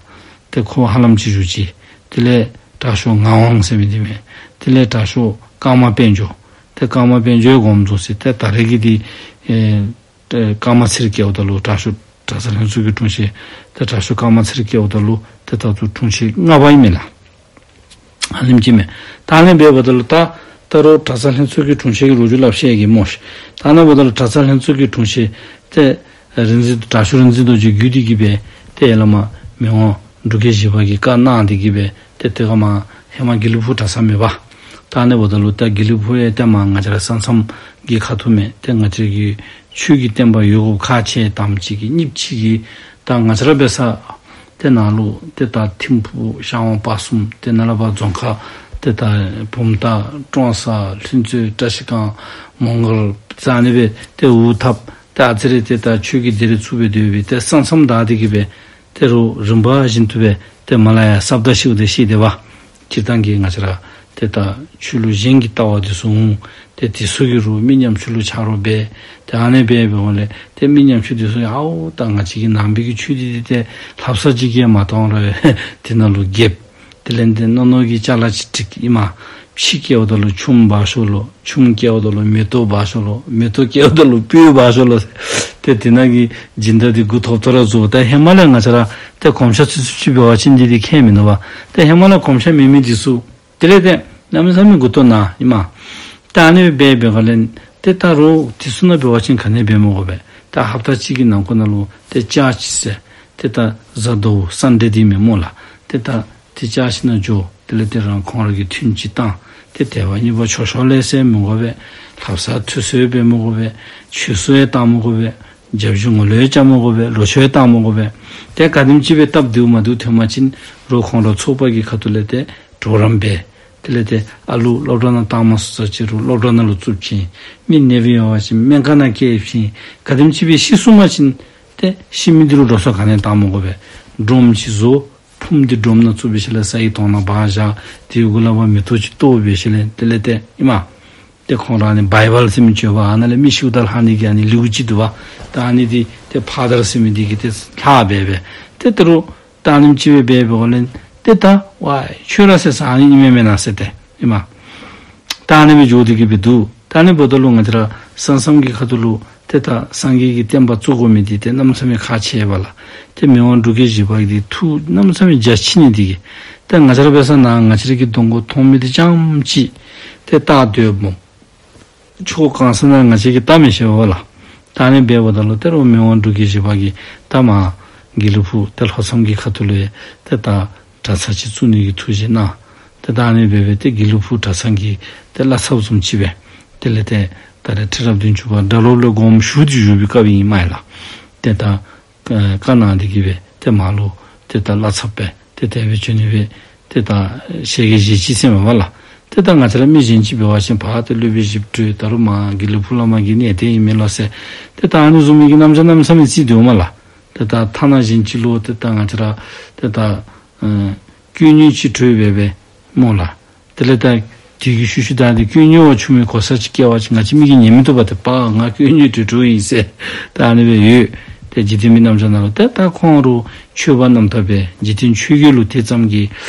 ཏེ་ཁོ་ཧ་ལམ་ཅིག་བཞུགས་ཅི། དེ་ལས་དྲག་ཤོས་ངག་དབང་ཟེར་མི་འདི་མས། དེ་ལས་དྲག་ཤོས་ཀརྨ་དཔལ་འབྱོར། ཏེ་ཀརྨ་དཔལ་འབྱོར་དགོངསམ་རྫོགས་ཅི། ཏེ་ད་རེས་ཀྱི་འདི་ཨེ་ཏེ་ཀརྨ་ཚེ་རིང་སྐྱེ་བ་ད་ལུ་དྲག་ཤོས་གྲྭ་ཚང་ལྷན་ཚོགས་ཀྱི་དྲུང་ཆེན་ཏེ་དྲག་ཤོས་ཀརྨ་ཚེ་རིང་སྐྱེ་བ་ད་ལུ་ཏེ་ད་ལྟོ་དྲུང་ཆེན་ལྔ་པ་ཨིན་མས་ལགས། ཨ་ནེམ་ཅིག་མས། ད་ཨ་ནི་འབདཝ་ད་ལུ་ད་ད་རུང་གྲྭ་ཚང་ལྷན་ཚོགས་ཀྱི་དྲུང་ཆེན་གྱི་ལོ་རྒྱུས་སླབ་ཤེས་ཀྱི་སྨོ་ཤིག། ད་ཨ་ནི་འབདཝ་ད་ལུ་གྲྭ་ཚང་ལྷན་ཚོགས་ཀྱི་དྲུང་ཆེན་ཏེ་རིག་འཛིན་དྲག་ཤོས་རིག་འཛིན་རྡོ་རྗེ་བརྒྱུད་དེ་གི་སྦེ་ཏེ་ཡར་ལས་མར་མི་དབང་འབྲུག་རྒྱལ་བཞི་པ་གིས་བཀའ་གནང་སྟེ་གི་སྦེ་ཏེ་དེ་ཁར་མར་ཧེ་མ་དགེ་ལེགས་ཕུག་གྲྭ་ཚང་མེད་པ། ད་ཨ་ནི་འབདཝ་ད་ལུ་ད་དགེ་ལེགས་ཕུག་ཡང་ཏེ་མར་ང་བཅས་ར་ས་མཚམས་ཀྱི་ཁ་ཐུག་མས། ཏེ་ང་བཅས་ཀྱི་ཆོས་ཀྱི་བསྟན་པ་ཡོད་དགོཔ་ཁག་ཆེ། དང་པ་ཅིག་གིས། གཉིས་པ་ཅིག་གིས་ད་ང་བཅས་ར་འབད་ས་ཏེ་ནཱ་ལུ་ཏེ་ད་ཐིམ་ཕུག་ཤར་ཝང་སྤ་གསུམ་ཏེ་ནཱ་ལས་ཕར་རྫོང་ཁ་ཏེ་ད་བུམ་ཐང་ཀྲོང་གསར་ལྷུན་རྩེ་བཀྲ་ཤིས་སྒང་མོང་སྒར་ཟེར་ཨ་ནི་སྦེ་ཏེ་འུ་ཐབ་ཏེ་ཨ་ཙི་རེ་ཏེ་ད་ཆོས་ཀྱི་སྡེ་རེ་བཙུགས་སྦེ་སྡོད་པའི་ཏེ་ས་མཚམས་བདའ་སྟེ་གི་སྦེ་ཏེ་རུང་རིམ་པ་བཞིན་དུ་སྦེ་ཏེ་མར་ལས་ཡར་ས་བདག་ཤིཝ་ཏེ་ཤེས་ཏེ་འབད། སྤྱིར་བཏང་གི་ང་བཅས་ར་ཏེ་ད་ཆོས་ལུགས་གཞན་གྱི་ལྟ་བ་འདི་ཚུ་འོང་། ཏེ་དེ་ཚུ་གིས་རུང་མི་ཉམ་ཆུང་ལུ་ཆ་རོགས་འབད། ཏེ་ཨ་ནི་སྦེ་འབདཝ་ལས་ཏེ་མི་ཉམ་ཆུང་འདི་ཚུ་ཡང་ཨའོ་ད་ང་བཅས་ཀྱི་ནང་པའི་གི་ཆོས་འདི་འདི་ཏེ་ལྷ་བསངས་ཅིག་གིས་མ་གཏང་རུང་དེ་ནང་ལུ་རྒྱབ། དེ་ལས་ཏེ་རྣོ་རྣོ་གི་ཅ་ལ་ཅིག་སྒྲིག་ཨིན་མས། ཕྱེ་བཀལཝ་ད་ལུ་ཆུམ་འབག་ཤོག་ལོ། ཆུམ་བཀལཝ་ད་ལུ་མེ་ཏོག་འབག་ཤོག་ལོ། མེ་ཏོག་བཀལཝ་ད་ལུ་སྤོས་འབག་ཤོག་ལོ། ཏེ་དེ་ནང་གི་སྦྱིན་བདག་འདི་མགུ་ཐོབ་ཐོབ་ར་བཟོ། ཏེ་ཧེ་མ་ལས་ང་བཅས་ར་ཏེ་གོམས་ཤ་ཚུད་ཚུདཔ་ཅིག་འབད་བ་ཅིན་འདི་འདི་ཁྱད་མིན་འདུག་པ། ཏེ་ཧེ་མ་ལས་གོམས་ཤ་མེད་མི་འདི་ཚུ་དེ་ལས་ཏེ་གནམ་མེད་ས་མེད་མགུ་ཏོ་ན་ཨིན་མས། ད་ཨ་ནི་སྦེ་འབད་འབདཝ་ལས་ཏེ་ད་རུང་དེ་ཚུ་ནང་འབད་བ་ཅིན་ག་ནི་འབད་མི་དགོ་པས། ད་ཧབ་ཏ་གཅིག་གི་ནང་འཁོད་ནང་ལུ་ཏེ་ལྕགས་ཅིག་ཟེར་ཏེ་ད་གཟའ་ཟླཝ་སན་ཌེ་འདི་མེན་སྨོ་ལགས། ཏེ་ད་ཏེ་ལྕགས་ཅིག་ནང་འགྱོ། དེ་ལས་ཏེ་རང་ཁོང་ར་གིས་ཐུན་ཅིག་བཏང་། ཏེ་དལ་བ་གཉིས་པ་ཆོག་ཤོས་ལས་ཟེར་མི་དགོ་པས། ལྷ་བསངས་ཐུགས་གསོ་འབད་མི་དགོ་པས། མཆོད་གསོལ་ཡང་བཏང་མི་དགོ་པས། བརྒྱ་བཞུགས་ངོ་ལོག་ཡང་རྐྱབ་མི་དགོ་པས། ལོ་མཆོད་ཡང་བཏང་མི་དགོ་པས། ཏེ་ག་དེམ་ཅིག་སྦེ་སྟབས་བདེཝ་མ་བདེཝ་ཐོན་པ་ཅིན་རོགས་ཁོང་ར་ཚོགས་པ་གི་ཁ་ཐུག་ལས་ཏེ་གྲོགས་རམ་འབད། དེ་ལས་ཏེ་ཨ་ལུ་སློབ་གྲྭ་ནང་བཏང་མ་ཚུགས་ས་ཅིག་རུང་སློབ་གྲྭ་ནང་ལུ་བཙུགས་བྱིན། མི་ནད་པ་ཡོད་པ་ཅིན་སྨན་ཁང་ནང་བསྐྱལ་བྱིན། ག་དེམ་ཅིག་སྦེ་ཤི་སོང་པ་ཅིན་ཏེ་ཤི་མི་འདི་ལུ་འགྲོ་སོང་ག་ནི་བཏང་མི་དགོ་པས། སྒྲོམ་ཅིག་བཟོ། ཕུངམ་འདི་སྒྲོམ་ནང་བཙུགས་སྦེ་ཞིནམ་ལས་ས་ཡི་དོང་ནང་སྦ་བཞག། དེའི་གུ་ལས་ཕར་མེ་ཏོག་ཅིག་གཏོར་སྦེ་ཞིནམ་ལས་དེ་ལས་ཏེ་ཨིན་མས། ཏེ་ཁོང་ར་ནི་བཱའི་བཱལ་ཟེར་མི་ཅིག་ཡོདཔ། ཨ་ནཱ་ལས་མི་ཤིཝ་ད་ལྷག་ནི་གི་ཨ་ནི་ལེའུ་ཅིག་འདུག་པ། ད་ཨ་ནི་འདི་ཏེ་ཕ་དར་ཟེར་མི་འདི་གིས་ཏེ་ལྷག་སྦེ་སྦེ་ཏེ་ད་རུང་ད་ཨ་ནེམ་ཅིག་སྦེ་འབད་འབདཝ་ལས་ཏེ་ད་ཝའི་ཁྱོད་ར་ཟེར་ས་ཨ་ནི་ཨིན་མས་མེན་ན་ཟེར་ཏེ་ཨིན་མས། ད་ཨ་ནི་སྦེ་འགྱོ་སྟེ་གི་སྦེ་འདུག། ད་ཨ་ནི་འབདཝ་ད་ལུ་ང་བཅས་ར་ས་མཚམས་ཀྱི་ཁ་ཐུག་ལུ་ཏེ་ད་སངས་རྒྱས་ཀྱི་བསྟན་པ་བཙུགས་དགོ་མི་འདི་ཏེ་གནམ་མེད་ས་མེད་ཁག་ཆེ་བས་ལགས། ཏེ་མི་དབང་འབྲུག་རྒྱལ་བཞི་པ་གི་ཐུགས་གནམ་མེད་ས་མེད་རྒྱ་ཆེ་ནི་འདི་གིས་ཏེ་ང་བཅས་ར་འབད་ས་ནཱ་ང་བཅས་ར་གི་གདོང་ཁར་མཐོང་མི་འདི་རྐྱངམ་ཅིག་ཏེ་བལྟ་སྡོདཔ་སྨོ། ཕྱོགས་གང་ས་ནང་ང་བཅས་ཀྱིས་བལྟ་མི་ཤེས་པས་ལགས། ད་ཨ་ནི་འབདཝ་ད་ལུ་ཏེ་རོགས་མི་དབང་འབྲུག་རྒྱལ་བཞི་པ་གིས་ད་མར་དགེ་ལེགས་ཕུག་ཏེ་ལྷོ་མཚམས་ཀྱི་ཁ་ཐུག་ལུ་ཡང་ཏེ་ད་གྲྭ་ཚང་ཅིག་བཙུགས་ནི་གི་ཐུགས་བཞེད་གནང་། ཏེ་ད་ཨ་ནི་སྦེ་སྦེ་ཏེ་དགེ་ལེགས་ཕུག་གྲྭ་ཚང་གི་ཏེ་བླ་ཚབ་བཟུམ་ཅིག་སྦེ་དེ་ལས་ཏེ་ད་རེས་ཁྲི་རབས་བདུན་ཅུ་པ་སྒྲ་སློབ་ལས་དགོངསམ་ཞུ་སྟེ་བཞུགས་པའི་སྐབས་ཨིན་མས་ལགས། ཏེ་ད་ཨེ་བཀའ་གནང་སྟེ་གི་སྦེ་ཏེ་མར་ལུ་ཏེ་ད་བླ་ཚབ་སྦེ་ཏེ་དེ་སྦེ་བྱོན་ནི་སྦེ་ཏེ་ད་ཞལ་གྱིས་བཞེས་ཅི་ཟེར་མས་པ་ལགས། ཏེ་ད་ང་བཅས་ར་མི་གཞན་ཅིག་འབད་བ་ཅིན་ཕར་ཏེ་སློབ་དཔོན་ཞིག་སྦེ་སྤྲོད་ད་རུང་མར་དགེ་ལེགས་ཕུག་ལས་མར་གྱི་གནས་བརྟན་ཨིན་མས་ལོ་ཟེར། ཏེ་ད་ཨ་ནི་བཟུམ་མའི་གི་རྣམ་གཞག་གནམ་མེད་ས་མེད་རྩིས་འདུག་མས་ལགས། ཏེ་ད་ཐ་ན་གཞན་ཅིག་ལུ་ཏེ་ད་ང་བཅས་ར་ཏེ་ད་ཨེ་བཀོད་ཉོན་ཅིག་གྲོལ་སྦེ་སྦེ་སྨོ་ལགས། དེ་ལས་ད་དེ་གི་ཤུལ་ཤུལ་ད་ཏེ་བཀོད་ཉོན་བ་ཆུང་མི་གོ་ས་ཅིག་སྐྱེ་བ་ཅིན་ང་བཅས་མི་གིས་ཉན་མི་བཏུབ་པས། ཏེ་པ་ང་བཀོད་ཉོན་གྲོལ་གྲོལཝ་ཨིན་ཟེར་ད་ཨ་ནི་སྦེ་ཡོད། ཏེ་འཇིག་རྟེན་མི་རྣམ་གཞག་ནང་ལུ་ཏེ་ད་ཁོང་ར་ཆོས་པ་རྣམ་དག་སྦེ་འཇིག་རྟེན་ཆོས་བརྒྱད་ལུ་དེ་ཙམ་གྱི་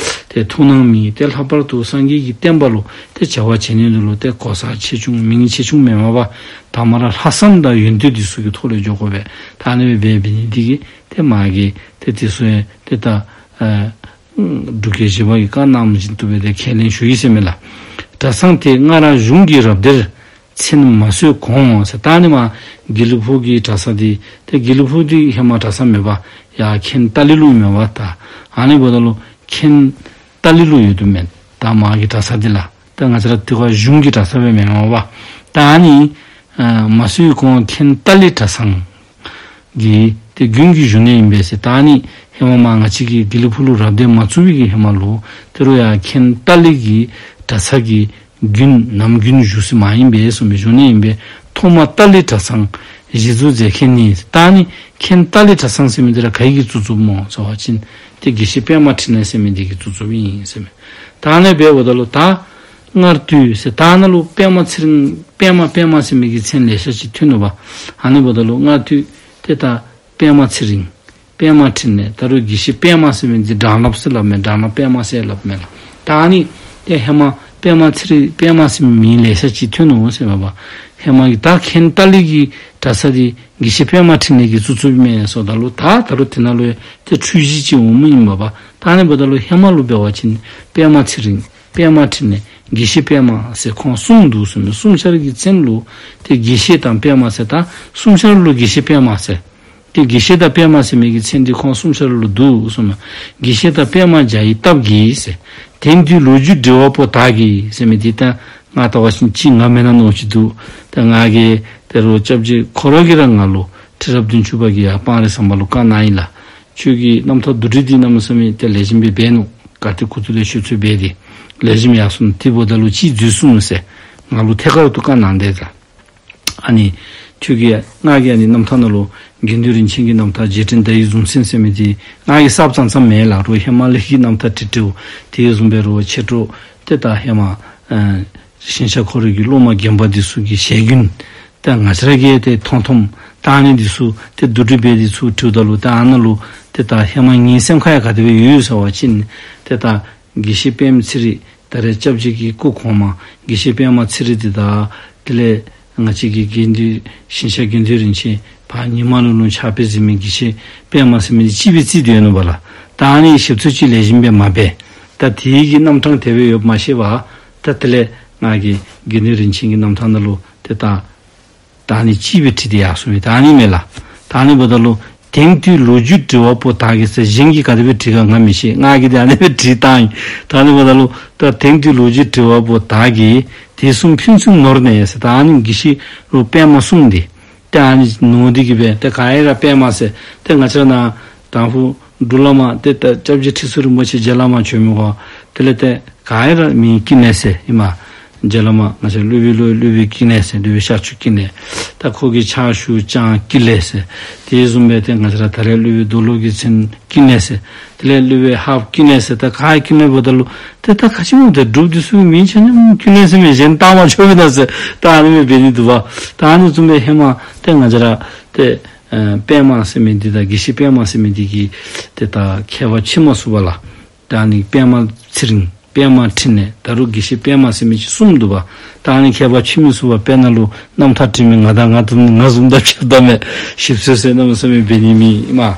ཏེ་ཐུགས་སྣང་མེད། ཏེ་ལྷག་པར་དུ་སངས་རྒྱས་ཀྱི་བསྟན་པ་ལུ་ཏེ་བྱ་བ་བྱེད་ནི་འདི་ལུ་ཏེ་གོ་ས་ཆེ་ཆུང་མིང་ཆེ་ཆུང་མེན་མས་པ། ད་མ་ར་ལྷག་བསམ་དང་ཡོན་ཏན་འདི་ཚུ་གི་ཐོག་ལས་འགྱོ་དགོ་པས། ད་ཨ་ནི་སྦེ་འབད་ནི་འདི་གིས་ཏེ་མ་གི་ཏེ་དེ་ཚུ་ཡང་ཏེ་ད་ཨེ་འབྲུག་རྒྱལ་བཞི་པ་གིས་བཀའ་གནངམ་བཞིན་དུ་སྦེ་ཏེ་ཁས་ལེན་ཞུ་ཡི་ཟེར་མས་ལགས། གྲྭ་ཚང་དེ་སྔར་གཞུང་གི་རབ་སྡེར་མཚན་མ་གསོལ་གོང་ཟེར། ད་ཨ་ནི་མར་དགེ་ལེགས་ཕུག་གི་གྲྭ་ཚང་འདི་ཏེ་དགེ་ལེགས་ཕུག་འདི་ཧེ་མ་གྲྭ་ཚང་མེད་པ། ཡར་མཁན་ཏཱ་ལའི་ལུ་ཨིན་མས་པ། ད་ཨ་ནི་འབདཝ་ད་ལུ་མཁན་ཏཱ་ལའི་ལུ་ཡོད་དོ་མས། ད་མ་གི་གྲྭ་ཚང་འདི་ལགས། ད་ང་བཅས་ར་དེ་ཁར་གཞུང་གི་གྲྭ་ཚང་སྦེ་མེན་མས་པ། ད་ཨ་ནི་ཨ་མ་གསོལ་གོང་མཁན་ཏཱ་ལའི་གྲྭ་ཚང་གི་ཏེ་དགུན་གྱི་བཞུགས་གནས་ཨིན་པས་ཟེར། ད་ཨ་ནི་ཧེ་མ་མར་ང་བཅས་ཀྱི་དགེ་ལེགས་ཕུག་ལུ་རབ་སྡེ་མ་བཙུགས་པའི་གི་ཧེ་མ་ལུ་ད་རུང་ཡར་མཁན་ཏཱ་ལའི་གི་གྲྭ་ཚང་གི་དགུན་ནམ་དགུན་བཞུགས་ས་མ་ཨིན་པས་ཟེར་མི་བཞུགས་གནས་ཨིན་པས། ཐོག་མར་ཏཱ་ལའི་གྲྭ་ཚང་གཞི་བཙུགས་མཛད་མཁན་ནི། ད་ཨ་ནི་མཁན་ཏཱ་ལའི་གྲྭ་ཚང་ཟེར་མི་འདི་ར་ག་གིས་བཙུགས་བཙུགསཔ་སྨོ་ཟེར་བ་ཅིན་ཏེ་དགེ་བཤེས་པདྨ་འཕྲིན་ལས་ཟེར་མི་འདི་གིས་བཙུགས་བཙུགསཔ་ཨིན་ཟེར་མས། ད་ཨ་ནི་སྦེ་འབདཝ་ད་ལུ་ད་སྔར་དུས་ཟེར་ད་ནཱ་ལུ་པདྨ་ཚེ་རིང་པདྨ་པདྨ་ཟེར་མི་གི་མཚན་ལེ་ཤ་ཅིག་ཐོན་ནུག་པ། ཨ་ནི་འབདཝ་ད་ལུ་སྔར་དུས་ཏེ་ད་པདྨ་ཚེ་རིང་པདྨ་འཕྲིན་ལས་ད་རུང་དགེ་བཤེས་པདྨ་ཟེར་མི་འདི་དྲང་སླབ་ཟེར་སླབ་མས། དྲང་སླབ་པདྨ་ཟེར་སླབ་མས་ལགས། ད་ཨ་ནི་ཏེ་ཧེ་མ་པདྨ་ཚེ་རིང་པདྨ་ཟེར་མི་མིང་ལེ་ཤ་ཅིག་ཐོན་ནུག་ཟེར་མས་པ། ཧེ་མ་གི་ད་མཁན་ཏཱ་ལའི་གི་གྲྭ་ཚང་འདི་དགེ་བཤེས་པདྨ་འཕྲིན་ལས་ཀྱིས་བཙུགས་བཙུགསཔ་མས་ཟེརཝ་ད་ལུ་ད་ད་རུང་དེ་ནང་ལུ་ཡང་ཏེ་འཁྲུལ་གཞི་ཅིག་འོངམ་ཨིན་པས་པ། ད་ཨ་ནི་འབདཝ་ད་ལུ་ཧེ་མ་ལུ་འབད་བ་ཅིན་པདྨ་ཚེ་རིང་པདྨ་འཕྲིན་ལས་དགེ་བཤེས་པདྨ་ཟེར་ཁོང་གསུམ་འདུག་ཟེར་མས། གསུམ་ཆ་ར་གི་མཚན་ལུ་ཏེ་དགེ་བཤེས་དང་པདྨ་ཟེར་ད་གསུམ་ཆ་ར་ལུ་དགེ་བཤེས་པདྨ་ཟེར། ཏེ་དགེ་བཤེས་དང་པདྨ་ཟེར་མི་གི་མཚན་འདི་ཁོང་གསུམ་ཆ་ར་ལུ་འདུག་གསུངམ་མས། དགེ་བཤེས་དང་པདྨ་བརྒྱ་ཡི་སྟབས་ཀྱིས་ཟེར། དེང་དུས་ལོ་རྒྱུས་འབྲི་བ་པོ་དག་གིས་ཟེར་མི་འདི་ད་ང་ལྟ་བ་ཅིན་ཅིག་ང་མེན་ན་མནོཝ་ཅིག་འདུག། ད་ང་གིས་ད་རུང་སྐྱབས་རྗེ་ཁོ་ར་གིས་ར་ང་ལུ་ཁྲི་རབས་བདུན་ཅུ་པ་གི་ཡར་སྤང་རི་ཟམ་པ་ལུ་བཀའ་གནང་ཡི་ལགས། ཁྱོད་ཀྱི་རྣམ་ཐར་བསྡུ་སྒྲིག་འདི་གནམ་མེད་ས་མེད་ཏེ་ལེགས་ཤོམ་སྦེ་འབད་ནུག། ག་ཏེ་ཁུ་ཚུར་ལས་ཤོད་ཚུར་འབད་དེ་ལེགས་ཤོམ་ཡར་སོང་ནུག། དེ་འབདཝ་ད་ལུ་ཅིག་འཛོལ་སོང་ནུག་ཟེར་ང་ལུ་ཐད་ཀར་དུ་བཀའ་གནང་དེས་ད། ཨ་ནི་ཁྱོད་ཀྱིས་ང་གིས་ཨ་ནི་རྣམ་ཐར་ནང་ལུ་དགེ་འདུན་རིན་ཆེན་གྱི་རྣམ་ཐར་རྗེས་དྲན་ཟླ་འོད་གཟུངས་སེང་ཟེར་མི་འདི་ང་གིས་གསརཔ་ཙང་ཙང་མེན་ལགས། རོགས་ཧེ་མ་ལས་ཀྱི་རྣམ་ཐར་བྲིས་བྲིསཝ་དེ་བཟུམ་སྦེ་རོགས་ཆེ་དྲོ་ཏེ་ད་ཧེ་མ་ཨ་ཞིང་གཤེགས་ཁོ་རའི་གི་སློབ་མ་རྒན་པ་འདི་ཚུ་གི་ཞལ་རྒྱུན་ད་ང་བཅས་ར་གིས་ཏེ་མཐོང་མཐོངམ་ད་ཨ་ནི་འདི་ཚུ་ཏེ་བསྡུ་སྒྲིག་འབད་དེ་ཚུར་བྲིསཝ་ད་ལུ་ད་ཨ་ནཱ་ལུ་ཏེ་ད་ཧེ་མ་ངེའི་སེམས་ཁར་ཡང་ག་དེ་སྦེ་ཡོད་ཡོད་ཟེར་བ་ཅིན་ཏེ་ད་དགེ་བཤེས་པདྨ་ཚེ་རིང་ད་རེས་སྐྱབས་རྗེ་གི་སྐུ་གོང་མ་དགེ་བཤེས་པདྨ་ཚེ་རིང་འདི་དང་དེ་ལས་ང་བཅས་ཀྱི་དགེ་འདུན་ཞིང་གཤེགས་དགེ་འདུན་རིན་ཆེན་ཕར་ཉི་མ་ལུ་ལུ་ཕྱག་དཔེ་གཟིགས་མི་དགེ་བཤེས་པདྨ་ཟེར་མི་འདི་གཅིག་སྦེ་བརྩིས་ཏེ་ཡོད་ནུག་པ་ལགས། ད་ཨ་ནི་ཞིབ་འཚོལ་ཅིག་ལེགས་ཤོམ་སྦེ་མ་འབད། ད་དེ་གི་རྣམ་གྲངས་དེ་སྦེ་ཡོདཔ་མ་ཤེས་པར་ད་དེ་ལས་ང་གིས་དགེ་འདུན་རིན་ཆེན་གྱི་རྣམ་ཐར་ནང་ལུ་ཏེ་ད་ད་ཨ་ནི་གཅིག་སྦེ་བྲིས་ཏེ་ཡར་སོང་མི་ད་ཨ་ནི་མས་ལགས། ད་ཨ་ནི་འབདཝ་ད་ལུ་དེང་དུས་ལོ་རྒྱུས་འབྲི་བ་པོ་དག་གིས་ཟེར་གཞན་གྱིས་ག་དེ་སྦེ་བྲིས་ག་ང་མི་ཤེས། ང་གིས་ཏེ་ཨ་ནི་སྦེ་བྲིས་བཏང་ཡི། ད་ཨ་ནི་འབདཝ་ད་ལུ་ད་དེང་དུས་ལོ་རྒྱུས་འབྲི་བ་པོ་དག་གིས་དུས་གསུམ་ཕན་ཚུན་ནོར་ནས་ཟེར་ད་ཨ་ནི་དགེ་བཤེས་རུ་པདྨ་གསུམ་འདི་ཏེ་ཨ་ནི་ནོར་འདི་གིས་སྦེ་ཏེ་ག་ཡ་ར་པདྨ་ཟེར་ཏེ་ང་བཅས་ར་ནཱ་དང་ཕུ་འབྲུག་བླ་མ་ཏེ་ད་སྐྱབས་རྗེ་ཁྲི་ཟུར་རིན་པོ་ཆེ་རྗེ་བླ་མ་བྱོན་མི་གོ་དེ་ལས་ཏེ་ག་ཡ་ར་མིང་ཀུན་ལེགས་ཟེར་ཨིན་མས། རྗེ་བླ་མ་ང་བཅས་སློབ་དཔོན་ལུ་སློབ་དཔོན་ཀུན་ལེགས་ཟེར་སློབ་དཔོན་ཤཱཀྱ་ཀུན་ལེགས། ད་ཁོ་གི་ཕྱག་ཞུ་ལྕམ་ཀུན་ལེགས་ཟེར། དེ་བཟུམ་སྦེ་ཏེ་ང་བཅས་ར་ད་རེས་སློབ་དཔོན་རྡོར་སློབ་ཀྱི་མཚན་ཀུན་ལེགས་ཟེར། དེ་ལས་སློབ་དཔོན་ཧཱཔ་ཀུན་ལེགས་ཟེར། ད་ག་ཀུན་ལེགས་འབདཝ་ད་ལུ་ཏེ་ད་ག་ཅི་སྨོ་ཏེ་འབྲུགཔ་འདི་ཚུ་གི་མིང་ཆ་མཉམ་ཀུན་ལེགས་ཟེར་མི་གཞན་བཏགས་མ་ཆོག་པས་ན་ཟེར་ད་ཨ་ནི་སྦེ་འབད་ནི་འདུག་པ། ད་ཨ་ནི་བཟུམ་སྦེ་ཧེ་མ་ཏེ་ང་བཅས་ར་ཏེ་ཨེ་པདྨ་ཟེར་མི་འདི་དང་དགེ་བཤེས་པདྨ་ཟེར་མི་འདི་གི་ཏེ་ད་ཁྱད་པར་ཕྱེ་མ་ཚུགས་པས་ལགས། ད་ཨ་ནི་པདྨ་ཚེ་རིང་པདྨ་འཕྲིན་ལས་ད་རུང་དགེ་བཤེས་པདྨ་ཟེར་མི་ཅིག་གསུམ་འདུག་པ། ད་ཨ་ནི་ཁྱད་པར་ཕྱེ་མི་ཚུགས་པར་དཔེར་ན་ལུ་རྣམ་ཐར་བྲིས་མི་ང་དང་ང་བཟུམ་ང་བཟུམ་དང་ཕྱདཔ་ད་མས། ཞིབ་འཚོལ་ཟེར་གནམ་མེད་ས་མེད་འབད་ནི་མེད་ཨིན་མས།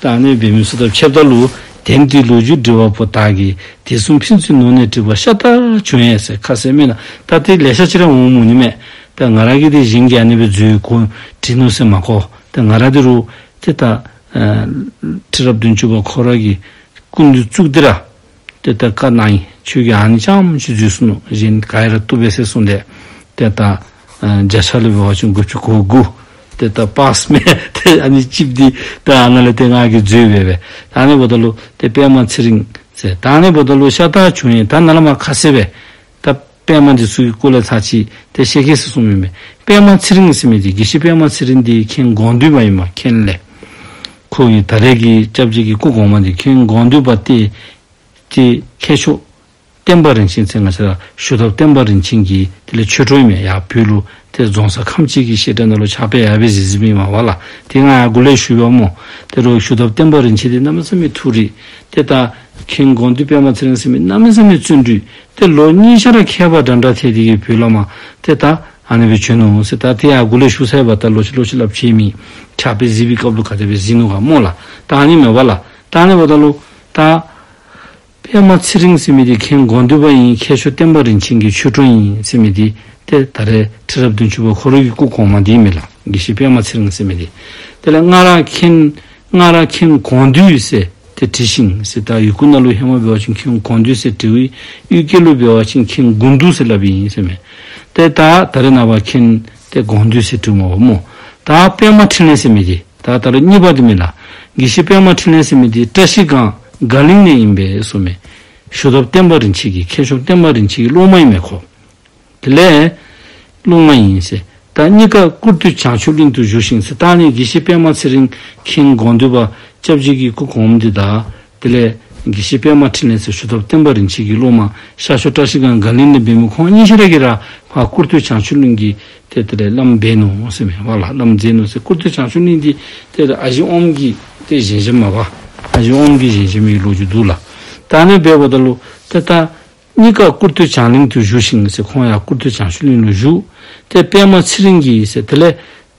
ད་ཨ་ནི་འབད་མི་ཚུ་དང་ཕྱདཔ་ད་ལུ་དེང་དུས་ལོ་རྒྱུས་འབྲི་བ་པོ་དག་གིས་དུས་གསུམ་ཕན་ཚུན་ནོར་ནས་བྲིས་པ་ཤ་སྟག་བྱུང་ཡང་ཟེར་ཁ་གསལ་མེད་ན་ད་ཏེ་ལེ་ཤ་ཅིག་ར་འོང་མི་ནི་མས། ད་ང་ར་གིས་ཏེ་གཞན་གྱིས་ཨ་ནི་སྦེ་འཛོལ་གོ་བྲིས་ནུག་ཟེར་མ་གོ། ད་ང་ར་འདི་རུ་ཏེ་ད་ཨ་ཁྲི་རབས་བདུན་ཅུ་པ་ཁོ་ར་གི་སྐུ་མདུན་བཙུགས་ཏེ་ར་ ཏེ་ད་བཀའ་གནང་ཡི། ཁྱོད་ཀྱིས་ཨ་ནི་རྐྱངམ་ཅིག་འཛོལ་སོང་ནུག། གཞན་ག་ར་བཏུབ་པས་ཟེར་གསུངས་ཏེ། ཏེ་ད་ཨ་བརྒྱ་ཆ་ལུ་འབད་བ་ཅིན་དགུ་བཅུ་གོ་དགུ། ཏེ་ད་པཱསི་མས། ཏེ་ཨ་ནི་གཅིག་འདི་ད་ཨ་ནཱ་ལས་ཏེ་ང་གིས་འཛོལ་སྦེ་སྦེ། ད་ཨ་ནི་འབདཝ་ད་ལུ་ཏེ་པདྨ་ཚེ་རིང་ཟེར། ད་ཨ་ནི་འབདཝ་ད་ལུ་ཤ་སྟག་བྱུང་ཡི། ད་ནཱ་ལས་མར་ཁ་གསལ་སྦེ་ད་པདྨ་འདི་ཚུ་གི་སྐོར་ལས་ཚར་གཅིག་ཏེ་བཤད་གེ་ཟེར་གསུངམ་ཨིན་མས། པདྨ་ཚེ་རིང་ཟེར་མི་འདི་དགེ་བཤེས་པདྨ་ཚེ་རིང་འདི་མཁན་དགོངས་འདུས་པ་ཨིན་མས། མཁན་ལས་ཁོ་གི་ད་རེས་ཀྱི་སྐྱབས་རྗེ་གི་སྐུ་གོང་མ་འདི་མཁན་དགོངས་འདུས་པ་ཏེ་ཏེ་མཁས་མཆོག་བསྟན་པ་རིན་ཆེན་ཟེར་ང་བཅས་ར་ཞུ་ཐབས་བསྟན་པ་རིན་ཆེན་གྱི་དེ་ལས་ཆོས་གྲོགས་ཨིན་མས། ཡར་བོད་ལུ་ཏེ་རྫོང་གསར་ཁམས་སྐྱིད་ཀྱི་བཤད་གྲྭ་ནང་ལུ་ཕྱག་དཔེ་ཡར་སྦེ་གཟིགས་གཟིགསཔ་ཨིན་མས་པ་ལགས། དེ་ང་ཡར་འགོ་ལས་ཞུ་བ་སྨོ། ཏེ་རོགས་ཞུ་ཐབས་བསྟན་པ་རིན་ཆེན་འདི་གནམ་མེད་ས་མེད་ཐུགས་རིག། ཏེ་ད་མཁན་དགོངས་འདུས་པདྨ་ཚེ་རིང་ཟེར་མི་གནམ་མེད་ས་མེད་བརྩོན་འགྲུས། ཏེ་ལོ་གཉིས་ཆ་ར་མཁས་པ་འདྲ་འདྲ་ཐལ་ཏེ་གིས་བོད་ལས་མར་ཏེ་ད་ཨ་ནི་སྦེ་བྱོན་ནུག་ཟེར། ད་དེ་ཡར་འགོ་ལས་ཞུ་ཚར་བ་ད་ལོག་ཅི་ལོག་ཅི་སླབ་ཅི་མེད། ཕྱག་དཔེ་གཟིགས་པའི་སྐབས་ལུ་ག་དེ་སྦེ་གཟིགས་ནུག་ག་སྨོ་ལགས། ད་ཨ་ནི་མས་པ་ལགས། ད་ཨ་ནི་འབདཝ་ད་ལུ་ད་པདྨ་ཚེ་རིང་ཟེར་མི་འདི་མཁན་དགོངས་འདུས་པ་ཨིན། མཁས་མཆོག་བསྟན་པ་རིན་ཆེན་གྱི་ཆོས་གྲོགས་ཨིན་ཟེར་མི་འདི་ཏེ་ད་རེས་ཁྲི་རབས་བདུན་ཅུ་པ་ཁོ་ར་གི་སྐུ་གོང་མ་འདི་ཨིན་མས་ལགས། དགེ་བཤེས་པདྨ་ཚེ་རིང་ཟེར་མི་འདི། དེ་ལས་སྔར་མཁན་སྔར་མཁན་དགོངས་འདུས་ཟེར་ཏེ་བྲིས་ཤིང་ཟེར། ད་ཡི་གུ་ནང་ལུ་ཧེ་མ་འབད་བ་ཅིན་མཁན་དགོངས་འདུས་ཟེར་བྲིཝ་ཨིན། གཡུས་སྐད་ལུ་འབད་བ་ཅིན་མཁན་དགོངས་འདུས་ཟེར་སླབ་ཨིན་ཟེར་མས། ཏེ་ད་ད་རེས་ནངས་པ་མཁན་ཏེ་དགོངས་འདུས་ཟེར་བྲིཝ་སྨོ་སྨོ། ད་པདྨ་འཕྲིན་ལས་ཟེར་མི་འདི་ད་ད་རེས་གཉིས་པ་འདི་མས་ལགས། དགེ་བཤེས་པདྨ་འཕྲིན་ལས་ཟེར་མི་འདི་བཀྲ་ཤིས་སྒང་དགའ་གླིང་ནས་ཨིན་པས་གསུངས་མས། ཞུ་ཐབས་བསྟན་པ་རིན་ཆེན་གྱི་མཁས་མཆོག་བསྟན་པ་རིན་ཆེན་གྱི་སློབ་མ་ཨིན་མས་ཁོ། དེ་ལས་སློབ་མ་ཨིན་ཟེར། ད་གཉིས་ཀ་ཀུར་སྟོད་བྱང་ཆུབ་གླིང་དུ་བཞུགས་ཤིང་ཟེར། ད་ཨ་ནི་དགེ་བཤེས་པདྨ་ཚེ་རིང་མཁན་དགོངས་འདུས་པ་སྐྱབས་རྗེ་གི་སྐུ་གོང་མ་འདི་དང་དེ་ལས་དགེ་བཤེས་པདྨ་འཕྲིན་ལས་ཟེར་ཞུ་ཐབས་བསྟན་པ་རིན་ཆེན་གྱི་སློབ་མ་ཤར་ཕྱོགས་བཀྲ་ཤིས་སྒང་དགའ་གླིང་ནས་འབད་མི་ཁོང་གཉིས་ཆ་ར་གིས་ར་ཕར་ཀུར་སྟོད་བྱང་ཆུབ་གླིང་གི་ཏེ་དེ་ལས་བླམ་འབད་ནུག་ཟེར་མས་པ་ལགས། བླམ་མཛད་ནུག་ཟེར། ཀུར་སྟོད་བྱང་ཆུབ་གླིང་འདི་ཏེ་ཨ་ཞེ་ཨོམ་གྱི་ཏེ་བཞེངས་བཞེངསམ་མས་པ། ཨ་ཞེ་ཨོམ་གྱིས་བཞེངས་བཞེངས་མི་གི་ལོ་རྒྱུས་འདུག་ལགས། ད་ཨ་ནི་འབདཝ་ད་ལུ་ཏེ་ད་གཉིས་ཀ་ཀུར་སྟོད་བྱང་གླིང་དུ་བཞུགས་ཤིང་ཟེར། ཁོང་ཡང་ཀུར་སྟོད་བྱང་ཆུབ་གླིང་ལུ་བཞུགས། ཏེ་པདྨ་ཚེ་རིང་གིས་ཟེར་དེ་ལས་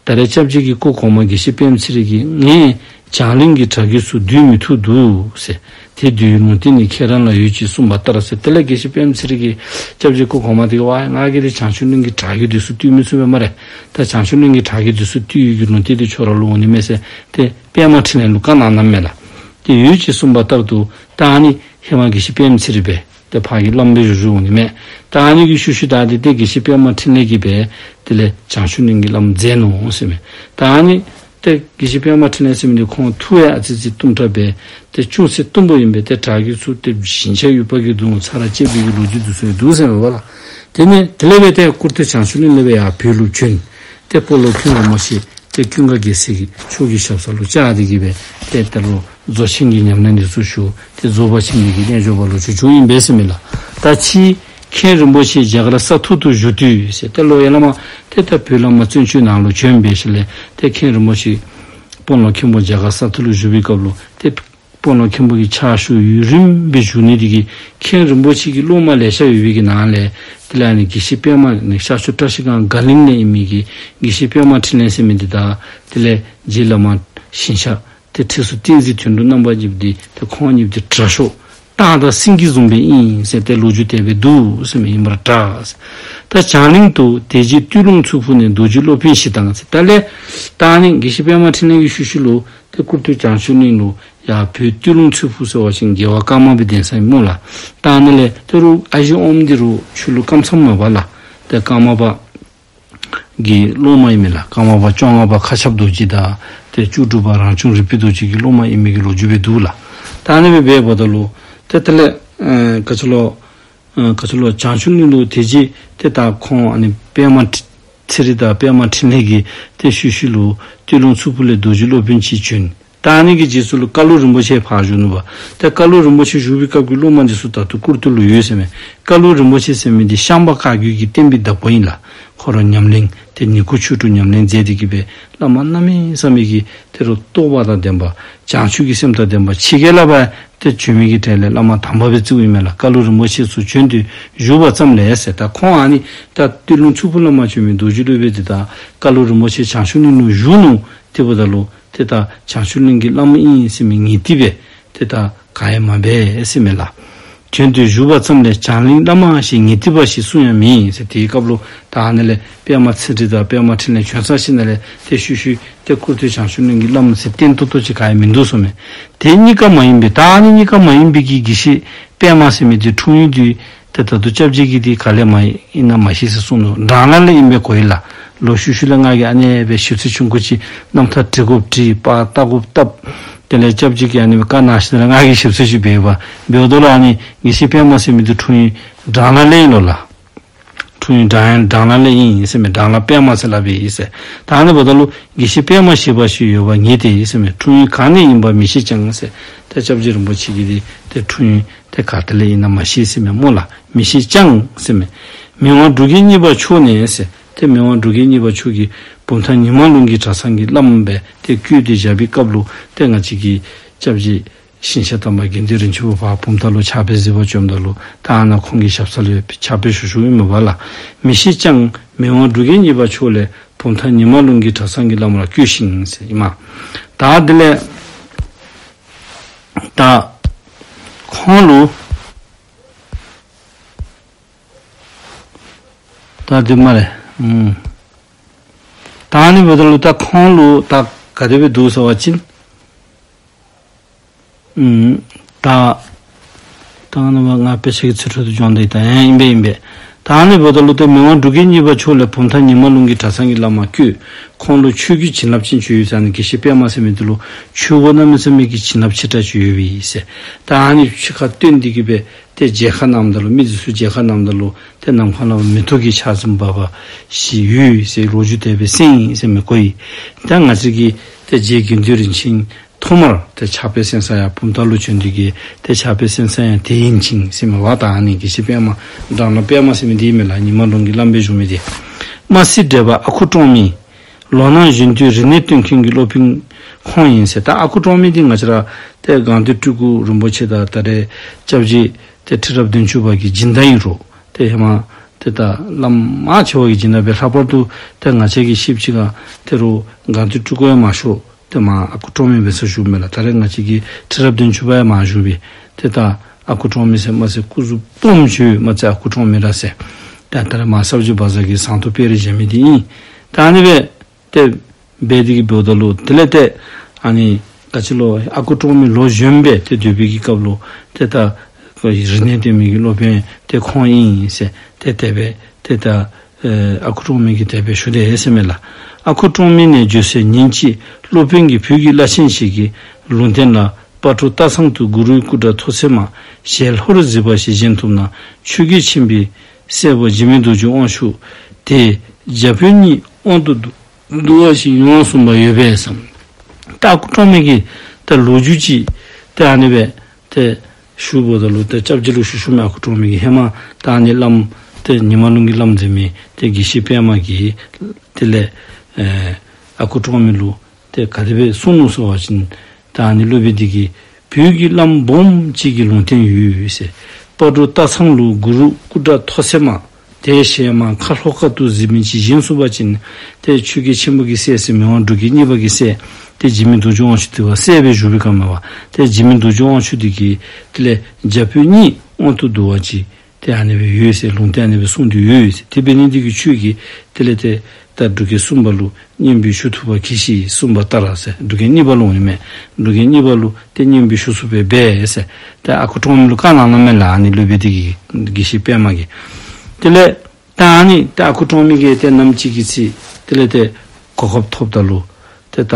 ད་རེས་སྐྱབས་རྗེ་གི་སྐུ་གོང་མ་དགེ་བཤེས་པདྨ་ཚེ་རིང་གིས་ངས་བྱང་གླིང་གི་གྲྭ་རྒྱུན་ཚུ་སྡོད་མི་ཚུགས་འདུག་ཟེར། དེ་སྡོད་ནི་དེ་ནི་ཁྱེད་རང་ལ་ཡོད་ཅེས་གསུངས་པ་ལྟར་ཟེར། དེ་ལས་དགེ་བཤེས་པདྨ་ཚེ་རིང་གིས་སྐྱབས་རྗེ་སྐུ་གོང་མ་འདི་གིས་ཝའི་ང་གིས་ཏེ་བྱང་ཆུབ་གླིང་གི་གྲྭ་རྒྱུན་འདི་ཚུ་སྡོད་མི་ཚུགས་པས་སྨ་རེ། ད་བྱང་ཆུབ་གླིང་གི་གྲྭ་རྒྱུན་འདི་ཚུ་སྡོད་ནི་གི་ལུང་བསྟན་འདི་ཁྱོད་ར་ལུ་འོང་ནི་མས་ཟེར་ཏེ་པདྨ་འཕྲིན་ལས་ལུ་བཀའ་གནང་གནངམ་མས་ལགས། ཏེ་ཡོད་ཅེས་གསུངས་པ་ལྟར་དུ་ད་ཨ་ནི་ཧེ་མ་དགེ་བཤེས་པདྨ་ཚེ་རིང་སྦེ་ཏེ་ཕར་གྱི་བླམ་སྦེ་བཞུགས་བཞུགས་འོང་ནི་མས། ད་ཨ་ནི་གི་ཤུལ་ཤུལ་ད་འདི་ཏེ་དགེ་བཤེས་པདྨ་འཕྲིན་ལས་ཀྱིས་སྦེ་དེ་ལས་བྱང་ཆུབ་གླིང་གི་བླམ་མཛད་ནུག་ཟེར་མས། ད་ཨ་ནི་ཏེ་དགེ་བཤེས་པདྨ་འཕྲིན་ལས་ཟེར་མི་འདི་ཁོང་ཐུགས་ཡང་ཨ་ཙི་ཙི་གཏུམ་དྲགས་སྦེ་ཏེ་ཅུང་ཟད་གཏུམ་པོ་ཨིན་པས། ཏེ་གྲྭ་རྒྱུན་ཚུ་ཏེ་ཞེན་ཆགས་ཡུལ་པ་གི་གདུང་ཚར་བཅད་པའི་གི་ལོ་རྒྱུས་འདི་ཚུ་ཡང་འདུག་ཟེར་མས་པ་ལགས། དེ་ནས་དེ་ལས་སྦེ་ཏེ་ཀུར་སྟོད་བྱང་ཆུབ་གླིང་ལས་སྦེ་ཡར་བོད་ལུ་བྱོན། ཏེ་སྤོ་ལོ་མཁན་རིན་པོ་ཆེ་ཏེ་ཀུན་དགའ་རྒྱལ་མཚན་གྱི་མཆོག་གི་ཞབས་ས་ལུ་བཅར་ཏེ་གིས་སྦེ་ཏེ་ད་རུང་རྫོགས་ཆེན་གྱི་ཉམས་ལེན་འདི་ཚུ་ཞུ། ཏེ་རྫོགས་པ་ཆེན་པོའི་གི་རྣལ་འབྱོར་པ་ལུ་བྱོན་བྱོནམ་ཨིན་པས་ཟེར་མས་ལགས། ད་ཕྱིས་མཁན་རིན་པོ་ཆེ་རྒྱ་གར་ས་ཐུར་དུ་བཞུགས་དུས་ཟེར། ཏེ་ལོག་ཡར་ལས་མར་ཏེ་ད་བོད་ལས་མར་བཙན་བྱོལ་ནང་ལུ་བྱོན་སྦེ་ཞིནམ་ལས་ཏེ་མཁན་རིན་པོ་ཆེ་དཔོན་སློབ་མཁན་པོ་རྒྱ་གར་ས་ཐུར་ལུ་བཞུགས་པའི་སྐབས་ལུ་ཏེ་དཔོན་སློབ་མཁན་པོ་གི་ཕྱག་ཞུ་ཡུན་རིངམོ་སྦེ་བཞུགས་ནི་དེ་གིས་མཁན་རིན་པོ་ཆེ་གི་སློབ་མ་ལེ་ཤ་ཡོད་པའི་གི་ནང་ལས་དེ་ལས་ཨ་ནི་དགེ་བཤེས་པདྨ་ནི་ཤར་ཕྱོགས་བཀྲ་ཤིས་སྒང་དགའ་གླིང་ནས་ཨིན་མི་གི་དགེ་བཤེས་པདྨ་འཕྲིན་ལས་ཟེར་མི་འདི་དང་དེ་ལས་རྗེ་བླ་མ་ཞིང་གཤེགས་ཏེ་ཁྲི་ཟུར་བསྟན་འཛིན་དོན་གྲུབ་རྣམ་པ་གཉིས་འདི་ཏེ་ཁོང་གཉིས་འདི་དྲག་ཤོས་སྟག་དང་སེང་གེ་བཟུམ་སྦེ་ཨིན་ཟེར་ཏེ་ལོ་རྒྱུས་དེ་སྦེ་འདུག་ཟེར་མས། ཨིན་པར་གྲགས་ཟེར། ད་བྱང་གླིང་དུ་དེ་རྗེས་སྟོད་ལུང་མཚུར་ཕུ་ནས་རྡོ་རྗེ་སློབ་དཔོན་ཞིག་དང་ཟེར། ད་ལས་ད་ཨ་ནི་དགེ་བཤེས་པདྨ་འཕྲིན་ལས་ཀྱི་ཤུལ་ཤུལ་ལུ་ཏེ་ཀུར་སྟོད་བྱང་ཆུབ་གླིང་ལུ་ཡར་བོད་སྟོད་ལུང་མཚུར་ཕུ་ཟེར་བ་ཅིན་རྒྱལ་བ་ཀརྨ་པའི་གདན་ས་ཨིན་སྨོ་ལགས། ད་ཨ་ནི་ལས་ད་རུང་ཨ་ཞེ་ཨོམ་འདི་རུང་ཆོས་ལུགས་སྐམ་སམ་མས་པ་ལགས། ཏེ་ཀརྨ་པ་གི་སློབ་མ་ཨིན་མས་ལགས། ཀརྨ་པ་བཅོ་ལྔ་པ་མཁའ་ཁྱབ་རྡོ་རྗེ་དང་ཏེ་བཅུ་དྲུག་པ་རང་བྱུང་རིག་པའི་རྡོ་རྗེ་གི་སློབ་མ་ཨིན་མི་གི་ལོ་རྒྱུས་སྦེ་འདུག་ལགས། ད་ཨ་ནི་སྦེ་འབདཝ་ད་ལུ་ཏེ་དེ་ལས་ཨེ་ག་ཅི་ལོ་ཨེ་ག་ཅི་ལོ་བྱང་ཆུབ་གླིང་ལུ་དེ་རྗེས་ཏེ་ད་ཁོང་ཨ་ནི་པདྨ་ཚེ་རིང་དང་པདྨ་འཕྲིན་ལས་ཀྱིས་ཏེ་ཤུལ་ཤུལ་ལུ་སྟོད་ལུང་མཚུར་ཕུ་ལས་རྡོ་རྗེ་སློབ་དཔོན་ཅིག་བྱོན། ད་ཨ་ནི་གི་རྗེས་སུ་ལུ་ཀ་ལུ་རིན་པོ་ཆེ་ཕར་བཞུགས་ནུག་པ། ཏེ་ཀ་ལུ་རིན་པོ་ཆེ་བཞུགས་པའི་སྐབས་ཀྱི་སློབ་མ་འདི་ཚུ་ད་ལྟོ་ཀུར་སྟོད་ལུ་ཡོད་ཟེར་མས། ཀ་ལུ་རིན་པོ་ཆེ་ཟེར་མི་འདི་ཤངས་པ་བཀའ་བརྒྱུད་ཀྱི་བསྟན་པའི་བདག་པོ་ཨིན་ལགས། ཁོ་ར་ཉམས་ལེན་ཏེ་ཉིད་སྐུ་ཆོས་དྲུག་ཉམས་ལེན་མཛད་དེ་གིས་སྦེ་བླ་མ་གནམ་མེད་ས་མེད་ཀྱི་ཏེ་རུང་རྟོགས་པ་དང་ལྡན་པ་བྱང་ཆུབ་ཀྱི་སེམས་དང་ལྡན་པ་ཕྱི་རྒྱལ་ལས་ཕར་ཏེ་བྱོན་མི་གི་གྲས་ལས་བླ་མ་དང་པ་སྦེ་བརྩིཝ་ཨིན་མས་ལགས། ཀ་ལུ་རིན་པོ་ཆེ་ཚུ་བྱོན་ཏེ་བཞུགས་པ་ཙམ་ལས་ཟེར། ད་ཁོང་ཨ་ནི་ད་སྟོད་ལུང་མཚུར་ཕུ་ལས་མར་བྱོན་མི་རྡོ་རྗེ་སློབ་དཔོན་འདི་དང་ཀ་ལུ་རིན་པོ་ཆེ་བྱང་ཆུབ་གླིང་ལུ་བཞུགས་ནུག། དེ་འབདཝ་ད་ལུ་ཏེ་ད་བྱང་ཆུབ་གླིང་གི་བླ་མ་ཨིན་ཟེར་མི་ངེས་ཏིག་སྦེ་ཏེ་ད་ག་ཡང་མ་འབད་ཟེར་མས་ལགས། བྱོན་ཏེ་བཞུགས་པ་ཙམ་ལས་བྱང་གླིང་བླ་མ་ཞེས་ངེས་ཏེ་བ་ཞིག་གསུང་ཡང་མེད་ཟེར། དེའི་སྐབས་ལུ་ད་ཨ་ནི་ལས་པདྨ་ཚེ་རིང་དང་པདྨ་འཕྲིན་ལས་བྱོན་ས་ཞིག་ནང་ལས་ཏེ་ཤུལ་ཤུལ་ཏེ་བཀུར་སྟོད་བྱང་ཆུབ་གླིང་གི་བླམ་ཟེར་བརྟན་ཏོག་ཏོ་ཅིག་ག་ཡང་མིན་འདུག་གསུངམ་མས། དེ་གཉིས་ཀ་མ་ཡིན་པའི་ད་ཨ་ནི་གཉིས་ཀ་མ་ཡིན་པའི་གི་དགེ་བཤེས་པདྨ་ཟེར་མི་དེ་འཁྲུངས་ཡུལ་དེ་ཏེ་ད་ལྟོ་སྐྱབས་རྗེ་གིས་དེ་ག་ལས་མ་ཡིན་ན་མ་ཤེས་ཟེར་གསུངས་ནུག། འབྲང་ལ་ལས་ཨིན་པས་གོ་ཡི་ལགས། ལོག་ཤུལ་ཤུལ་ལས་ང་གིས་ཨ་ནི་སྦེ་ཞིབ་འཚོལ་ཆུང་ཀུ་ཅིག་རྣམ་ཐར་བྲི་དགོཔ་བྲིས། པར་བཏབ་དགོཔ་བཏབ། དེ་ལས་སྐྱབས་རྗེ་གིས་ཨ་ནི་སྦེ་བཀའ་གནང་ཞིནམ་ལས་ང་གིས་ཞིབ་འཚོལ་ཅིག་འབད་བ་འབདཝ་ད་ལུ་ཨ་ནི་དགེ་བཤེས་པདྨ་ཟེར་མི་དེ་འཁྲུངས་ཡུལ་འབྲང་ལ་ལས་ཨིན་ལོ་ལགས། འཁྲུངས་ཡུལ་འབྲང་ཡང་འབྲང་ལ་ལས་ཨིན་ཟེར་མས། འབྲང་ལ་པདྨ་ཟེར་སླབ་ཨིན་ཟེར། ད་ཨ་ནི་འབདཝ་ད་ལུ་དགེ་བཤེས་པདྨ་ཞེས་པ་ཞིག་ཡོད་པ་ངེས་ཏེ་ཟེར་མས། འཁྲུངས་ཡུལ་གང་ནས་ཡིན་པ་མི་ཤེས་ཀྱང་ཟེར། ཏེ་སྐྱབས་རྗེ་རིན་པོ་ཆེ་གིས་དེ་ཏེ་འཁྲུངས་ཡུལ་ཏེ་ག་ཏེ་ལས་ཨིན་ན་མ་ཤེས་ཟེར་མས་སྨོ་ལགས། མི་ཤེས་ཀྱང་ཟེར་མས། མི་དབང་འབྲུག་རྒྱལ་གཉིས་པ་མཆོག་ནས་ཟེར། ཏེ་མི་དབང་འབྲུག་རྒྱལ་གཉིས་པ་མཆོག་གིས་བུམ་ཐང་ཉི་མ་ལུང་གི་གྲྭ་ཚང་གི་བླམ་སྦེ་ཏེ་བསྐོས་ཏེ་བཞག་པའི་སྐབས་ལུ་ཏེ་ང་བཅས་ཀྱི་སྐྱབས་རྗེ་ཞིང་གཤེགས་དམ་པ་དགེ་འདུན་རིན་ཆེན་པོ་ཕར་བུམ་ཐང་ལུ་ཕྱག་དཔེ་གཟིགས་པར་བྱོནམ་ད་ལུ་ད་ཨ་ནཱ་ཁོང་གི་ཞབས་ས་ལུ་ཕྱག་དཔེ་ཞུ་ཞུཝ་ཨིན་མས་པ་ལགས། མི་ཤེས་ཀྱང་མི་དབང་འབྲུག་རྒྱལ་གཉིས་པ་མཆོག་ལས་བུམ་ཐང་ཉི་མ་ལུང་གི་གྲྭ་ཚང་གི་བླམ་ལ་བསྐོས་ཤིང་ཟེར་ཨིན་མས། ད་དེ་ལས་ད་ཁོང་ལུ་ད་དེ་སྨ་རེ། ཨུམ། ད་ཨ་ནི་འབདཝ་ད་ལུ་ད་ཁོང་ལུ་ད་ག་དེ་སྦེ་འདུག་ཟེར་བ་ཅིན། ཨུམ། ད་ད་ཨ་ནི་མ་ང་དཔེ་ཆ་གི་ཚིག་འཕྲོ་དེ་སྦྱང་སྟེ་ད་ཨིན་པས་ཨིན་པས། ད་ཨ་ནི་འབདཝ་ད་ལུ་ཏེ་མི་དབང་འབྲུག་རྒྱལ་གཉིས་པ་མཆོག་ལས་བུམ་ཐང་ཉི་མ་ལུང་གི་གྲྭ་ཚང་གི་བླམ་བསྐོས། ཁོང་ལུ་ཆོས་ཀྱི་བྱིན་རླབས་ཅན་ཅིག་ཡོད་ཟེར། ཨ་ནི་དགེ་བཤེས་པདྨ་ཟེར་མི་དེ་ལུ་ཆོས་སྒོ་གནམ་མེད་ས་མེད་ཀྱི་བྱིན་རླབས་ཆེ་དྲགས་ཅིག་ཡོད་པས་ཟེར། ད་ཨ་ནི་ཕྱི་ཁར་སྟོན་ཏེ་གི་སྦེ་ཏེ་མཇལ་ཁ་གནངམ་ད་ལུ་མི་འདི་ཚུ་མཇལ་ཁ་གནངམ་ད་ལུ་ཏེ་ནམ་མཁའ་ལུ་མེ་ཏོག་གི་ཆར་ཟིམ་འབབ་པ་ཅིག་ཡོད་ཟེར་ལོ་རྒྱུས་དེ་སྦེ་གསན་ཡི་ཟེར་མི་གོ་ཡི། ད་ང་བཅས་ཀྱི་ཏེ་རྗེ་དགེ་འདུན་རིན་ཆེན་ཐོག་མར་ཏེ་ཕྱག་དཔེ་གསན་ས་ཡང་བུམ་ཐང་ལུ་བྱོན་ཏེ་གི་ཏེ་ཕྱག་དཔེ་གསན་ས་ཡང་དེ་ཨིན་ཅིང་ཟེར་མི་པ། ད་ཨ་ནི་དགེ་བཤེས་པདྨ་འབྲང་ལ་པདྨ་ཟེར་མི་དེ་ཨིན་མས་ལགས། ཉི་མ་ལུང་གི་བླམ་སྦེ་བཞུགས་མི་དེ། དམར་སེར་བགྲེས་པ་ཨ་ཁུ་ཀྲོང་མི། ལོ་ན་གཞོན་དུས་རིག་གནས་སྟོན་མཁན་གྱི་སློབ་དཔོན་ཁོང་ཨིན་ཟེར། ད་ཨ་ཁུ་ཀྲོང་མི་འདི་ང་བཅས་ར་ཏེ་སྒང་སྟེང་སྤྲུལ་སྐུ་རིན་པོ་ཆེ་དང་ད་རེས་སྐྱབས་རྗེ་ཏེ་ཁྲི་རབས་བདུན་ཅུ་པ་གི་སྦྱིན་བདག་ཨིན་རུང་ཏེ་ཧེ་མ་ཏེ་ད་བླམ་མང་ཆེ་བ་གི་སྦྱིན་བདག་སྦེ་ལྷག་པར་དུ་ཏེ་ང་བཅས་ཀྱིས་ཤེསཔ་ཅིག་ཁར་ད་རུང་སྒང་སྟེང་སྤྲུལ་སྐུ་ཡང་མང་ཤོས་ཏེ་མར་ཨ་ཁུ་ཀྲོང་མི་འབད་སར་བཞུགས་མས་ལགས། ད་རེས་ང་བཅས་ཀྱི་ཁྲི་རབས་བདུན་ཅུ་པ་ཡང་མར་བཞུགས་པས། ཏེ་ད་ཨ་ཁུ་ཀྲོང་མི་ཟེར་དམར་སེར་སྐུ་གཟུགས་སྦོམ་ཅིག་དམར་སེར་ཨ་ཁུ་ཀྲོང་མི་ར་ཟེར། ད་ད་རེས་མར་ས་བཅུ་པ་ཟེར་གི་ཟངས་མདོག་དཔལ་རི་བཞེངས་མི་འདི་ཨིན། ད་ཨ་ནི་སྦེ་ཏེ་འབད་དེ་གི་འབདཝ་ད་ལུ་དེ་ལས་ཏེ་ཨ་ནི་ག་ཅི་ལོ་ཨ་ཁུ་ཀྲོང་མི་ལོ་གཞོན་པས་ཏེ་སྡོད་པའི་གི་སྐབས་ལུ་ཏེ་ད་རིག་གནས་སྟོན་མི་གི་སློབ་དཔོན་ཏེ་ཁོང་ཨིན་ཟེར། ཏེ་དེ་སྦེ་ཏེ་ད་ཨེ་ཨ་ཁུ་ཀྲོང་མི་གིས་དེ་སྦེ་ཞུ་དེས་ཟེར་མས་ལགས། ཨ་ཁུ་ཀྲོང་མི་ནས་བརྗོད་གསལ། ཉིན་གཅིག་སློབ་དཔོན་གྱིས་བོད་ཀྱི་བླ་ཆེན་ཞིག་གིས་ལུང་བསྟན་ལ་སྤ་གྲོ་སྟག་ཚང་དུ་གུ་རུའི་སྐུ་འདྲ་ཐོག་ཚད་མ་ཞལ་ལྷོར་གཟིགས་པ་ཞིག་བཞེངས་ཐུབ་ན་ཆོས་རྒྱལ་ཆེན་པོའི་སྲས་པོ་འཇིགས་མེད་རྡོ་རྗེ་དབང་ཕྱུག་དེ་རྒྱ་བོད་གཉིས་དབང་དུ་བསྡུ་བ་ཞིག་ཡོང་གསུངས་པ་ཡོད་པས་སམ། ད་ཨ་ཁུ་ཀྲོང་མི་གིས་ད་ལོ་རྒྱུས་ཅིག་ད་ཨ་ནི་སྦེ་ཏེ་ཞུཝ་ད་ལུ་ཏེ་སྐྱབས་རྗེ་ལུ་ཞུ་ཞུཝ་མས། ཨ་ཁུ་ཀྲོང་མི་གིས་ཧེ་མ་ད་ཨ་ནི་བླམ་ཏེ་ཉི་མ་ལུང་གི་བླམ་མཛད་མི་ཏེ་དགེ་བཤེས་པདྨ་གིས་དེ་ལས་ཨེ་ཨ་ཁུ་ཀྲོང་མི་ལུ་ཏེ་ག་དེ་སྦེ་གསུངས་ནུག་ཟེར་བ་ཅིན་ད་ཨ་ནི་སློབ་དཔོན་འདི་གིས་བོད་ཀྱི་བླམ་སྦོམ་ཅིག་གི་ལུང་བསྟན་ཡོད་ཟེར། སྤ་གྲོ་སྟག་ཚང་ལུ་གུ་རུ་སྐུ་འདྲ་ཐོག་ཚད་མ་དེ་ཞལ་མར་ཁ་ལྷོ་ཁ་ཐུག་གཟིགས་མི་ཅིག་བཞེངས་ཚུགས་པ་ཅིན་ཏེ་ཆོས་རྒྱལ་ཆེན་པོ་གི་སྲས་ཟེར་མི་དབང་འབྲུག་རྒྱལ་གཉིས་པ་གི་སྲས་ཏེ་འཇིགས་མེད་རྡོ་རྗེ་དབང་ཕྱུག་དེ་བ་སྲས་སྦེ་བཞུགས་པའི་སྐབས་མས་པ། ཏེ་འཇིགས་མེད་རྡོ་རྗེ་དབང་ཕྱུག་དེ་གིས་དེ་ལས་རྒྱ་བོད་གཉིས་དབང་དུ་བསྡུ་བ་ཅིག་ཏེ་ཨ་ནི་སྦེ་ཡོད་ཟེར་ལུང་བསྟན་ཨ་ནི་སྦེ་གསུངས་ཏེ་ཡོད་ཟེར། དེ་འབད་ནི་འདི་གིས་ཁྱོད་ཀྱིས་དེ་ལས་ཏེ་ད་འབྲུག་རྒྱལ་གསུམ་པ་ལུ་སྙན་འབུལ་ཞུ་ཐུབ་པ་གྱིས་ཤིག། གསུམ་པ་ལྟར་ཟེར། འབྲུག་རྒྱལ་གཉིས་པ་ལུ་འོང་ནི་མས། འབྲུག་རྒྱལ་གཉིས་པ་ལུ་ཏེ་སྙན་འབུལ་ཞུ་ཚུགསཔ་སྦེ་འབད་ཟེར། ཏེ་ཨ་ཁུ་ཀྲོང་མི་ལུ་བཀའ་གནང་གནངམ་མས་ལགས། ཨ་ནི་སློབ་དཔོན་འདི་གིས་དགེ་བཤེས་པདྨ་གིས། དེ་ལས་ད་ཨ་ནི་ད་ཨ་ཁུ་ཀྲོང་མི་གིས་ཏེ་ནམ་ཅིག་གི་ཚེ་དེ་ལས་ཏེ་གོ་སྐབས་ཐོབ་ད་ལུ་ཏེ་ད་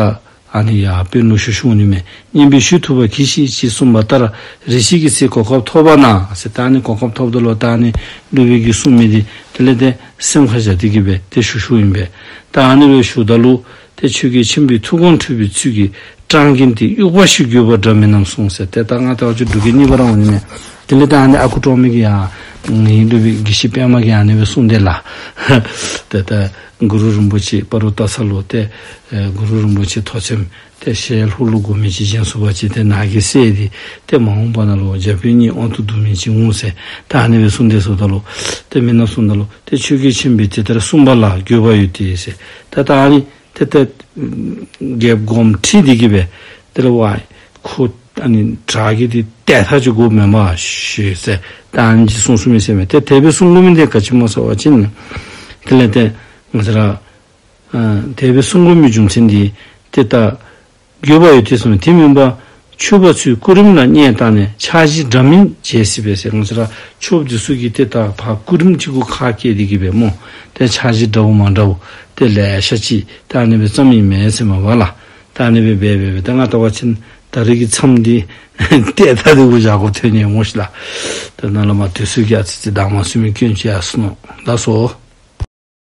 ཨ་ནི་ཡར་དཔོན་ལུ་ཞུ་ཞུ་འོང་ནི་མས། སྙན་འབུལ་ཞུ་ཐུབ་པ་གྱིས་ཤིག་ཅེས་གསུངས་པ་ལྟར་རེ་ཞིག་གི་ཚེ་གོ་སྐབས་ཐོབ་པ་ན་ཟེར། ད་ཨ་ནི་གོ་སྐབས་ཐོབ་ད་ལུ་ད་ཨ་ནི་སློབ་དཔོན་གྱིས་གསུངས་མི་འདི་དེ་ལས་ཏེ་སེམས་ཁར་བཞག་སྟེ་གི་སྦེ་ཏེ་ཞུ་ཞུཝ་ཨིན་པས། ད་ཨ་ནི་སྦེ་ཞུཝ་ད་ལུ་ཏེ་ཆོས་རྒྱལ་ཆེན་པོའི་ཐུགས་དགོངས་འཁྲུལ་པའི་ཚུལ་གྱིས་སྤྲང་རྒན་དེ་དབྱུག་པ་ཞིག་དགོས་པ་འདྲ་མིན་ནམ་གསུངས་ཟེར། ཏེ་ད་ང་ད་ཅི་འབྲུག་རྒྱལ་གཉིས་པ་ར་འོང་ནི་མས། དེ་ལས་ད་ཨ་ནི་ཨ་ཁུ་ཀྲོང་མི་གིས་ཡང་ངེའི་སློབ་དཔོན་དགེ་བཤེས་པདྨ་གིས་ཨ་ནི་སྦེ་གསུངས་དེས་ལགས། ཏེ་ད་གུ་རུ་རིན་པོ་ཆེ་སྤ་རོ་སྟག་ཚང་ལུ་ཏེ་ཨེ་གུ་རུ་རིན་པོ་ཆེ་ཐོག་ཚད་མ་ཏེ་ཞལ་ལྷོ་ལུ་དགོ་མི་ཅིག་བཞེངས་ཚུགས་པ་ཅིན་ཏེ་ནཱ་གི་སྲས་འདི་ཏེ་མ་འོངས་པ་ནང་ལུ་རྒྱ་བོད་གཉིས་དབང་དུ་བསྡུ་མི་ཅིག་འོང་ཟེར། ད་ཨ་ནི་སྦེ་གསུངས་དེས་ཟེརཝ་ད་ལུ་ཏེ་མེན་ན་གསུངམ་ད་ལུ་ཏེ་ཆོས་རྒྱལ་ཆེན་པོས་དེ་ལྟར་གསུངས་པ་ལ་དགོས་པ་ཡོད་དེ་ཟེར། ད་ད་ཨ་ནི་ཏེ་ཏེ་རྒྱལཔོ་དགོངསམ་ཁྲེལ་ཏེ་གི་སྦེ་དེ་ལས་ཝའི་ཁོ་ཨ་ནི་དྲག་གི་དེ་ ཏེ་ད་ཅིག་དགོ་མེན་པ་ཞུ་ཟེར་ད་ཨ་ནི་ཅིག་གསུངས་གསུངསམ་ཨིན་ཟེར་མས། ཏེ་དེ་སྦེ་གསུང་དགོ་མི་འདི་ག་ཅི་སྨོ་ཟེར་བ་ཅིན་དེ་ལས་ཏེ་ང་བཅས་ར་ཨ་དེ་སྦེ་གསུང་དགོ་མི་རྒྱུ་མཚན་འདི་ཏེ་ད་དགོས་པ་ཡོད་དེ་གསུངས། དེ་མེན་པར་ཆོསཔ་ཚུ་སྐུ་རིམ་ལ་བསྙེན་བཏང་ནས་ཕྱག་བཞེས་འདྲ་མིན་བྱེད་སྲིད་པས་ཟེར། ང་བཅས་ར་ཆོསཔ་འདི་ཚུ་གིས་ཏེ་ད་ཕར་སྐུ་རིམ་ཅིག་གུ་ཁ་བཀལ་ཏེ་གི་སྦེ་སྨོ། ཏེ་ཕྱག་བཞེས་འདྲཝ་མ་འདྲཝ་ཏེ་ལེ་ཤ་ཅིག་ད་ཨ་ནི་སྦེ་བརྩམ་ཨིན་མས་ཟེར་མས་པ་ལགས། ད་ཨ་ནི་སྦེ་འབད་འབད་འབད་ད་ང་བལྟ་བ་ཅིན་ད་རིས་ཀྱི་མཚམས་འདི་ཏེ་ད་འདི་གུ་བཞག་དགོཔ་ཐོན་ནི་སྨོ་ཤིག་ལགས། ད་ནཱ་ལས་མར་དུས་ཚོད་ཀྱིས་ཨ་ཙི་ཅིག་བདའ་མ་ཚུགས་མི་སྐྱོན་ཅིག་ཡར་སོ་ནུག། ལགས་སོ།